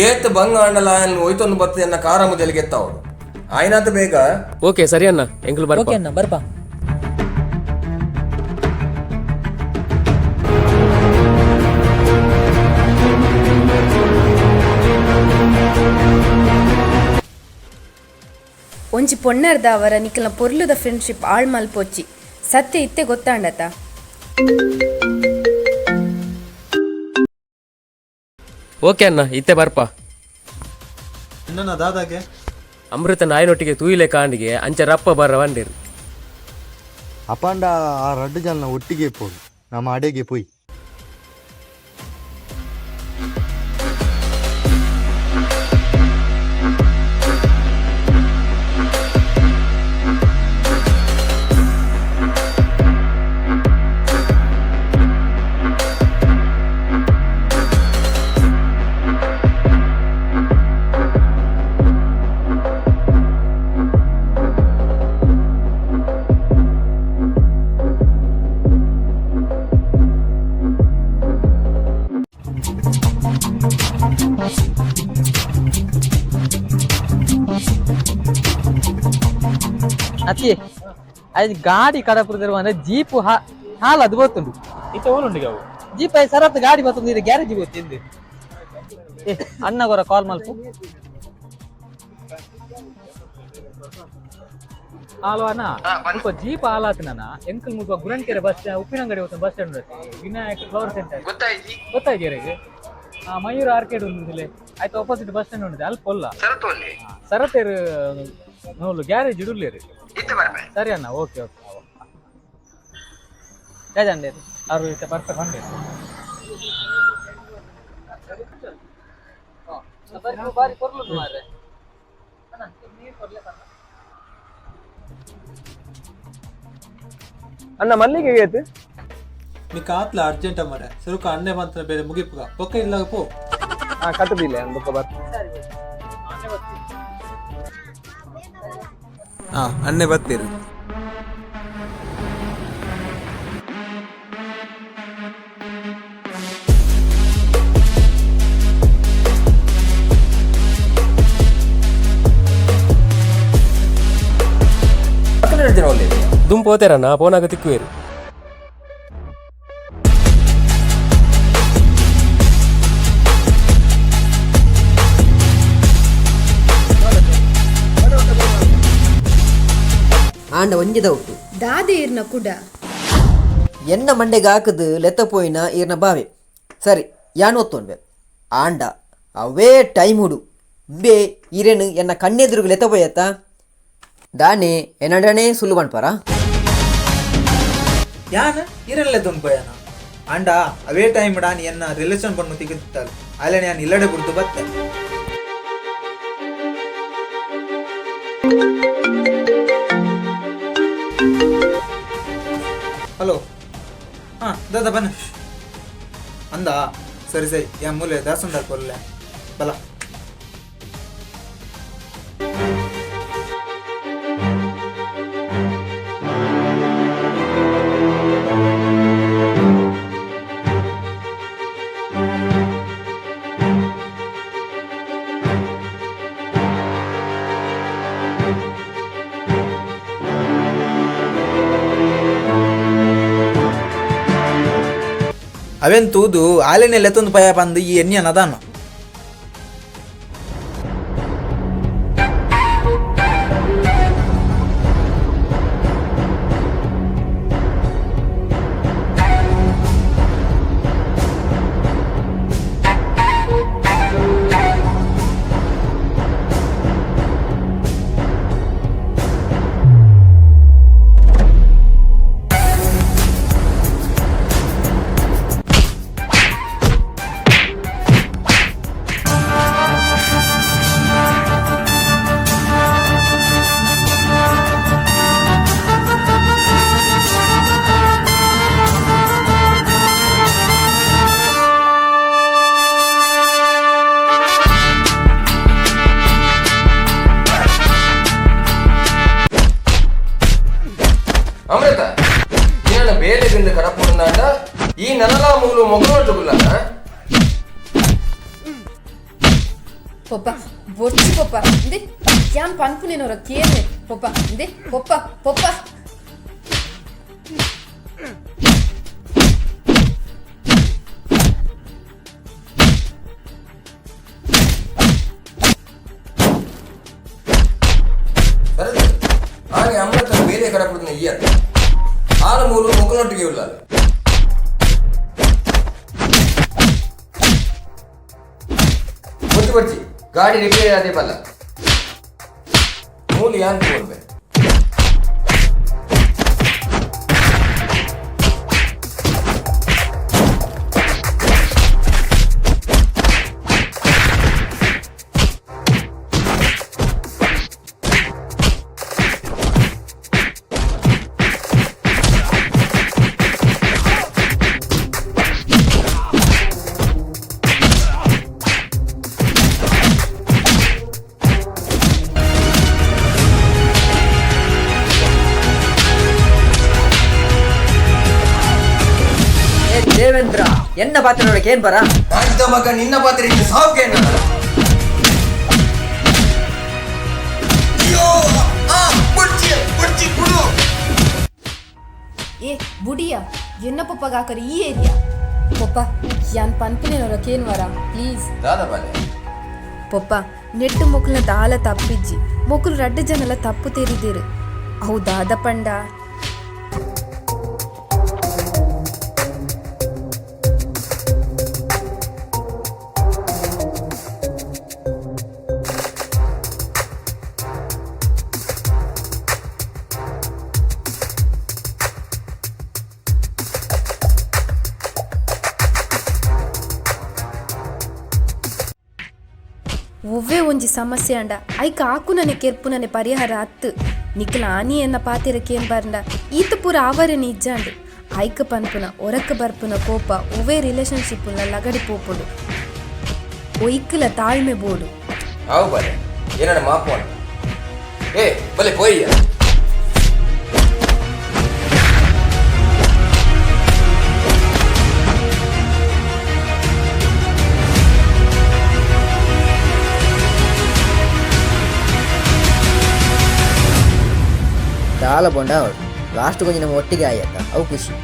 ಏತ್ ಬಂಗಾಂಡಲ ಆಯನ್ ಒಯ್ತೊಂದು ಬತ್ತ ಎನ್ನ ಕಾರ ಮುದೆಲಿಗೆ ಎತ್ತಾವಡು ಆಯ್ನಾತ ಬೇಗ. ಓಕೆ ಸರಿ ಅಣ್ಣ, ಎಂಕುಲು ಬರ್ಪ. ಓಕೆ ಅಣ್ಣ ಬರ್ಪ. ಒಂಜಿ ಪೊಣ್ಣರ್ದ ಅವರ ನಿಕಲ್ನ ಪೊರ್ಲುದ ಫ್ರೆಂಡ್ಶಿಪ್ ಆಳ್ ಮಲ್ಪೊಚ್ಚಿ ಸತ್ಯ ಇತ್ತೆ ಗೊತ್ತಾಂಡತ. ಓಕೆ ಅಣ್ಣ ಇತ್ತೆ ಬರ್ಪ. ಅಣ್ಣನ ದಾದಾಗೆ ಅಮೃತ ನಾಯಿನೊಟ್ಟಿಗೆ ತೂಯಿಲೆ ಕಾಂಡಿಗೆ ಅಂಚ ರಪ್ಪ ಬರ ವಂಡಿರು. ಅಪಾಂಡ ಆ ರಡ್ಡು ಜನ ಒಟ್ಟಿಗೆ ಪೋಡು ನಮ್ಮ ಅಡೆಗೆ ಪೋಯಿ. ಅತ್ತಿ ಅದು ಗಾಡಿ ಕಡಪುರದಿರುವ ಜೀಪ್ ಹಾಲು ಅದು ಗೊತ್ತುಂಟು. ಇತ್ತೆ ಓಲುಂಡಿಗೆ ಅವು ಜೀಪ್ I ಸರತ್ ಗಾಡಿ ಬತ್ತುಂಡು ಇದು ಗ್ಯಾರೇಜ್ ಗೊತ್ತಿಂದು. ಏ ಅಣ್ಣಗೊರ ಕಾಲ್ ಮಲ್ಪು. ಹಾಲು ಅಣ್ಣ ಮುಲ್ಪ ಜೀಪ್ ಹಾಲಾತನ ಎಂಕಲ್ ಮುಲ್ಪ ಗುರಣ್ಕೆರೆ ಬಸ್ ಉಪ್ಪಿನಂಗಡಿ ಹೋಗ್ತಾನೆ bus stand Vinayak flower centre ಗೊತ್ತಾಯ್ತು. ಆ ಮಯೂರ್ ಆರ್ಕೇಡ್ ಉಂದಿಲೆ ಆಯ್ತು ಆಪೋಸಿಟ್ ಬಸ್ ಸ್ಟ್ಯಾಂಡ್ ಉಂಟು ಅಲ್ಪ ಒಲ್ಲ ಸರತೇರು ನೋಲು ಗ್ಯಾರೇಜ್ ಇಡುಲ್ಲೇರು. ಸರಿ ಅಣ್ಣ ಓಕೆ ಓಕೆ ಜಂಡೆ ಅವರು ಬರ್ತಾರೆ ಬಂಡೆ. ಅಣ್ಣ ಮಲ್ಲಿಗೆ ಆಯ್ತು ನಿಕ್ಕ ಆತ್ಲ ಅರ್ಜೆಂಟ್ ಮರೆ ಸುರುಕ ಅಣ್ಣೆ ಬಂತ ಬೇರೆ ಮುಗಿಪುಗ ಬೊಕ್ಕ ಇಲ್ಲ ಪೋ. ಹಾ ಕಟ್ಟದಿಲ್ಲ ಬೊಕ್ಕ ಬರ್. ಹಾ ಅಣ್ಣೆ ಬರ್ತೀರಿ. ದುಂಪು. ಪೋತೇರಣ್ಣ ಪೋನಾಗ ತಿಕ್ಕುವೇರು. ಆಂಡ ಒಂಜಿ ದೌಟು ದಾದೆ ಇರ್ನ ಕುಡ ಎನ್ನ ಮಂಡೆಗೆ ಹಾಕದು ಲೆತ್ತ ಪೋಯಿನ ಈರ್ನ ಬಾವೆ ಸರಿ ಯಾನ್ ಒತ್ತೊನ್ವೆ ಆಂಡ ಅವೇ ಟೈಮ್ ಹುಡು ಬೇ ಈರೇನು ಎನ್ನ ಕಣ್ಣೆದುರುಗು ಲೆತ್ತ ಪೋಯತ್ತ ದಾನೆ ಎನ್ನಡನೆ ಸುಳ್ಳು ಪನ್ಪಾರ ಯಾನ್ ಇರಲ್ಲೇ ತೊಂಪಯನ ಅಂಡ ಅವೇ ಟೈಮ್ ಡಾನ್ ಎನ್ನ ರಿಲೇಷನ್ ಪಣ್ಣು ತಿಗುತ್ತಾಳು ಅಲ್ಲೇ ನಾನು ಇಲ್ಲಡೆ ಬಿಡ್ತು ಬತ್ತೆ. ಹಲೋ, ಹಾಂ ದಾದಾ ಬನ್ನ ಅಂದ. ಸರಿ ಸರಿ, ಯಾ ಮೂಲೆ ದಾಸಂದ ಕೊಲ್ಲೆ ಬಲ. ಅವೇನ್ ತೂದು ಆಲೆನೆ ಲೆತ್ತೊಂದು ಪಯ ಬಂದು ಈ ಎಣ್ಣೆ ನದಾನ. ಅಮೃತ ನಿನ್ನ ಬೇಲೆದಿಂದ ಕಡಪುಂದಾಂಡ ಈ ನನಲಾ ಮೂಲು ಮೊಗಲೋಟುಗುಲ್ಲನ. ಪೊಪ್ಪ ಬೊಚ್ಚು ಪೊಪ್ಪ ಇಂದೆ ಯಾನ್ ಪನ್ಪುನೇನೋರ ಕೇನೆ ಪೊಪ್ಪ ಇಂದೆ ಪೊಪ್ಪ ಪೊಪ್ಪ. ಸರಿ ಆನೆ ಅಮೃತ ಬೇಲೆ ಕಡಪುಡುನ ಈ ಅತ್ತ ಆನ ಮೂಲು ಮೊಗಲೊಟ್ಟಿಗೆ ಉಲ್ಲ. ಬೊಚ್ಚು ಬೊಚ್ಚಿ ಗಾಡಿ ರಿಪೇರಿ ಅದೇ ಬಲ್ಲ ಮೂಲು ಯಾನ್ ತಗೊಂಡ್ಬೆ. ದೇವೇಂದ್ರ ಎನ್ನ ಪಾತ್ರ ನೋಡಕ್ಕೆ ಏನ್ ಬರ ಮಗ ನಿನ್ನ ಪಾತ್ರ ಇನ್ನು ಸಾವುಕೆ. ಏ ಬುಡಿಯ ಎನ್ನ ಪೊಪ್ಪಗಾಕರಿ ಈ ಏರಿಯಾ ಪೊಪ್ಪ ಯಾನ್ ಪನ್ಪುನೇನೋರ ಕೇನ್ವಾರ ಪ್ಲೀಸ್. ದಾದಾ ಬಾಲೆ ಪೊಪ್ಪ ನೆಟ್ಟು ಮೊಕ್ಕಲ್ನ ದಾಲ ತಪ್ಪಿಜ್ಜಿ ಮೊಕ್ಕಲು ರಡ್ಡು ಜನಲ ತಪ್ಪು ತೇರಿದ್ದೀರು ಅವು ದಾದ ಪಂಡ. ಒವ್ವೇ ಒಂಜಿ ಸಮಸ್ಯೆ ಅಂಡ ಐಕ ಆಕುನನೆ ಕೆರ್ಪುನನೆ ಪರಿಹಾರ ಅತ್ತು ನಿಕ್ಲ ಆನಿ ಎನ್ನ ಪಾತಿರಕ್ಕೆ ಏನ್ ಬರ್ಂಡ ಈತ ಪೂರ ಆವರನೆ ಇಜ್ಜಾಂಡು ಐಕ ಪನ್ಪುನ ಒರಕ ಬರ್ಪುನ ಕೋಪ ಒವ್ವೇ ರಿಲೇಶನ್ಶಿಪ್ ಲಗಡಿ ಪೋಪುಡು ಒಯ್ಕಲ ತಾಳ್ಮೆ ಬೋಡು. ಆವು ಬಾಲೆ ಏನಣ್ಣ ಮಾಪು ಅಣ್ಣ. ಏ ಬಲೆ ಪೋಯ್ಯ. ದಾಲ ಬೊಂಡ ಲಾಸ್ಟ್ ಕೊಂಚ ನಮ್ಮ ಒಟ್ಟಿಗೆ ಆಯತ್ತ ಅವು ಖುಷಿ.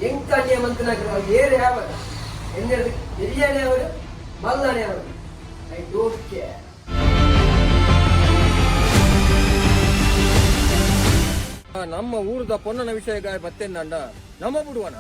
ಎಂಕನ್ಯ ಮಂತನಾಗ ಏರೆ ಯಾವಾಗ ಎನ್ನೆರಡು ಎಲ್ಲಿಯಾನೆ ಅವರು ಮಲ್ಲಾನೆ ಅವರು, I don't care. ನಮ್ಮ ಊರದ ಪೊನ್ನನ ವಿಷಯ ಗಾಯ ಬತ್ತೇನಂಡ ನಮ್ಮ ಬಿಡುವನ.